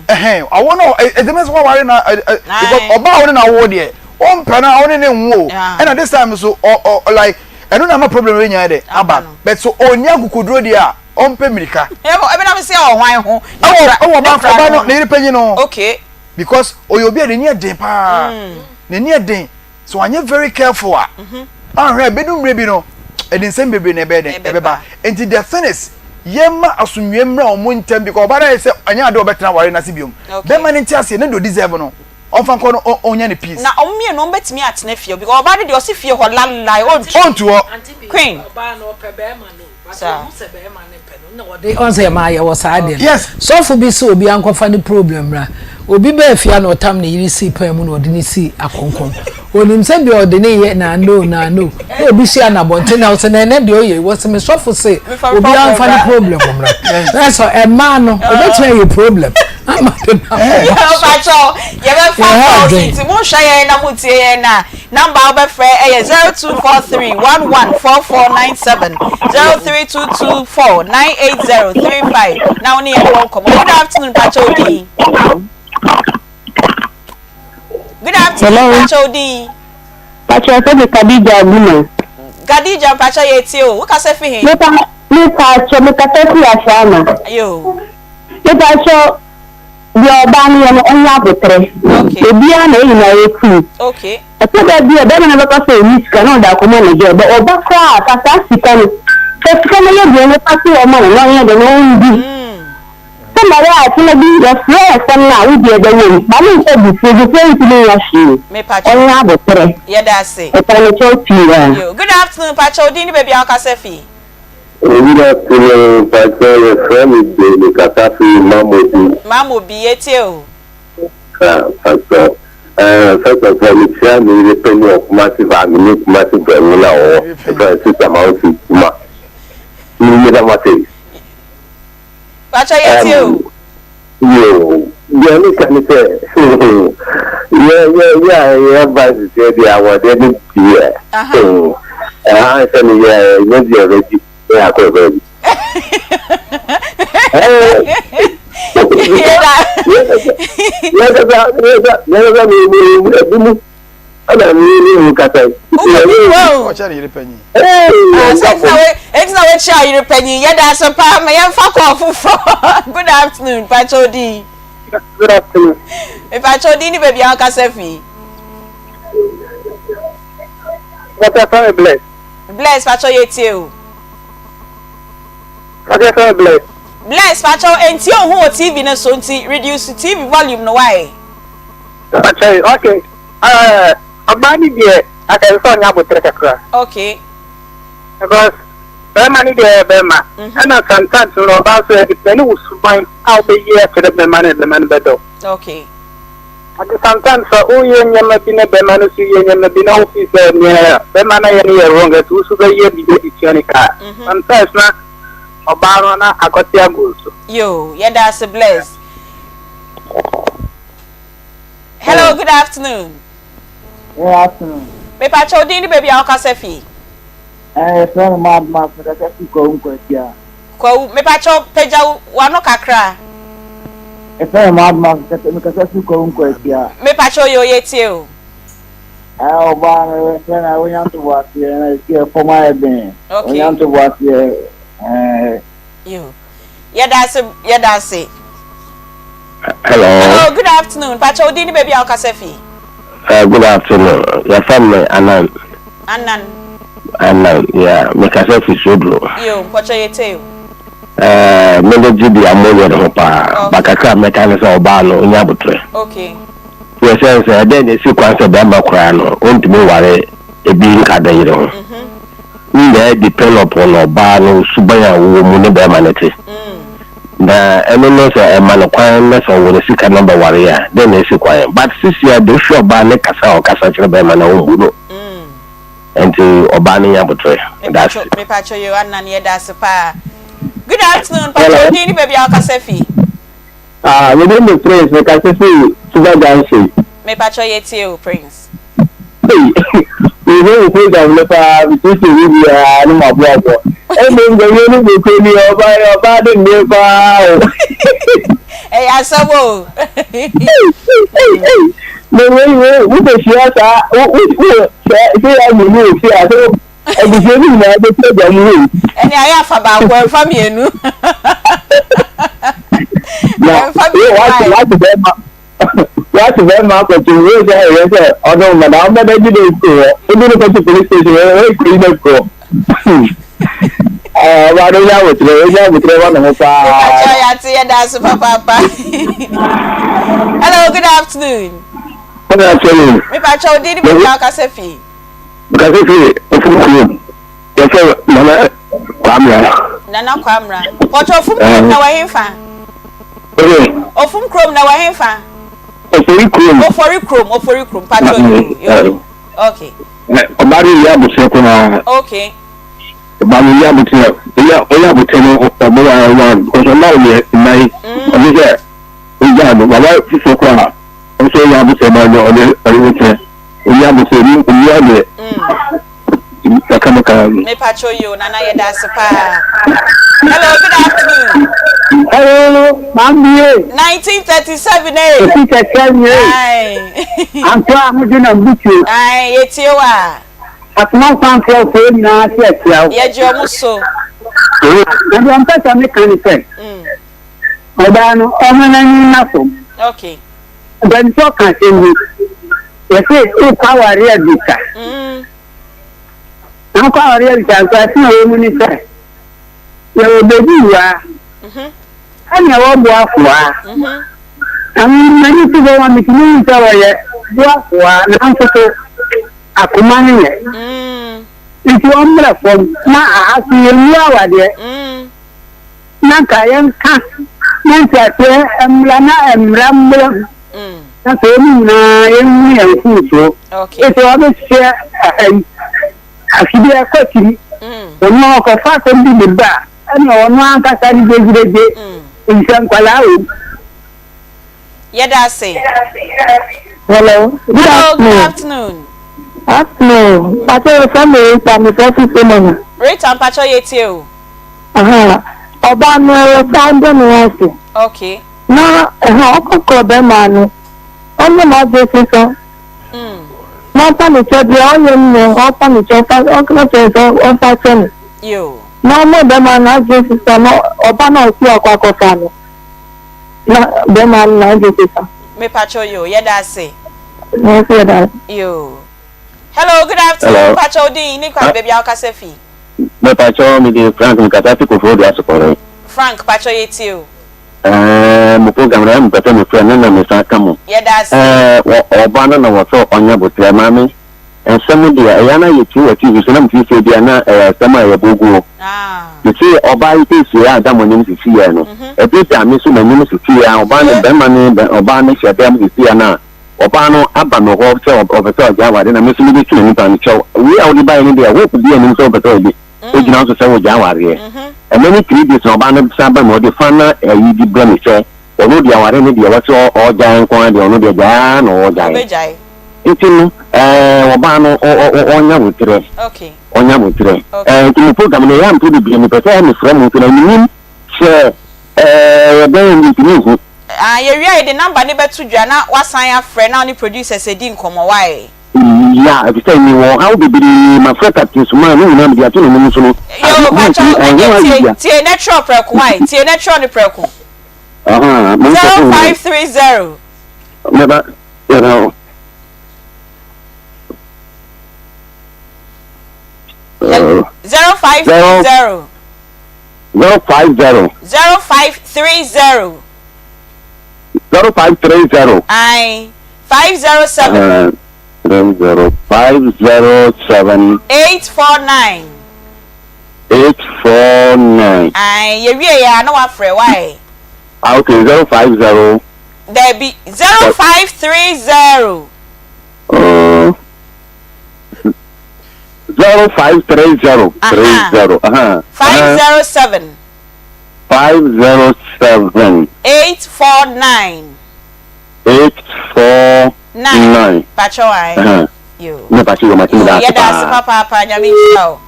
[SPEAKER 10] ɛhɛn awo no ɛdɛmɛ sɛ waware na because ɔbaa ɔne na awo deɛ ɔmpɛ no ɔne ne nwo ɛna this time so ɔ ɔ like ɛno na ama problem wei nyinaa dɛ aba but so ɔnni akokoduro deɛ a ɔmpɛ mirika.
[SPEAKER 1] ɛbi na mi sɛ ɔhwan ho.
[SPEAKER 10] ɛwɔ ɛwɔ ɔbaa ɔbaa no ne yere panyin no.
[SPEAKER 1] okay.
[SPEAKER 10] because ɔyɛ obi a n'ani yɛ den paa n'ani yɛ den. Sɛ wanyɛ very careful a, anhwɛ a ebedu mmerɛ bi no, ɛde nsɛm bebree na ɛbɛyɛ dɛn ɛbɛba. Nti the thing is, yɛmma asomdwoeɛ mmra wɔn ntam because ɔbaa no ayɛ sɛ ɛnyɛ adeɛ a ɔbɛtena aware no ase biom. Bɛrima no nte aseɛ, ne deɛ ɔdeserve no, ɔmfa nkɔ no ɔnya ne peace.
[SPEAKER 1] Na wɔn mmienu wɔn bɛtumi atena fie hɔ because ɔbaa no deɛ ɔse fie hɔ lalai ɔntu.
[SPEAKER 10] Ɔntu hɔ.
[SPEAKER 1] Queen.
[SPEAKER 8] Ɔbaa no ɔpɛ bɛrima no o, but
[SPEAKER 1] Saa.
[SPEAKER 8] ɔhu sɛ bɛrima no mpɛ no na ɔde.
[SPEAKER 9] Ɔn sɛ yɛma yɛwɔ saa adeɛ no.
[SPEAKER 10] Yes.
[SPEAKER 9] Sɔfo bi se obi ankɔfa ne problem mmra. Obi baa fie a na ɔtam ne yere sii pan mu na ɔde no sii akɔnkɔn. Onim sɛ bia ɔde no reyɛ naano naano. Na obi hyia no abɔnten na ɔse na ɛnɛ deɛ ɔyɛ yi. Wɔse me sɔfo se
[SPEAKER 1] Mefa
[SPEAKER 9] obi
[SPEAKER 1] problem
[SPEAKER 9] amfa ne
[SPEAKER 1] bra.
[SPEAKER 9] problem mmra. Na sɛ ɛmaa no obetumi ayɛ problem ama de no akɔ ba so.
[SPEAKER 1] Mpakyɛw yɛbɛfa
[SPEAKER 9] Yɛha
[SPEAKER 1] calls
[SPEAKER 9] adwen.
[SPEAKER 1] nti monhwɛ yɛn na montie yɛn na Number a wobɛfrɛ yɛ 0243 114497, 03224 98035 na wo ne yɛn bɔ nkɔmmɔ. Good afternoon, pakyɛ wo din. Good afternoon,
[SPEAKER 11] Hello.
[SPEAKER 1] pakyɛ wo din.
[SPEAKER 11] Pakyɛ sɛ de Khadija Aguma.
[SPEAKER 1] Gadija mpakyɛ yɛtie o. Wokasa fi he?
[SPEAKER 11] Mepa mepakyɛ mekasa fi Ashama.
[SPEAKER 1] Yo.
[SPEAKER 11] Mepakyɛ deɛ ɔbaa no yɛ no ɔnyɛ aboterɛ.
[SPEAKER 1] Okay.
[SPEAKER 11] Obiara na yɛn nyinaa yɛ free.
[SPEAKER 1] Okay.
[SPEAKER 11] Ɛtɔ da bi a bɛrima no bɛka sɛ ɔnni sika na ɔde akɔma ne girl but ɔba koraa a fa saa sika no fa sika no yɛ deɛ no fa to hɔ ma no na ɔnyɛ dɛn na ɔndi. Sɛ mɛyɛ a kyena bi yɛfrɛ asɛm no a wo deɛ bɛwɔ mu ma no mfa abufuo abufuo ntumi nyɛ hwee
[SPEAKER 1] Mepakyɛw.
[SPEAKER 11] ɔnyɛ aboterɛ.
[SPEAKER 1] Yɛda ase.
[SPEAKER 11] Mepa no kyɛw pii a.
[SPEAKER 1] Yo, good afternoon, pakyɛw wo din ne baabi a wokasa fi?
[SPEAKER 12] Good afternoon, pakyɛw yɛfrɛ me Jay mekasa fi Mamobi.
[SPEAKER 1] Mamobi, yɛtie o.
[SPEAKER 12] Ah, pakyɛw. Eh, first of all, mekyia me yere panyin wɔ Kumasi baa me ne Kumasi brɛnwo no a ɔwɔ, yɛfrɛ no Sister Mausi Kuma. Meda mo ase.
[SPEAKER 1] Pakyɛ yɛtie o.
[SPEAKER 12] Yoo, deɛ meka ne sɛ, yɛ yɛ yɛ a yɛ ba sisiɛ deɛ awɔdeɛ ne deɛ, ansa ne yɛ nyɛ deɛ bɛgye ne akɔ baabi. Yɛkasa yɛkasa yɛkasa mi mi mi mu. Ɛna mi ni mu kasa yi.
[SPEAKER 1] Wowɔ bi mu o.
[SPEAKER 10] Ɔkyɛ ne yere panyin.
[SPEAKER 1] Eti na wokyia yere panyin. Yɛda ase paa ma yɛmfa kɔɔ foforɔ. Good afternoon, mpakyɛ odin.
[SPEAKER 12] Good afternoon.
[SPEAKER 1] Mpakyɛ odin ne baabi a wokasa fi.
[SPEAKER 12] Mpakyɛ fɛn mi Bless.
[SPEAKER 1] Bless pakyɛ yɛtie o.
[SPEAKER 12] Mpakyɛ fɛn mi Bless.
[SPEAKER 1] Bless pakyɛ ntie wo ho wɔ TV no so nti reduce TV volume no wae.
[SPEAKER 12] Mpakyɛ okay. Ɛɛ ɔbaa no deɛ anka ɛsɛ sɛ ɔnya aboterɛ kakra.
[SPEAKER 1] Okay.
[SPEAKER 12] Because bɛrima no deɛ ɛyɛ bɛrima. Mhm. Ɛna sometimes no ɔbaa nso ɛdepɛne wo suban a wobɛyi akyerɛ bɛrima no bɛrima no bɛdɔ.
[SPEAKER 1] Okay.
[SPEAKER 12] Ati sometimes sɛ woyɛ nneɛma bi na bɛrima no nso yɛ nneɛma bi na wofi sɛ nea bɛrima no yɛ no yɛ wrong ɛti wo nso bɛyɛ bi de tua ne ka. Mhm. Sometimes na ɔbaa no na akɔte agu so.
[SPEAKER 1] Yo, yɛda ase bless. Hello, good afternoon.
[SPEAKER 13] Good afternoon.
[SPEAKER 1] Mepa kyɛw din ne baabi a wokasa fi.
[SPEAKER 13] Eh, yɛfrɛ me Mad Max, mekasa fi Kwawu Nkwatia.
[SPEAKER 1] Kwawu, mepa kyɛw pagya w'ano kakra.
[SPEAKER 13] Yɛfrɛ me Mad Max, mekasa fi Kwawu Nkwatia.
[SPEAKER 1] Mepa kyɛw yɛ oyɛ tie o.
[SPEAKER 13] Eh, ɔbaa no yɛfrɛ no wonya ntoboaseɛ na ɛsi ɛfam ayɛ den.
[SPEAKER 1] Okay.
[SPEAKER 13] Wonya ntoboaseɛ eh.
[SPEAKER 1] Yo. Yɛda ase, yɛda ase.
[SPEAKER 12] Hello.
[SPEAKER 1] Hello, good afternoon. Pakyɛ wo din ne baabi a wokasa fi?
[SPEAKER 12] Good afternoon. Yɛfrɛ me Anan.
[SPEAKER 1] Anan.
[SPEAKER 12] Anan, yeah. Mekasa fi Swedru.
[SPEAKER 1] Yo, mpɔkyɛ yɛtie o.
[SPEAKER 12] Uh, me de gye deɛ moyɛ no ho paa.
[SPEAKER 1] Okay.
[SPEAKER 12] Ba kakra a mɛka ne sɛ ɔbaa no ɔnya abotrɛ.
[SPEAKER 1] Okay.
[SPEAKER 12] Yɛ sɛ sɛ ɛdɛn na ɛsi kwan sɛ bɛrima koraa no ɔntumi nware ebi nka ne yere ho.
[SPEAKER 1] Mm -hmm.
[SPEAKER 12] Ne nyinaa depend upon ɔbaa no suban a ɔwɔ mu ne bɛrima no te. Na ɛno no sɛ ɛma no kwan na sɛ ɔwɔ ne sika na ɔbɛware a, dɛn na esi kwan? But sisi a de wohwɛ ɔbaa ne kasa a ɔkasa kyerɛ bɛrima no a ɔmmu no. Nti ɔbaa no nya aboterɛ. Meda ase.
[SPEAKER 1] Mepacho yo Adnan yɛda ase paa. Good afternoon, pacho wo din ne baabi a wokasa fi?
[SPEAKER 12] Ah, me din de Prince, mekasa fi Suba Junction.
[SPEAKER 1] Mepacho yɛtie o Prince.
[SPEAKER 12] Ei, mehwɛ wo program no paa, metietie wo biara ne m'aboaboa. Ɛnde nkɔyɛ no bɛkɔ ni ɔbaa yɛ ɔbaa de nne paa o.
[SPEAKER 1] Ɛyɛ asɛm o.
[SPEAKER 12] Na wei wei wobɛhyia saa wo wo wo sɛ sɛ yɛ mmienu wɔ fie a sɛ abusua no nyinaa bɛsi agya mu wei.
[SPEAKER 1] Ɛne ayɛ afa baako ɛmfa mmienu.
[SPEAKER 12] Na
[SPEAKER 1] Ɛmfa mmienu
[SPEAKER 12] wate
[SPEAKER 1] ayɛ.
[SPEAKER 12] wate bɛrima Wate bɛrima akɔto mu wei sɛ ɛyɛ sɛ ɔne wo mada ɔmbɛda gye dɛ sukuu hɔ wode no kɔto police station wɔ hɔ kɔyi no kɔ ɔba no nya aboterɛ ɔnya aboterɛ ma ne ho paa.
[SPEAKER 1] Mepakyɛw yɛate yɛda ase papaapa. Hello, good afternoon.
[SPEAKER 12] Good afternoon.
[SPEAKER 1] Mepakyɛw din ne baabi a wokasa fi.
[SPEAKER 12] Mekasa fi Ofum kurom. Yɛfrɛ Nana Kwamra.
[SPEAKER 1] Nana Kwamra. Pɔtɔ Ofum kurom na wɔ hefa? Ofum kurom na wɔ hefa?
[SPEAKER 12] Ofori kurom.
[SPEAKER 1] Ofori kurom, Ofori kurom. Patro yo yo. Okay.
[SPEAKER 12] Ɔbaa no yɛ abotire koraa.
[SPEAKER 1] Okay.
[SPEAKER 12] Ɔbaa no yɛ abotire. Ɔyɛ ɔyɛ abotire no ɔbɔ wa ɔwa because ɔma ɔyɛ nnan. Ɔno sɛ ɔgya no baba foforɔ koraa ɔnso ɔyɛ abotire ma ɔne ɔne ɔne kyerɛ ɔyɛ abotire no ɔyɛ adeɛ. Kaka mo kaa mi.
[SPEAKER 1] Me pacho yo nana yɛ da ase paa. Hello, good afternoon.
[SPEAKER 14] Hello, Mambie.
[SPEAKER 1] 1937 eh.
[SPEAKER 14] 1937 eh.
[SPEAKER 1] Aye.
[SPEAKER 14] Antoa mo de na mbutuo.
[SPEAKER 1] Aye, yetie wa.
[SPEAKER 14] Asoma nkwamfoɔfoɔ nyinaa se akyia wo.
[SPEAKER 1] Yɛgye ɔmo so.
[SPEAKER 14] Na deɛ mpɛ sɛ meka ne sɛ, ɔbaa no ɔma n'ani nna fam.
[SPEAKER 1] Okay.
[SPEAKER 14] Mpanimfoɔ ka asɛm bi, yɛse wokɔ awareɛ abisa. Na wokɔ awareɛ abisa nso asɛm a ɛwɔ mu ne sɛ, yɛwɔ baabi wura, ɛna ɛwɔ boafoa. Na m'ani so bɔ ma metumi hu sɛ wɔyɛ boafoa nanso so akoma no yɛ. Nti wɔmmrɛ fam na aha so yɛnni awadeɛ. Na nka yɛnka na nteaseɛ mmra na mmra mmra mu. Na sɛ wɔn nyinaa yɛnhunu yɛn mfomsoɔ. Ɛsɛ wɔabɛhyɛ aha yi. Afe bi ɛkɔ akyiri. Ɔno ɔkɔfa asɛm bi de ba a, ɛnna ɔno ankasa no gyegyiregye. Efisɛ nkwadaa wom.
[SPEAKER 1] Yɛda ase.
[SPEAKER 11] Hello. Good
[SPEAKER 1] Hello, good
[SPEAKER 11] afternoon.
[SPEAKER 1] afternoon.
[SPEAKER 11] Afternoon. Pacho yɛfrɛ me Rita, mefrɛ fi Semana.
[SPEAKER 1] Rita, mpakyɛw yɛtie o.
[SPEAKER 11] Aha, ɔbaa no ɛwɔ saa ndɛ ne ho ase.
[SPEAKER 1] Okay.
[SPEAKER 11] Na ɛha ɔkɔkɔrɔ bɛrima no, ɔnyɛ n'adwene sesa. Na ɔmfa ne kyɛ deɛ ɔyɛ no nyɛ ɔmfa ne kyɛ ɔmfa ɔnka kyerɛ sɛ ɔmfa kyɛ no.
[SPEAKER 1] Yo.
[SPEAKER 11] Na ɔmo bɛrima no adwene sesa na ɔba na ɔsi akɔ akɔfa no. Na bɛrima no n'adwene sesa.
[SPEAKER 1] Mepakyɛw yo, yɛda ase.
[SPEAKER 11] Na nso yɛda ase.
[SPEAKER 1] Yo. Hello, good afternoon.
[SPEAKER 12] Hello.
[SPEAKER 1] Mepakyɛw wo din ne kwan
[SPEAKER 12] Ah.
[SPEAKER 1] baabi a wokasa fi.
[SPEAKER 12] Mepakyɛw me de Frank mekasa fi Koforidua Asokɔre.
[SPEAKER 1] Frank, pakyɛw yɛtie o.
[SPEAKER 12] Ɛɛ mo program no mepɛ sɛ mefrɛ no na mesan ka mo.
[SPEAKER 1] Yɛda ase.
[SPEAKER 12] Ɛɛ wɔ ɔba no na wɔsɛ ɔnyɛ boterɛ maame nsɛm deɛ ɛyɛ na yɛtie wɔ TV so na mefiri sɛ ebia na ɛyɛ asɛm a yɛbɔ guo. Sesei ɔbaa yi case a da moanim sesei no ɛbi da me so m'anim sesei a ɔbaa no bɛrima ne ɔbaa no hyɛ dɛm sesei a na ɔbaa no aba me hɔ sɛ ɔpɛ sɛ ɔgye aware na me nso mede sua nipa no kyɛw wei a wode baeɛ no deɛ hope biaa nnim sɛ wopɛ sɛ ɔgye ogyina so sɛ wogya awareɛ ɛnɛ ne 3 days na ɔbaa no san ba me ɔde fa na ayi bi brɛ me sɛ ɔno deɛ aware no deɛ wɔsɛ ɔgyae nko ara deɛ ɔno deɛ gyaa na ɔgyae nti no ɛɛ ɔbaa no ɔnya boterɛ ɔnya boterɛ ɛɛ nti mo program no ɛyɛ ampɛ bebree mepɛ sɛ mefrɛ mo nso na menim sɛ ɛɛ ɛbɛn ntumi nhu.
[SPEAKER 1] Ah yɛwie a yɛde number no bɛto dwa na wasan afrɛ na wo ne producers adi nkɔmmɔ why?
[SPEAKER 12] Ya, efisɛ mewɔ ɔhaw bebree, mafrɛ Captain Sumaa, ne nyinaa mede ato n'anim nso no,
[SPEAKER 1] Yoo,
[SPEAKER 12] montumi,
[SPEAKER 1] pakyɛw,
[SPEAKER 12] ɛnyɛ
[SPEAKER 1] ɛndeɛ
[SPEAKER 12] hɔ
[SPEAKER 1] tie,
[SPEAKER 12] bia.
[SPEAKER 1] tie na twerɛ prɛko wai, tie na twerɛ no prɛko.
[SPEAKER 12] Ahaa, mo
[SPEAKER 1] Zero
[SPEAKER 12] nkurɔfo
[SPEAKER 1] five 30.
[SPEAKER 12] Mɛba, yɛda hɔ.
[SPEAKER 1] 0530.
[SPEAKER 12] 050.
[SPEAKER 1] 0530.
[SPEAKER 12] 0530.
[SPEAKER 1] Ae, 507.
[SPEAKER 12] 30 507.
[SPEAKER 1] 849.
[SPEAKER 12] 849.
[SPEAKER 1] Ae, yɛwie yɛ a na wafrɛ, why?
[SPEAKER 12] Ah, okay, 050.
[SPEAKER 1] Dabi, 0530.
[SPEAKER 12] 0530. 30. Uh-huh.
[SPEAKER 1] 507.
[SPEAKER 12] 507.
[SPEAKER 1] 849.
[SPEAKER 12] 849.
[SPEAKER 1] Pacho ae. Yo.
[SPEAKER 12] Ne pacho yo mati da ase
[SPEAKER 1] Yɛda ase
[SPEAKER 12] paa.
[SPEAKER 1] papaapa Nyame nhyira wo.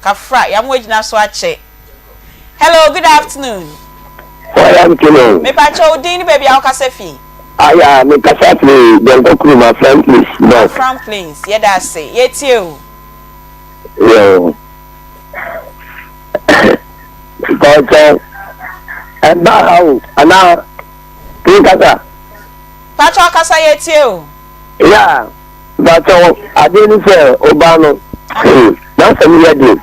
[SPEAKER 1] Kafra, yɛama woagyina so akyɛ. Hello, good afternoon.
[SPEAKER 15] Why am Kino?
[SPEAKER 1] Me pacho wo din ne baabi a wokasa fi.
[SPEAKER 15] Aya, me kasa firi Dɔnkɔ kurom Afram Place North.
[SPEAKER 1] Afram Plains, yɛda ase. Yɛtie o.
[SPEAKER 15] Yo. Pacho, ɛba ha o, anaa nkasa?
[SPEAKER 1] Pacho kasa yɛtie o.
[SPEAKER 15] Ya, pacho, adeɛ ni sɛ ɔbaa no, n'asɛm yɛ den.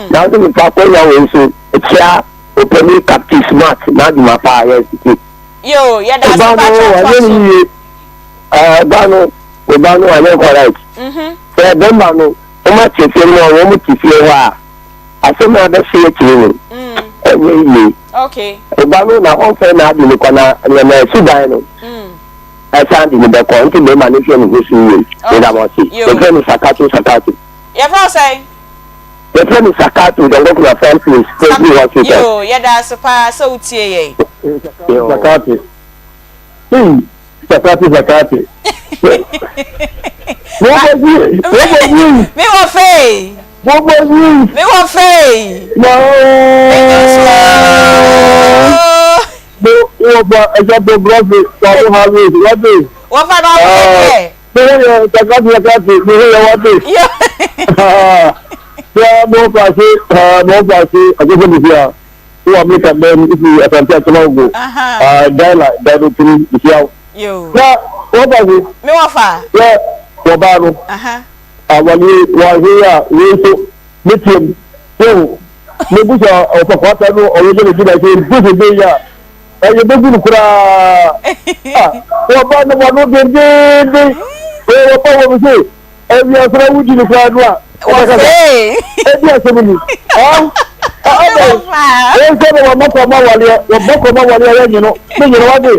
[SPEAKER 15] Nanso mefa akɔnya wei so kyia ɔpanin Captain Smart n'adwuma paa yɛ sisi.
[SPEAKER 1] Yo, yɛda ase
[SPEAKER 15] Ɔbaa no
[SPEAKER 1] pacho toa
[SPEAKER 15] wanyɛ
[SPEAKER 1] so.
[SPEAKER 15] ne yie. Ɔbaa no, ɔbaa no wanyɛ correct. Sɛ bɛrima no, wɔn ate fie no a wɔn te fie hɔ a, asɛm a abɛhyɛ akyire no, ɛnyɛ yie.
[SPEAKER 1] Okay.
[SPEAKER 15] Ɔba no na ɔmfɛ n'ade no kɔ na nea ɛsi dan no ɛsan de no bɛkɔ nti bɛrima no hwɛ ne ho so yie. Meda mo ase. Yɛfrɛ no Sakato Sakato.
[SPEAKER 1] Yɛfrɛ wo sɛn?
[SPEAKER 15] Yɛfrɛ no Sakato Dɔnkɔkura Farm Place Presby Hospital.
[SPEAKER 1] Yoo, yɛda ase paa sɛ wotie yɛn.
[SPEAKER 14] Sakate. Hey, Sakate Sakate.
[SPEAKER 1] Me wɔ fei. Me wɔ fei.
[SPEAKER 14] Bo wɔ fa ɛsɛ bo brɔfi wabo ha wi wate.
[SPEAKER 1] Wɔfa no akɔ yɛ.
[SPEAKER 14] Me yɛ Sakate Sakate me yɛ wate.
[SPEAKER 16] Sɛ mo faase mo faase akɔfo ne fia wɔ Amerika mɛn ifi Asante Akyem Agogo Daila Dano Tiri mehyia wo. Na wɔ faase.
[SPEAKER 1] Me wɔ fa.
[SPEAKER 16] Sɛ wɔbaa no awale wɔahwe a wei nso ne tiam so ne busa ɔfa kwata no ɔwɔ gyina gyina sɛ busa bɛ yi a ɛyɛ bɛgu no koraa wɔba no wɔno dendenden wɔba wɔ me se Awia sɛ wodi no koraa no a ɔbɛkasa. Ebi asɛm ni. Adɛn? Wɔn sɛ na wɔma kɔma waleɛ, wɔbɔ kɔma waleɛ yɛ nwono, ne nwono wade.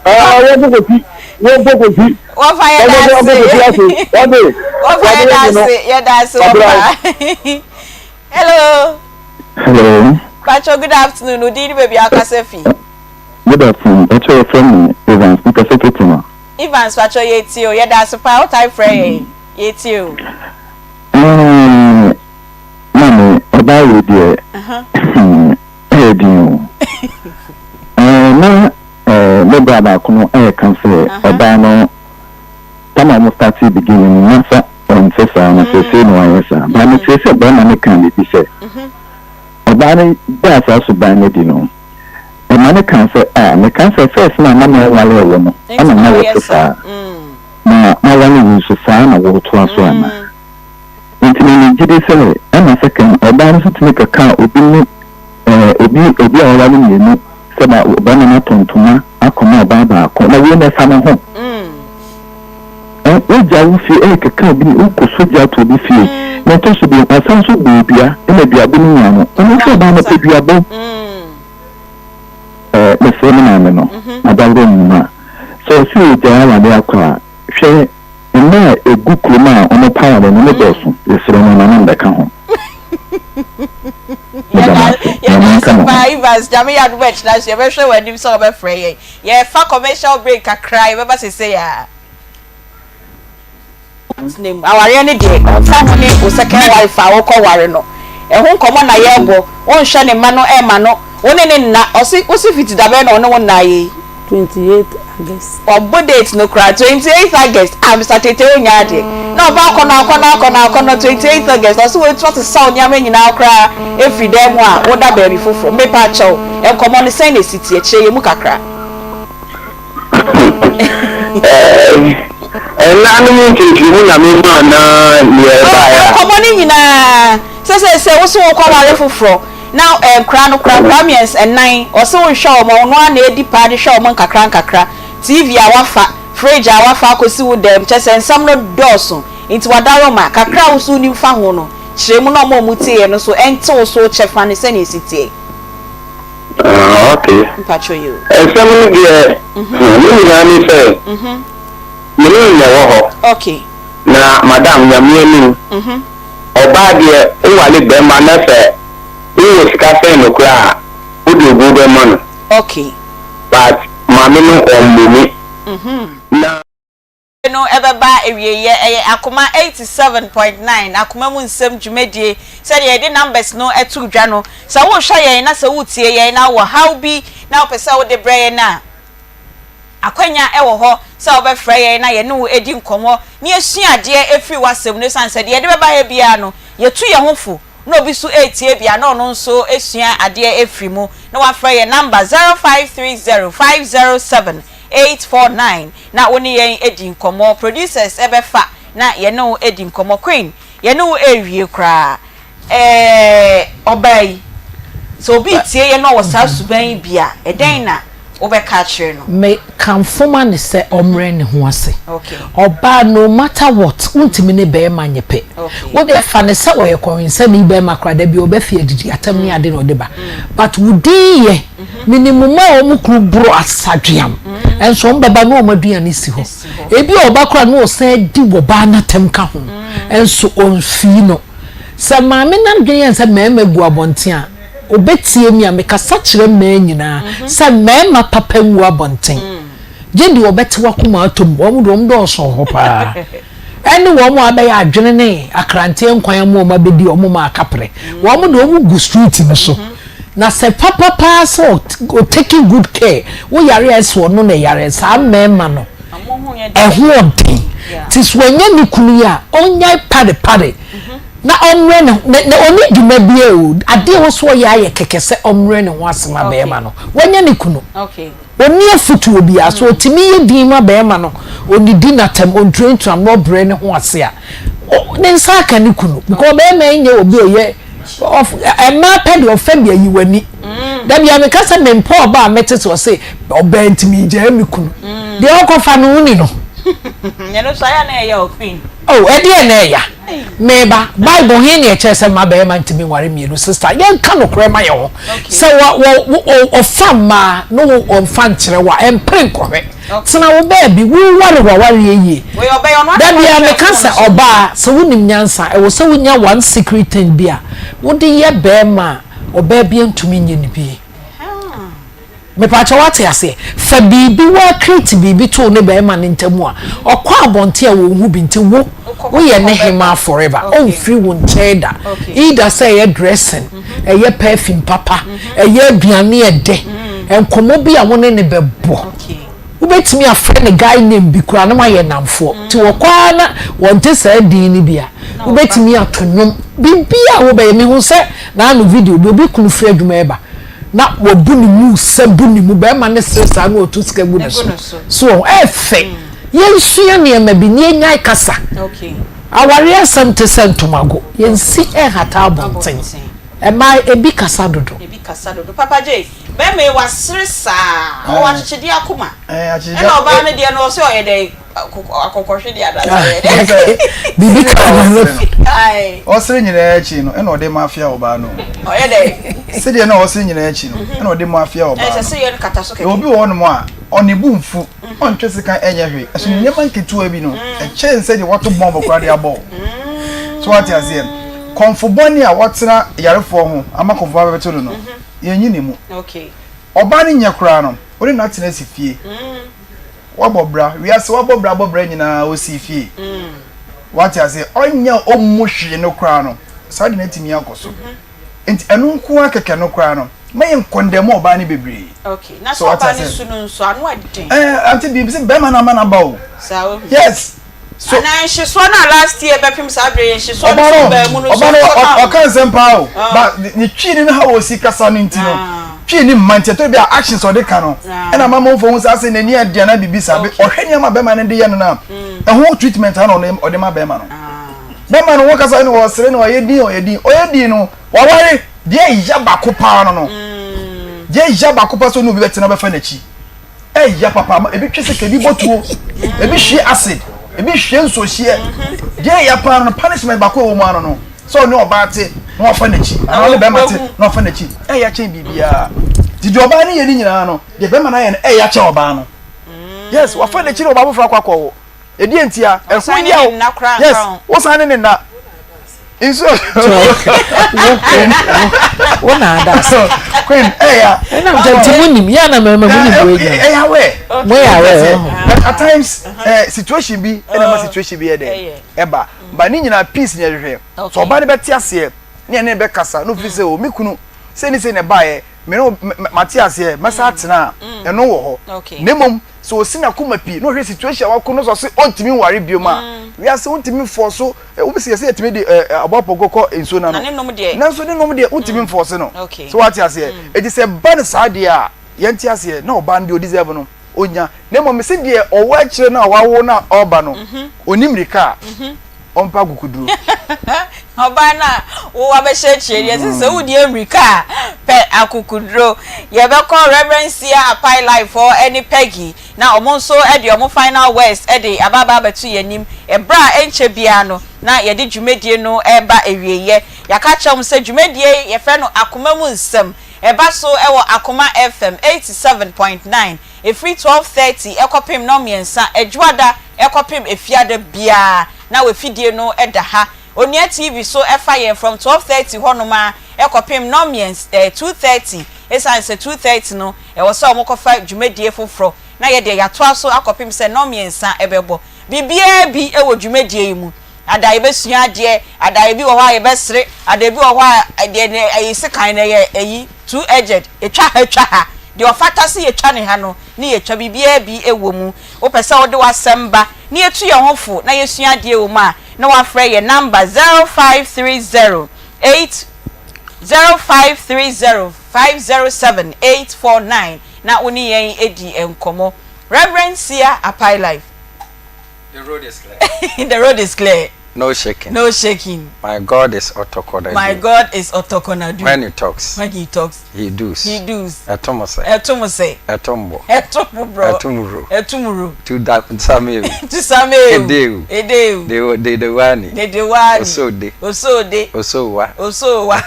[SPEAKER 16] Wɔn kɔ kɔsi, wɔn kɔ kɔsi.
[SPEAKER 1] Wɔfa yɛ da ase.
[SPEAKER 16] Wɔn kɔ kɔsi ase, wade.
[SPEAKER 1] Wɔfa yɛ da ase, yɛ da ase wɔfa. Hello.
[SPEAKER 17] Hello.
[SPEAKER 1] Pacho, good afternoon. Odi ni baabi akasa fi.
[SPEAKER 17] Good afternoon. Pacho, yɛfrɛ me Evans. Mekasa fi Tema.
[SPEAKER 1] Evans pakyɛw yɛtie o. Yɛda ase paa wo tae frɛ yɛn yɛtie o.
[SPEAKER 17] Eeh maame ɔbaa wei deɛ ɛyɛ den o. Eeh na eh, me bra baako no ɛɛka sɛ ɔbaa no tam a wɔn startee beginning no na sa ɔnte saa na seesei na wayɛ saa. But metee sɛ bɛrima no kaa biribi sɛ ɔbaa no daa saa suban no adi no Ɛma no kaa sɛ, Ah, mekaa sɛ first no a na menwaree wo no ɛna na wote saa, na maware wo nso saa na woretoa so anaa? Enti na megye di sɛ ɛna second ɔbaa no nso tumi kɛkaa obi ne eh, obi obi a waware mmienu sɛ ba barima no atɔ ntoma akɔma ɔbaa baako na wei na ɛfa ne ho. Eh, wogya wo fie ɛrekeka obi ne wokɔ so gya to obi fie na ɛtɔ so bio ɔsan nso bɔɔ dua ɛna duabɔ no nyaa no ɔno nso ɔbaa no pɛ duabɔ. Eh, mesrɛ me maame no, m'adaworo nnwuma. Sɛ ɔse ɔgyae aware akɔ a, hwɛ mmaa a ɛgu kurom a wɔpɛ aware no, wɔn dɔɔso. Yɛsrɛ no, ma no mmɛka ho. Meda mo ase. Nyame
[SPEAKER 1] Yɛda
[SPEAKER 17] nka
[SPEAKER 1] ase
[SPEAKER 17] mo ho.
[SPEAKER 1] paa Evans, Nyame yɛ adom a ɛkyena nso yɛbɛhwɛ w'anim sɛ wobɛfrɛ yɛn. Yɛrefa commercial break kakra, yɛbɛba sesei ara. Tena mu. Awareɛ no deɛ ɔmfa ho ne wo second wife a wokɔ ware no. Ɛho nkɔmmɔ na yɛrebɔ. Wonhwɛ ne mma no ɛmma no. Wo ne no nna. Ɔse wose fiti dabɛn na ɔne wo nna ayɛ yi?
[SPEAKER 3] 28 August.
[SPEAKER 1] Wabɔ date no koraa 28 August ah Mister Tete wonyɛ adeɛ. Na ɔba akɔnɔ akɔnɔ akɔnɔ akɔnɔ 28 August ɔse watu asesa wo nneɛma nyinaa koraa afiri dan mu a woda baabi foforɔ. Mepakyɛw nkɔmmɔ no sɛn na ɛsi teɛ? Kyerɛ yɛn mu kakra.
[SPEAKER 15] Ɛnna no mu nkyerɛkyerɛmu na mema anaa deɛ ɛbaeɛ a.
[SPEAKER 1] Nkɔmmɔ no nyinaa sɛ sɛ sɛ wo so wokɔware foforɔ na nkora no kora nkora mmiɛnsa nnan ɔse wonhwɛ wɔn ɔno ara na ɛdi paa de hwɛ wɔn nkakra nkakra TV a wafa fridge a wafa akɔsi wo dɛm kyɛ sɛ nsɛm no dɔɔso nti wadaroma kakra a wo so wonim fa ho no kyerɛ mu na wɔn a wɔtieɛ no so ɛnte wo so kyɛfa no sɛnea ɛsi teɛ.
[SPEAKER 15] Ah, ok.
[SPEAKER 1] Mpacho yi o.
[SPEAKER 15] Nsɛm no deɛ, hmm, ne nyinaa ne sɛ, me ne no na ɛwɔ hɔ.
[SPEAKER 1] Ok.
[SPEAKER 15] Na madam, Nyame anim, ɔbaa deɛ, wowale bɛrima na sɛ wowɔ sika sɛn no koraa a, wode obuo bɛma no.
[SPEAKER 1] Ok.
[SPEAKER 15] But maame no ɔmmu me. Na.
[SPEAKER 1] No ɛbɛba awieɛ. Ɛyɛ Akoma 87.9, Akoma mu nsɛm dwumadie. Sɛdeɛ yɛde numbers no to dwa no, sɛ worehwɛ yɛn na sɛ woretie yɛn na wowɔ haw bi na wopɛ sɛ wode brɛ yɛn a, akwanya wɔ hɔ sɛ wobɛfrɛ yɛn na yɛne wo adi nkɔmmɔ na yɛasua adeɛ afiri w'asɛm no. Ɛsiane sɛ deɛ yɛde bɛba ha biara no, yɛtu yɛn ho fo na obi nso retie bi a na ɔno nso asua adeɛ afiri mu na wafrɛ yɛn number 0530 507 849 na wo ne yɛn adi nkɔmmɔ. Producers bɛfa na yɛne wo adi nkɔmmɔ. Queen, yɛne wo rewie koraa. Ɛɛ, ɔbaa yi, sɛ obi retie yɛn na ɔwɔ saa suban yi bi a, ɛdɛn na wobɛka akyerɛ no?
[SPEAKER 9] Me kamfo ma no sɛ ɔmrɛ ne ho ase. Ɔbaa no matter what, wontumi ne bɛɛma nyɛ pɛ. Wo deɛ fa no sɛ ɔyɛ kɔwensani bɛɛma koraa, da bi ɔbɛfi adidi atɛm ne ade na ɔde ba. But wo din yɛ. Menim mmaa a wɔn kunu boro asadweam, nso wɔn bɛba na wɔn aduane si hɔ. Ebi a ɔba koraa na ɔsan di ɔbaa no atɛm ka ho, nso ɔmfii no. Sɛ maame no adwene yɛ no sɛ mmarima gu abɔnten a, ɔbɛtie me a mekasa kyerɛ mmaa nyinaa sɛ mmarima papa ngu abɔnten. Gye deɛ ɔbɛte w'akoma atɔ mu, wɔn deɛ wɔn dɔɔso wɔ hɔ paa. Ɛne wɔn a abɛyɛ adwene ne akranteɛ nkwan ama wɔn abɛdi wɔn ma akaprɛ. Wɔn deɛ wɔn gu street no so. Na sɛ papa paa sɛ ɔ taking good care, wo yare a ɛsɛ ɔno na ɛyare, saa mmarima no ɛho ɔden. Nti so wanya ne kunu yi a, ɔnnyae pare pare na ɔmmrɛ ne ho, na ɔnni dwuma biara o, adeɛ a ɛwɔ sɛ ɔyɛ ayɛ kɛkɛ sɛ ɔmmrɛ ne ho ase ma barima no. Wanya ne kunu. Ɔnni afotuo biara. Sɛ ɔtumi yɛ din ma barima no, ɔnnidi no atɛm, ɔnturanturam na ɔbrɛ ne ho ase a, ne nsa aka ne kunu. Because barima yi nyɛ obi a ɔyɛ, mmaa pɛ deɛ ɔfa bi ayi w'ani. Da biara meka sɛ mempɛ ɔbaa a mete sɛ ɔse ɔbaa nti megyaa me kunu. Deɛ ɔkɔfa no woni no.
[SPEAKER 1] Ɛno nso ayɛ a na ɛyɛ o queen.
[SPEAKER 9] Oh, ɛdeɛn na ɛya? Meba, Bible he ne ɛkyerɛ sɛ mma bɛɛma ntumi nware mmienu, sister, yɛnka nokorɛ ma yɛ ho. Sɛ wɔ, wɔ, wɔ, ɔfa mmaa ne wo ɔmfa nkyerɛ wo a, ɛmpere nkɔhwɛ. Tena wo baabi, woware w'awareɛ yie. Da biara meka sɛ ɔbaa, sɛ wonim nyansa a, ɛwɔ sɛ wonya one secret thing bi a wode yɛ bɛɛma a ɔbaa biara ntumi nyɛ no bi. Mepaakyɛw wate aseɛ? Fa biribi wa create biribi to wo ne bɛɛma no ntamu a ɔkɔ abɔnten a wɔnhu bi nti wo woyɛ ne hemaa forever ɔnfiri wo nkyɛn da either sɛ ɛyɛ dressing ɛyɛ perfume papa ɛyɛ aduane ɛdɛ nkɔmɔ bi a wo ne no bɛbɔ wobɛtumi afrɛ no guy name bi koraa na moayɛ nnamfoɔ nti wɔkɔ ara na wɔnte saa din no bi a wobɛtumi ato nnwom biribi a wobɛyɛ mehu sɛ naano video bi obi kunu firi adwuma ɛba na wabu ne mu sɛ bu ne mu bɛrima ne sere saa na ɔtu sika gu ne so so wɔn ɛfɛ yɛnsua nneɛma bi ne yɛnyae kasa awareɛ asɛm te sɛ ntomago yɛnsi ɛnhata abɔnten ɛmaa ebi kasa dodo.
[SPEAKER 1] Ebi kasa dodo papa Jay bɛrima yi wasere saa ɔwɔ akyekyedeɛ akoma ɛna ɔbaa no deɛ no ɔsɛ ɔyɛ dɛ akɔkɔhwe deɛ anaasɛ ɔyɛ dɛ.
[SPEAKER 9] Biribi ka
[SPEAKER 10] n'ano. Ɔsere nyinaa akyi no ɛna ɔde ma afia ɔbaa no.
[SPEAKER 1] Ɔyɛ dɛ.
[SPEAKER 10] Sɛdeɛ na ɔsere nyinaa akyi no ɛna ɔde ma afia ɔbaa no.
[SPEAKER 1] Ɛsɛ sɛ yɛ no kata so kɛkɛ.
[SPEAKER 10] Obi wɔ hɔnom a ɔne bu nfu ɔntwe sekan ɛnyɛ hwee ɛso ne nneɛma nketewa bi no ɛkyɛn sɛ deɛ wato bɔmb koraa de abɔ wo. So wate aseɛ kɔmfo bɔne a watena yarefoɔ ho ama kɔmfo ba bɛbɛto no no yɛnyi ne mu. Ɔbaa no nyɛ koraa no wo ne no atena asi fie. Wabɔ bra, wiase wabɔ bra bɔ bra nyinaa osii fie. Wate aseɛ, ɔnyɛ ɔmmu hwee no koraa no, saa de no atumi akɔ so. Nti ɛno nko ara kɛkɛ no koraa no, ma yɛn kɔndɛm ɔbaa no bebree.
[SPEAKER 1] Okay, na sɛ ɔbaa no su no nso, ano ɛden.
[SPEAKER 10] Ɛɛ, ante biribi sɛ bɛrima no ama no aba o.
[SPEAKER 1] Saa wahu.
[SPEAKER 10] Yes.
[SPEAKER 1] So. Anaa nhyesoɔ no a last year bɛpem saa berɛ yi nhyesoɔ no so baa mu no so
[SPEAKER 10] ɔba no
[SPEAKER 1] nso ka ho.
[SPEAKER 10] Ɔka nsɛm paa o. Ba ne twi ne no ha wɔ si kasa no nti no. Twi ne mma nti ɛtɔ bi a actions ɔde ka no. Ɛna ama amanfoɔ hu sɛ asɛ n'ani adi anaa biribi saa. Ɔhwɛ nneɛma a bɛrima no de yɛ no no a, ɛho treatment a na ɔde ma bɛrima no. Bɛrima no wɔkasa no ɔsere no ɔyɛ din ɔyɛ din ɔyɛ din no waware deɛ ɛya baako paa no no. Deɛ ɛya baako paa sɛ ɔne obi bɛtena bɛfa n'akyi. Ɛya papa ma ebi twe sika ebi bɔ tuo ebi hwie acid ebi hwie nsuohyeɛ deɛ ɛya paa no punishment baako ɛwɔ mu ano no sɛ ɔne ɔbaa te na wafa n'akyi anaa ɔne bɛrima te na wafa n'akyi ɛya kyɛn biribiara nti deɛ ɔbaa no yɛ ne nyinaa no deɛ bɛrima no ayɛ no ɛya kyɛn ɔbaa no yes wafa n'akyi na ɔbaa foforɔ akɔ akɔwo ɛdeɛ ntia ɛho yaw yes wosan ne ne nna nsuo
[SPEAKER 9] wo na ada ase
[SPEAKER 10] queen ɛya
[SPEAKER 9] ɛna nti mo nim yɛ na mɛma mo nim wo nya
[SPEAKER 10] ɛya wɛ
[SPEAKER 9] mo yɛ awɛ
[SPEAKER 10] but at times eh, situation bi ɛna ma situation bi yɛ dɛ ɛba ba ne nyinaa peace na ɛhwehwɛ so ɔba ne bɛte aseɛ ne ɛne bɛkasa no firi sɛ o me kunu sɛ ne sɛ ne baeɛ me ne mate aseɛ mɛsa atena a ɛno wɔ hɔ na mmom sɛ ɔsi n'akoma pi na ɔhwɛ situation a wakɔ no sɛ ɔse ɔntumi nware biom a wiase wontumi mfɔɔ so wobɛsi yɛ sɛ yɛtumi de aboa pɔnkɔ kɔ nsuo no ano nanso ne nom deɛ wontumi mfɔɔ se no so wate aseɛ ɛti sɛ ba no saa deɛ a yɛnte aseɛ na ɔbaa no deɛ ɔdeserve no ɔnya na mmom mese deɛ ɔwɔ akyire no a wawo no a ɔreba no ɔni mmirika a ɔmpa akokoduro.
[SPEAKER 1] Ɔbaa no a wo abɛhyɛ akyire deɛ ɛsɛ sɛ wodi mmirika a pɛ akokoduro. Yɛbɛkɔ Reverend Sia Apai Life hɔ ne Peggy na wɔn nso de wɔn final words de aba aba abɛto yɛn anim. Ɛberɛ a ɛnkyɛ biara no na yɛde dwumadie no reba awieeɛ. Yɛaka akyerɛ wɔn sɛ dwumadie yi yɛfrɛ no Akoma Mu Nsɛm. Ɛba so wɔ Akoma FM 87.9. Ɛfiri 12:30 kɔpem nnɔnmiɛnsa, Adwuada kɔpem Efiada biara na w'afidie no da ha. Onua TV so fa yɛn from 12:30 hɔnom ara kɔpem nnɔnmiɛns eh, 2:30. Esiane sɛ 2:30 no ɛwɔ sɛ wɔkɔfa dwumadie foforɔ na yɛ deɛ yɛatoa so akɔpem sɛ nnɔnmiɛnsa bɛbɔ. Biribiara bi wɔ dwumadie yi mu. Ada yɛbɛsua adeɛ, ada ebi wɔ hɔ a yɛbɛsere, ada ebi wɔ hɔ a deɛ ne ɛyi sekan no ɛyɛ ɛyi two edged, ɛtwa ha twa ha, deɛ ɔfata sɛ yɛtwa ne ha no ne yɛtwa, biribiara bi wɔ mu. Wopɛ sɛ wode w'asɛm ba. na yɛtu yɛn ho fo na yɛsua adeɛ wɔ mu a, na wafrɛ yɛn number 0530 8 0530 507 849 na wo ne yɛn adi nkɔmmɔ. Rev. Sia Apai Life.
[SPEAKER 7] The road is clear.
[SPEAKER 1] The road is clear.
[SPEAKER 7] No shaking.
[SPEAKER 1] No shaking.
[SPEAKER 7] My God is Otokonadu.
[SPEAKER 1] My God is Otokonadu.
[SPEAKER 7] When he talks.
[SPEAKER 1] When he talks.
[SPEAKER 7] He does.
[SPEAKER 1] He does.
[SPEAKER 7] Ɛto mo sɛ.
[SPEAKER 1] Ɛto mo sɛ.
[SPEAKER 7] Ɛto mo.
[SPEAKER 1] Ɛto mo bro.
[SPEAKER 7] Ɛto mo ro.
[SPEAKER 1] Ɛto mo ro.
[SPEAKER 7] To da sameu.
[SPEAKER 1] To sameu.
[SPEAKER 7] Edeu.
[SPEAKER 1] Edeu.
[SPEAKER 7] De de de wani.
[SPEAKER 1] De de wani.
[SPEAKER 7] Osode.
[SPEAKER 1] Osode.
[SPEAKER 7] Osowa.
[SPEAKER 1] Osowa.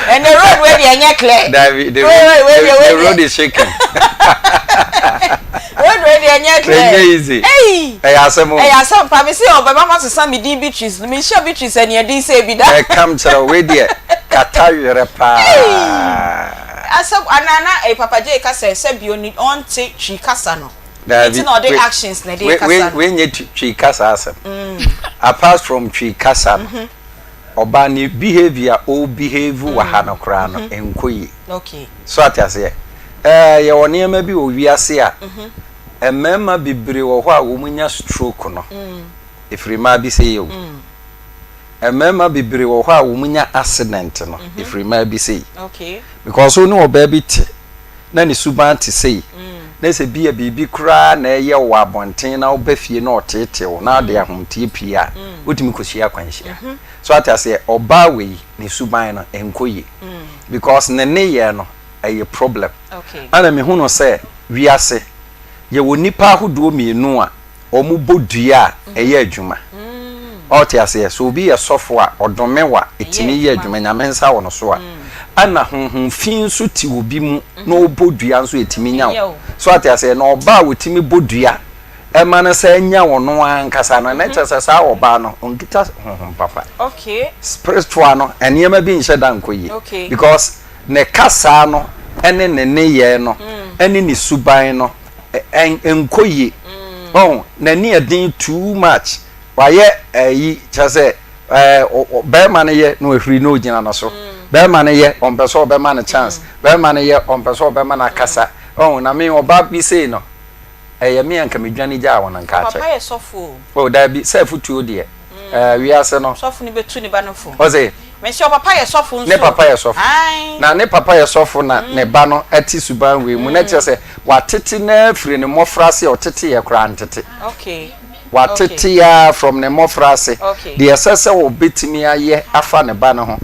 [SPEAKER 1] And the road wei deɛ ɛnyɛ clear.
[SPEAKER 7] Dabi the road the road is shaking.
[SPEAKER 1] Road wei deɛ ɛnyɛ clear.
[SPEAKER 7] Ɛnyɛ easy.
[SPEAKER 1] Ɛyi.
[SPEAKER 7] Ɛyɛ asɛm o.
[SPEAKER 1] Ɛyɛ asɛm pa mi si ɔbɛma ma sesa mi din Beatrice mi nhyɛ Beatrice ɛni ɛdin sɛ ebi da.
[SPEAKER 7] Ɛkam kyerɛ wei deɛ kata werɛ paa.
[SPEAKER 1] Asɛm anana eh, Papa J kasa sɛ bi oni ɔnte twi kasa no.
[SPEAKER 7] Dabi.
[SPEAKER 1] Nti na ɔde actions na ɛde kasa no.
[SPEAKER 7] Wei nyɛ twi kasa asɛm. Mm. Apart from twi kasa no. Mm -hmm. Ɔbaa ne behaviour a ɔ behave wɔ ha no koraa no ɛnkɔ yie. So ate aseɛ? Ɛɛ yɛwɔ nneɛma bi wɔ wiase a mmarima bebree wɔ hɔ a wɔn nya stroke no ɛfiri mmaa bi sei o. Mmarima bebree wɔ hɔ a wɔn nya accident no ɛfiri mmaa bi sei. Because wo ne ɔbaa bi te na ne suban te sei, na sɛ bi a biribi koraa na ɛyɛ wo wɔ abɔnten na woba fie na ɔteetee wo na ɔde ahometeɛ pue a, wotumi kɔhyia akwanhyia. So ate aseɛ? Ɔbaa wei, ne suban no, ɛnkɔ yie. Because ne nneyɛɛ no, ɛyɛ problem. Ɛna mehu no sɛ, wiase, yɛwɔ nnipa ahodoɔ mmienu a wɔbɔ dua a, ɛyɛ adwuma. Ɔte aseɛ? Sɛ obi yɛ sɔfo a, ɔdome wo a, ɛtumi yɛ adwuma, Nyame nsa wɔ no so a. Ɛna honhom fi nso te obi mu na ɔbɔ dua nso ɛtumi nya wo. So ate aseɛ? Na ɔbaa a ɔtumi bɔ dua ɛma no sɛ nya ɔno ankasa no, na kyerɛ sɛ saa ɔbaa no, ɔnkita honhom papa. Spiritual no, nneɛma bi nhyɛ da nkɔ yie. Because ne kasaa no ne ne nneyɛɛ no ne ne suban no, ɛnkɔ yie. Ɔho, n'ani ɛden too much. Wayɛ ɛyi, kyerɛ sɛ, ɛɛ, bɛrima no yɛ na wahuri na ogyina no so. Bɛrima no yɛ, ɔmpɛ sɛ ɔbɛma no chance. Bɛrima no yɛ, ɔmpɛ sɛ ɔbɛma no akasa. Ɔho, na me ɔba bi sei no, ɛyɛ me a nka medwane gyaa wɔn nka akyɛ.
[SPEAKER 1] Papa yɛ sɔfo o.
[SPEAKER 7] Oh, daabi, sɛ afutuo deɛ. Ɛɛ, wiase no.
[SPEAKER 1] Sɔfo no bɛtu ne ba no fo.
[SPEAKER 7] Ɔse.
[SPEAKER 1] Mese ɔpapa yɛ sɔfo nso.
[SPEAKER 7] Ne papa yɛ sɔfo.
[SPEAKER 1] Ae.
[SPEAKER 7] Na ne papa yɛ sɔfo na ne ba no te suban wei mu. Na kyerɛ sɛ watete no ara firi ne mmɔfraase a ɔteteeɛ koraa ntete.
[SPEAKER 1] Okay.
[SPEAKER 7] Watete ara from ne mmɔfraase.
[SPEAKER 1] Okay.
[SPEAKER 7] Deɛ ɛsɛ sɛ ɔbɛtumi ayɛ afa ne ba no ho,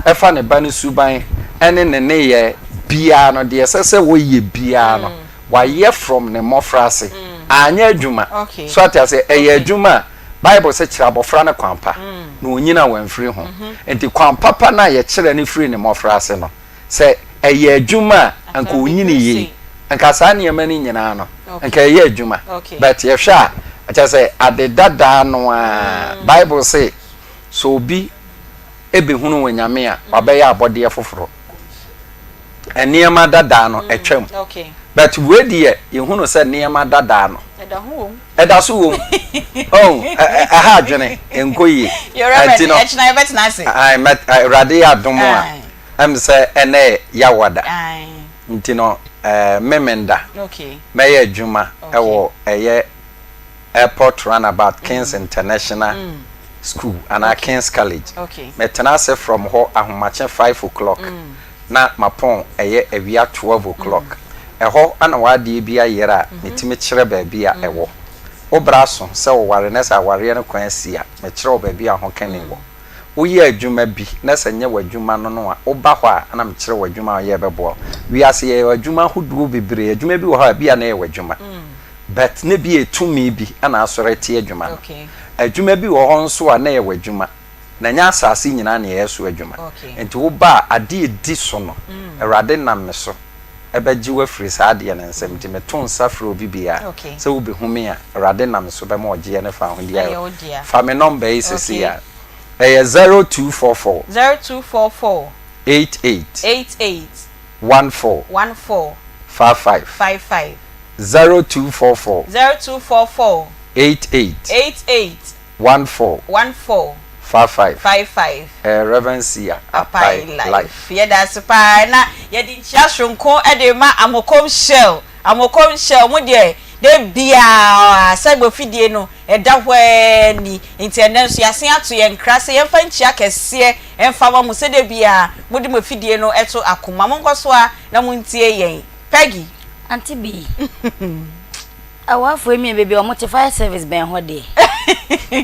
[SPEAKER 7] ɛfa ne ba no suban ne ne nneyɛɛ biara no, deɛ ɛsɛ sɛ ɔyɛ biara no, wayɛ from ne mmɔfraase. Anyɛ adwuma.
[SPEAKER 1] Okay.
[SPEAKER 7] So ate aseɛ? Ɛyɛ adwuma a. Bible se kyerɛ abɔfra no kwan pa, na onyin a wamfiri ho. Enti kwan papa no a yɛkyerɛ no firi ne mmɔfraase no, sɛ ɛyɛ adwuma a, anka onyini yie. Anka saa nneɛma no nyinaa no, anka ɛyɛ adwuma. But yɛhwɛ a, kyerɛ sɛ ade dadaa no ara. Bible se sɛ obi bɛhunu Onyame a, wabɛyɛ abɔdeɛ foforɔ. Nneɛma dadaa no, atwam. But wei deɛ, yɛhunu sɛ nneɛma dadaa no, Ɛda so wom. Oh, ɛha adwene, ɛnkɔ yie.
[SPEAKER 1] Ɛnti no, ɛkyena yɛbɛtena ase.
[SPEAKER 7] Ae, mɛ, Awurade yɛ adom a, ɛm sɛ ɛnɛ yɛ Yawada. Nti no, ɛɛ, Memenda, mɛyɛ adwuma ɛwɔ ɛyɛ Airport Runabout, Kings International School, anaa Kings College. Mɛtena ase from hɔ ahomakye 5 o'clock. na mapɔn ɛyɛ awia 12 o'clock. Ɛhɔ na w'adeɛ bi ayera a, metumi kyerɛ baabi a ɛwɔ. Wo bra so sɛ woware na sɛ awareɛ no kwan asi a, mekyerɛ wo baabi a ahokani wɔ. Woyɛ adwuma bi na sɛ nyɛ w'adwuma no no a, woba hɔ a na mekyerɛ wo adwuma a woyɛ a ɛbɛboa wo. Wiase yɛyɛ adwuma ahodoɔ bebree, adwuma bi wɔ hɔ a ebia na ɛyɛ w'adwuma but na ebia tumi bi na asɔre atia adwuma no. Adwuma bi wɔ hɔ nso a na ɛyɛ w'adwuma. Na ɛnyɛ asase nyinaa na yɛyɛ so adwuma. Enti woba a, adeɛ a ɛdi so no, Awurade nam me so bɛgye wo afiri saa adeɛ no nsam. Enti meto nsa frɛ obi biara sɛ wobɛhu me a, Awurade nam me so bɛma ɔgyeɛ ne fawohodie ayɛ wo. Fa me nɔmba yi seesei ara. Ɛyɛ 0244.
[SPEAKER 1] 0244.
[SPEAKER 7] 88.
[SPEAKER 1] 88.
[SPEAKER 7] 14.
[SPEAKER 1] 14.
[SPEAKER 7] 55.
[SPEAKER 1] 55.
[SPEAKER 7] 0244.
[SPEAKER 1] 0244.
[SPEAKER 7] 88.
[SPEAKER 1] 88.
[SPEAKER 7] 14.
[SPEAKER 1] 14.
[SPEAKER 7] 55.
[SPEAKER 1] 55.
[SPEAKER 7] Ɛyɛ Rev. Sia
[SPEAKER 1] Apai
[SPEAKER 7] Apai
[SPEAKER 1] Life.
[SPEAKER 7] Life.
[SPEAKER 1] Yɛda ase paa na yɛde nkyia soronko de rema Amokom Shell. Amokom Shell, mo deɛ. Da biara sɛ bɔfidie no ɛda hɔ ara ni. Nti ɛnnɛ nso yɛasen ato yɛn nkra sɛ yɛmfa nkyia kɛseɛ mfa ma mo sɛ da biara mode mo afidie no to akoma. Monkɔ so ara na montie yɛn. Peggy.
[SPEAKER 6] Auntie Bee, Awafoɔ yi baabi a wɔte fire service bɛn hɔ deɛ.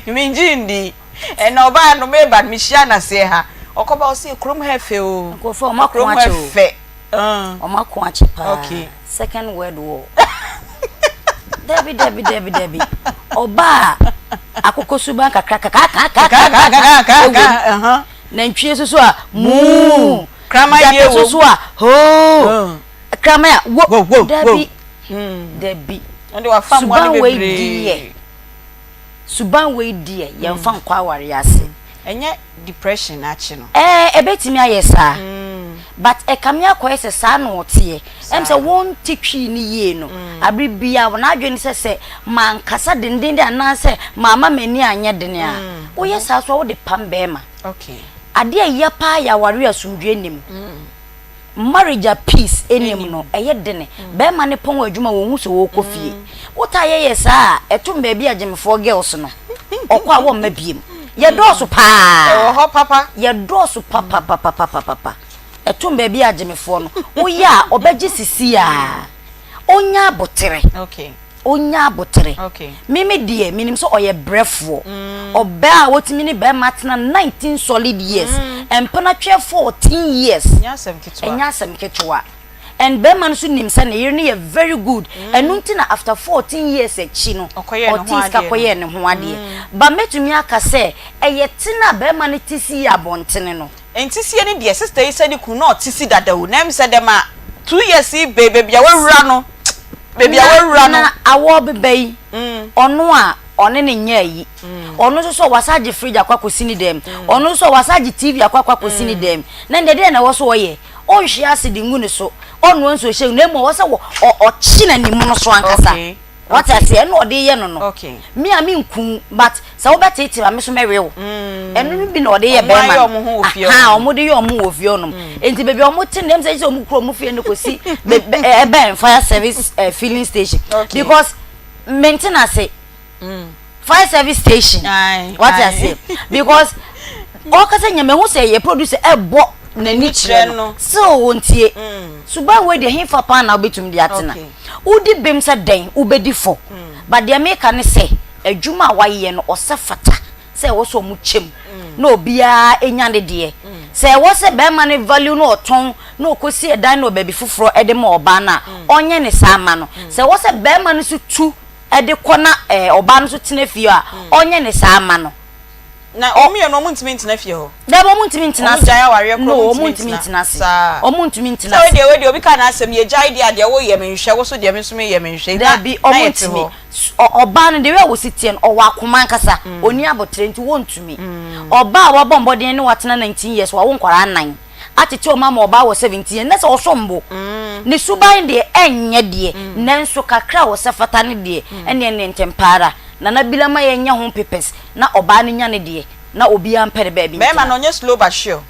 [SPEAKER 1] Mengye ndi. Ɛna ɔbaa no meba no mehyia no aseɛ ha. Ɔkɔba ɔse kurom ha ɛfɛ o.
[SPEAKER 6] Nkurɔfoɔ wɔn ako
[SPEAKER 1] Kurom
[SPEAKER 6] akyɛ o.
[SPEAKER 1] ɛfɛ.
[SPEAKER 6] Wɔn ako akyɛ paa.
[SPEAKER 1] Okay.
[SPEAKER 6] Second world war. Dabi dabi dabi dabi. Ɔbaa akokɔ suban kakra kakakakakaka ɛwom. Nantwie nso so a muu.
[SPEAKER 1] Kraman deɛ
[SPEAKER 6] Gyata nso
[SPEAKER 1] wom.
[SPEAKER 6] so a hoo. Kraman a wo.
[SPEAKER 1] Wo wo wo.
[SPEAKER 6] Dabi dabi.
[SPEAKER 1] Ɔde wafa mmoa no
[SPEAKER 6] Suban wei
[SPEAKER 1] bebree.
[SPEAKER 6] deɛ. Suban wei deɛ yɛmfa nkɔ awareɛ ase.
[SPEAKER 1] Ɛnyɛ depression akye no.
[SPEAKER 6] Ɛɛ ɛbɛtumi ayɛ saa but ɛkame akɔyɛ sɛ saa na ɔteɛ. Ɛm sɛ wɔnte twii no yie no abere biara wɔn adwene ne sɛ sɛ mankasa dendenden anaasɛ mamma m'ani anyɛ dene a woyɛ saa so a wode pam bɛrima. Adeɛ a ɛya paa yɛ awareɛ a asomdwoeɛ nnim. Marriage a peace nnim no, ɛyɛ dene. Bɛɛma no pɔn adwuma a wɔnhu sɛ ɔɔkɔ fie. Wotaa yɛ yɛ saa a, ɛtom baabi a gyemfoɔ girls no, ɔkɔ a wɔmma biem. Yɛdɔɔso paa.
[SPEAKER 1] Ɛwɔ hɔ papa.
[SPEAKER 6] Yɛdɔɔso papapapapapapa. Ɛtom baabi a gyemefoɔ no, woyɛ a ɔbɛgye sisi a, ɔnya abotere.
[SPEAKER 1] Okay.
[SPEAKER 6] Ɔnya abotere. Me me deɛ, menim sɛ ɔyɛ brɛfoɔ. Ɔbaa a watumi ne barima atena 19 solid years, mpena twɛ 14 years.
[SPEAKER 1] Ɛnyɛ asɛm ketewa.
[SPEAKER 6] Ɛnyɛ asɛm ketewa. And barima no nso nim sɛ ne yere no yɛ very good. Ɛno nti na after 14 years akyi no, ɔtee sika kɔyɛɛ ne ho adeɛ. But mɛtumi aka sɛ, ɛyɛ tena a barima no te sii abɔntene no.
[SPEAKER 1] Ntisie no deɛ sister yi sɛ ne kunu na ɔte si dada o na ɛm sɛ dɛm a 2 years yi bɛɛ baabi a wawura no baabi a wawura no.
[SPEAKER 6] Na awɔ beba yi ɔno a ɔne no nyɛ ayi ɔno nso so wasa agye fridge akɔ akɔsi ne dɛm ɔno nso wasa agye TV akɔ akɔ akɔsi ne dɛm na ndɛ deɛ na ɛwɔ so ɔyɛ ɔnhwe ase de ngu ne so ɔnnoa nsuo hyɛ na mmom ɔwɔ sɛ ɔkye n'anim no so ankasa. Wate aseɛ? Ɛna ɔde yɛ no no. Me a menku wo but sɛ wobɛteetee a me nso mɛwe wo. Ɛno no bi na ɔde yɛ bɛrima no. Ahaa, wɔde yɛ wɔn wɔ fie hɔnom. Nti baabi a wɔte no, ɛm sɛ sɛ wɔn kura wɔn fie no kɔsi ɛbɛn fire service filling station. Because mente no ase. Fire service station. Wate aseɛ? Because ɔkasa nyɛ mahu sɛ yɛ producer ɛbɔ n'ani kyerɛ no. Still wɔntie. Suban wei deɛ hefa paa na wobɛtumi de atena? Wodi bem sɛ dɛn wobɛdi fɔ but deɛ meka ne sɛ adwuma a wayɛ no ɔsɛ fata sɛ ɛwɔ sɛ ɔmo kyɛ mu na obiara nya ne deɛ. Sɛ ɛwɔ sɛ bɛrima no value no ɔtɔn na ɔkɔsi ɛdan no wɔ baabi foforɔ de ma ɔbaa no a ɔnyɛ ne saa mma no. Sɛ ɛwɔ sɛ bɛrima no nso tu de kɔ na ɔbaa no nso tena fie a ɔnyɛ ne saa mma no.
[SPEAKER 1] Na wɔn mmienu wɔn ntumi ntena fie hɔ.
[SPEAKER 6] Dabi wɔn ntumi ntena ase.
[SPEAKER 1] Wɔn gyae awareɛ
[SPEAKER 6] koro
[SPEAKER 1] no
[SPEAKER 6] wɔn ntumi ntena ase.
[SPEAKER 1] Saa.
[SPEAKER 6] Wɔn ntumi ntena
[SPEAKER 1] ase. Sɛ wedeɛ wedeɛ obi ka n'asɛm yɛ gyae deɛ a deɛ woyɛ menhwɛ wo so deɛ me nso meyɛ menhwɛ.
[SPEAKER 6] Dabi wɔn ntumi. Ɔbaa no the way a wɔsi teɛ no ɔwɔ akoma ankasa ɔni aboterɛ nti wɔntumi. Ɔbaa a wabɔ mmɔden ne watena 19 years wawo nkwadaa nnan atete wɔn ama ɔbaa wɔ 17 years na sɛ ɔsom bo. Ne suban deɛ ɛnyɛ deɛ nanso kakra a ɔsɛ fata no deɛ ɛneɛ ne ntɛmpa ara. Nana Bila ma yɛnyɛ ho papers na ɔbaa no nya ne deɛ na obiara mpɛ ne baabi
[SPEAKER 1] Bɛɛma
[SPEAKER 6] ntena.
[SPEAKER 1] no ɔnyɛ slow but sure.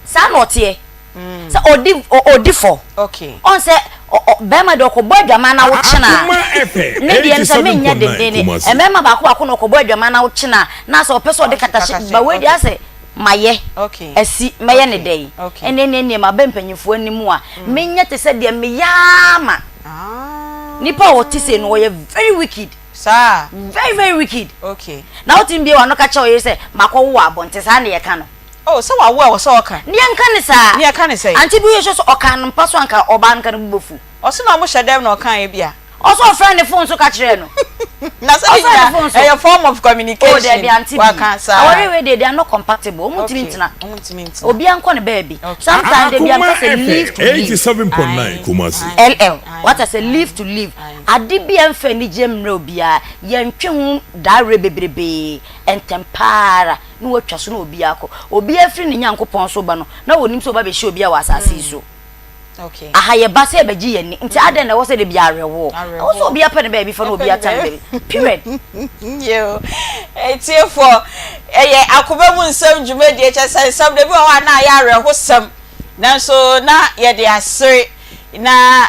[SPEAKER 6] Saa na ɔteɛ. Sɛ ɔdi ɔdi fɔ.
[SPEAKER 1] Okay.
[SPEAKER 6] Ɔn sɛ ɔ ɔ bɛɛma deɛ ɔkɔbɔ adwaman na wokyena a,
[SPEAKER 18] Akoma FM
[SPEAKER 6] ne deɛ no sɛ menyɛ
[SPEAKER 18] 87.9
[SPEAKER 6] dendenne.
[SPEAKER 18] Kumasi.
[SPEAKER 6] Mmarima baako baako na ɔkɔbɔ adwaman na wokyena a, na asɛ ɔpɛ sɛ ɔde
[SPEAKER 1] Ɔtwe
[SPEAKER 6] katahye
[SPEAKER 1] kakahye.
[SPEAKER 6] ba wei deɛ
[SPEAKER 1] Okay.
[SPEAKER 6] asɛ mayɛ
[SPEAKER 1] Okay.
[SPEAKER 6] asi mɛyɛ ne
[SPEAKER 1] Okay.
[SPEAKER 6] dɛn?
[SPEAKER 1] Okay.
[SPEAKER 6] Ɛnneɛ neɛ neɛ maba mpanyinfoɔ anim a, menyɛ te sɛ deɛ meyɛ ara ma.
[SPEAKER 1] Ah.
[SPEAKER 6] Nipa a ɔte sei no ɔyɛ very wicked.
[SPEAKER 1] Saa.
[SPEAKER 6] Very very wicked.
[SPEAKER 1] Okay.
[SPEAKER 6] Na wotumi bie w'ano ka kyerɛ wo yere sɛ makɔ wo wɔ abɔnten saa na yɛka no.
[SPEAKER 1] Oh sɛ wawo a ɛwɔ sɛ ɔka.
[SPEAKER 6] Ne yɛnka ne saa.
[SPEAKER 1] Ne yɛka ne sɛn?
[SPEAKER 6] Ante bi yɛ sure sɛ ɔkaa no mpa so anka ɔbaa no nka ne bo bɛfu.
[SPEAKER 1] Ɔse na ɔmo hyɛ dɛm na ɔkaa ebi a.
[SPEAKER 6] Ɔse ɔfrɛ ne phone so ka kyerɛɛ no.
[SPEAKER 1] Na sɛ ne nyinaa ɛyɛ form of communication.
[SPEAKER 6] Oh dabi ante bi.
[SPEAKER 1] Waka saa.
[SPEAKER 6] Aware wei deɛ they are not compatible. Ɔmo ntumi ntena.
[SPEAKER 1] Okay. Ɔmo ntumi ntena.
[SPEAKER 6] Obiara nkɔ ne baabi. Sometimes da bia
[SPEAKER 18] Akoma
[SPEAKER 6] meka sɛ live
[SPEAKER 18] FM
[SPEAKER 6] to live.
[SPEAKER 18] 87.9 Kumasi.
[SPEAKER 6] LL wate ase live to live ade bi a ɛmfa anigyeɛ mmrɛ obiara yɛntwe ho dawere bebrebee ntɛm pa ara na watwa so na obiara akɔ obiara firi ne Nyankopɔn so ba no na ɔnim sɛ ɔba bɛhyia obiara wɔ asase yi so aha yɛba sɛ yɛbɛgye yɛn ani nti adɛn na ɛwɔ sɛ da biara awerɛhoɔ ɛwɔ sɛ obiara pɛ ne baabi fa na obiara tena ne baabi period.
[SPEAKER 1] Yoo, atiefoɔ, ɛyɛ akoma mu nsɛm dwumadie, kyerɛ sɛ nsɛm da bi wɔ hɔ a na ayɛ awerɛhosɛm, nanso na yɛde asere. Na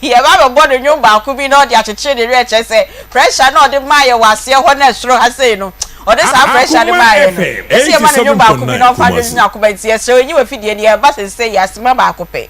[SPEAKER 1] yɛba abɛbɔ no nnwom baako bi na ɔde akyekyere ne werɛ kyerɛ sɛ pressure na ɔde maa yɛ wɔ aseɛ hɔ na ɛsoro ha sei no ɔde saa pressure no maa yɛ no ɛsɛ yɛma no nnwom baako bi na ɔmfa dwodwo n'akoma nti yɛsrɛ wo nyi w'afidie no yɛreba sesei yɛ asema baako pɛ.